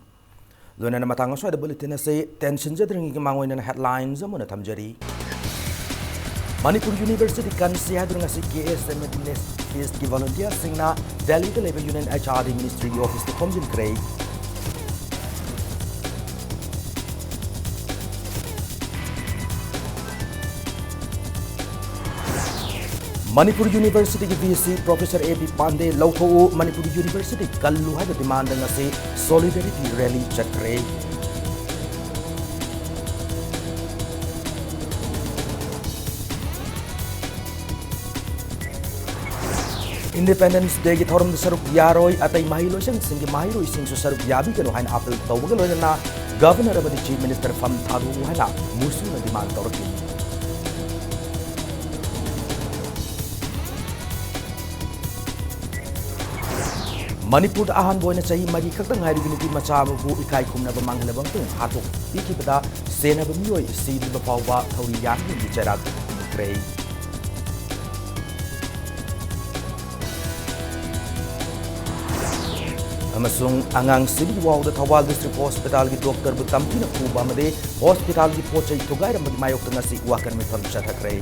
ꯂꯣꯏꯅꯅ ꯃꯇꯥꯡ ꯑꯁ꯭ꯋꯥꯏꯗ bulletin ꯑꯁꯤ ꯇꯦꯟꯁꯤꯟꯖꯗ꯭ꯔꯤꯉꯩꯒꯤ ꯃꯥꯡꯑꯣꯏꯅꯅ headlines ꯑꯃ ꯑꯣꯏꯅ ꯊꯝꯖꯔꯤ꯫ ꯃꯅꯤꯄꯨꯔ ꯌꯨꯅꯤꯚꯔꯁꯤꯇꯤ ꯀꯟꯁꯤ ꯍꯥꯏꯗꯨꯅ ꯉꯁꯤ ꯀꯦ ꯑꯦꯁ ꯑꯦꯝ ꯑꯦ ꯅꯦꯁ ꯐꯤꯁꯀꯤ ꯚꯣꯂꯨꯟꯇꯤꯌꯔꯁꯤꯡꯅ ꯗꯦꯜꯂꯤꯗ ꯂꯩꯕ ꯌꯨꯅꯤꯌꯟ ꯑꯦꯆ ꯑꯥꯔ ꯗꯤ ꯃꯤꯅꯤꯁꯇ꯭ꯔꯤꯒꯤ ꯑꯣꯐꯤꯁꯇ ꯈꯣꯝꯖꯤꯟꯈ꯭ꯔꯦ꯫ ꯃꯅꯤꯄꯨꯔ ꯌꯨꯅꯤꯚꯔꯁꯤꯇꯤꯒꯤ V C professor A B ꯄꯥꯟꯗꯦ ꯂꯧꯊꯣꯛꯎ, ꯃꯅꯤꯄꯨꯔ ꯌꯨꯅꯤꯚꯔꯁꯤꯇꯤ ꯀꯜꯂꯨ ꯍꯥꯏꯕ ꯗꯤꯃꯥꯟꯗ ꯉꯁꯤ ꯁꯣꯂꯤꯗꯥꯔꯤꯇꯤ ꯔꯦꯂꯤ ꯆꯠꯈ꯭ꯔꯦ꯫ ꯏꯟꯗꯤꯄꯦꯟꯗꯦꯟꯁ ꯗꯦꯒꯤ ꯊꯧꯔꯝꯗ ꯁꯔꯨꯛ ꯌꯥꯔꯣꯏ, ꯑꯇꯩ ꯃꯍꯩꯂꯣꯏꯁꯪꯁꯤꯡꯒꯤ ꯃꯍꯩꯔꯣꯏꯁꯤꯡꯁꯨ ꯁꯔꯨꯛ ꯌꯥꯕꯤꯒꯅꯨ ꯍꯥꯏꯅ ꯑꯥꯄꯤꯜ ꯇꯧꯕꯒ ꯂꯣꯏꯅꯅ ꯒꯚꯔꯅꯔ ꯑꯃꯗꯤ ꯆꯤꯐ ꯃꯤꯅꯤꯁꯇꯔ ꯐꯝ ꯊꯥꯗꯣꯛꯎ ꯍꯥꯏꯅ ꯃꯨꯁꯨꯅ ꯗꯤꯃꯥꯟ ꯇꯧꯔꯛꯂꯤ꯫ ꯃꯅꯤꯄꯨꯔꯗ ꯑꯍꯥꯟꯕ ꯑꯣꯏꯅ ꯆꯍꯤ ꯃꯔꯤ ꯈꯛꯇ ꯉꯥꯏꯔꯤꯕ ꯅꯨꯄꯤ ꯃꯆꯥ ꯑꯃꯕꯨ ꯏꯀꯥꯏ ꯈꯨꯝꯅꯕ ꯃꯥꯡꯍꯜꯂꯕ ꯑꯃꯁꯨꯡ ꯍꯥꯠꯇꯣꯛꯄꯤꯈꯤꯕꯗ ꯁꯦꯟꯅꯕ ꯃꯤꯑꯣꯏ ꯁꯤꯗ꯭ꯔꯤꯕ ꯐꯥꯎꯕ ꯊꯧꯔꯤ ꯌꯥꯟꯕꯒꯤ ꯆꯩꯔꯥꯛ ꯄꯤꯈ꯭ꯔꯦ꯫ ꯑꯃꯁꯨꯡ ꯑꯉꯥꯡ ꯁꯤꯕꯒꯤ ꯋꯥꯎꯗ ꯊꯧꯕꯥꯜ ꯗꯤꯁꯇ꯭ꯔꯤꯛ ꯍꯣꯁꯄꯤꯇꯥꯜꯒꯤ ꯗꯣꯛꯇꯔꯕꯨ ꯇꯝꯊꯤꯅ ꯐꯨꯕ ꯑꯃꯗꯤ ꯍꯣꯁꯄꯤꯇꯥꯜꯒꯤ ꯄꯣꯠ ꯆꯩ ꯊꯨꯒꯥꯏꯔꯝꯕꯒꯤ ꯃꯥꯌꯣꯛꯇ ꯉꯁꯤ ꯋꯥꯀꯠ ꯃꯤꯐꯝ ꯆꯠꯊꯈ꯭ꯔꯦ꯫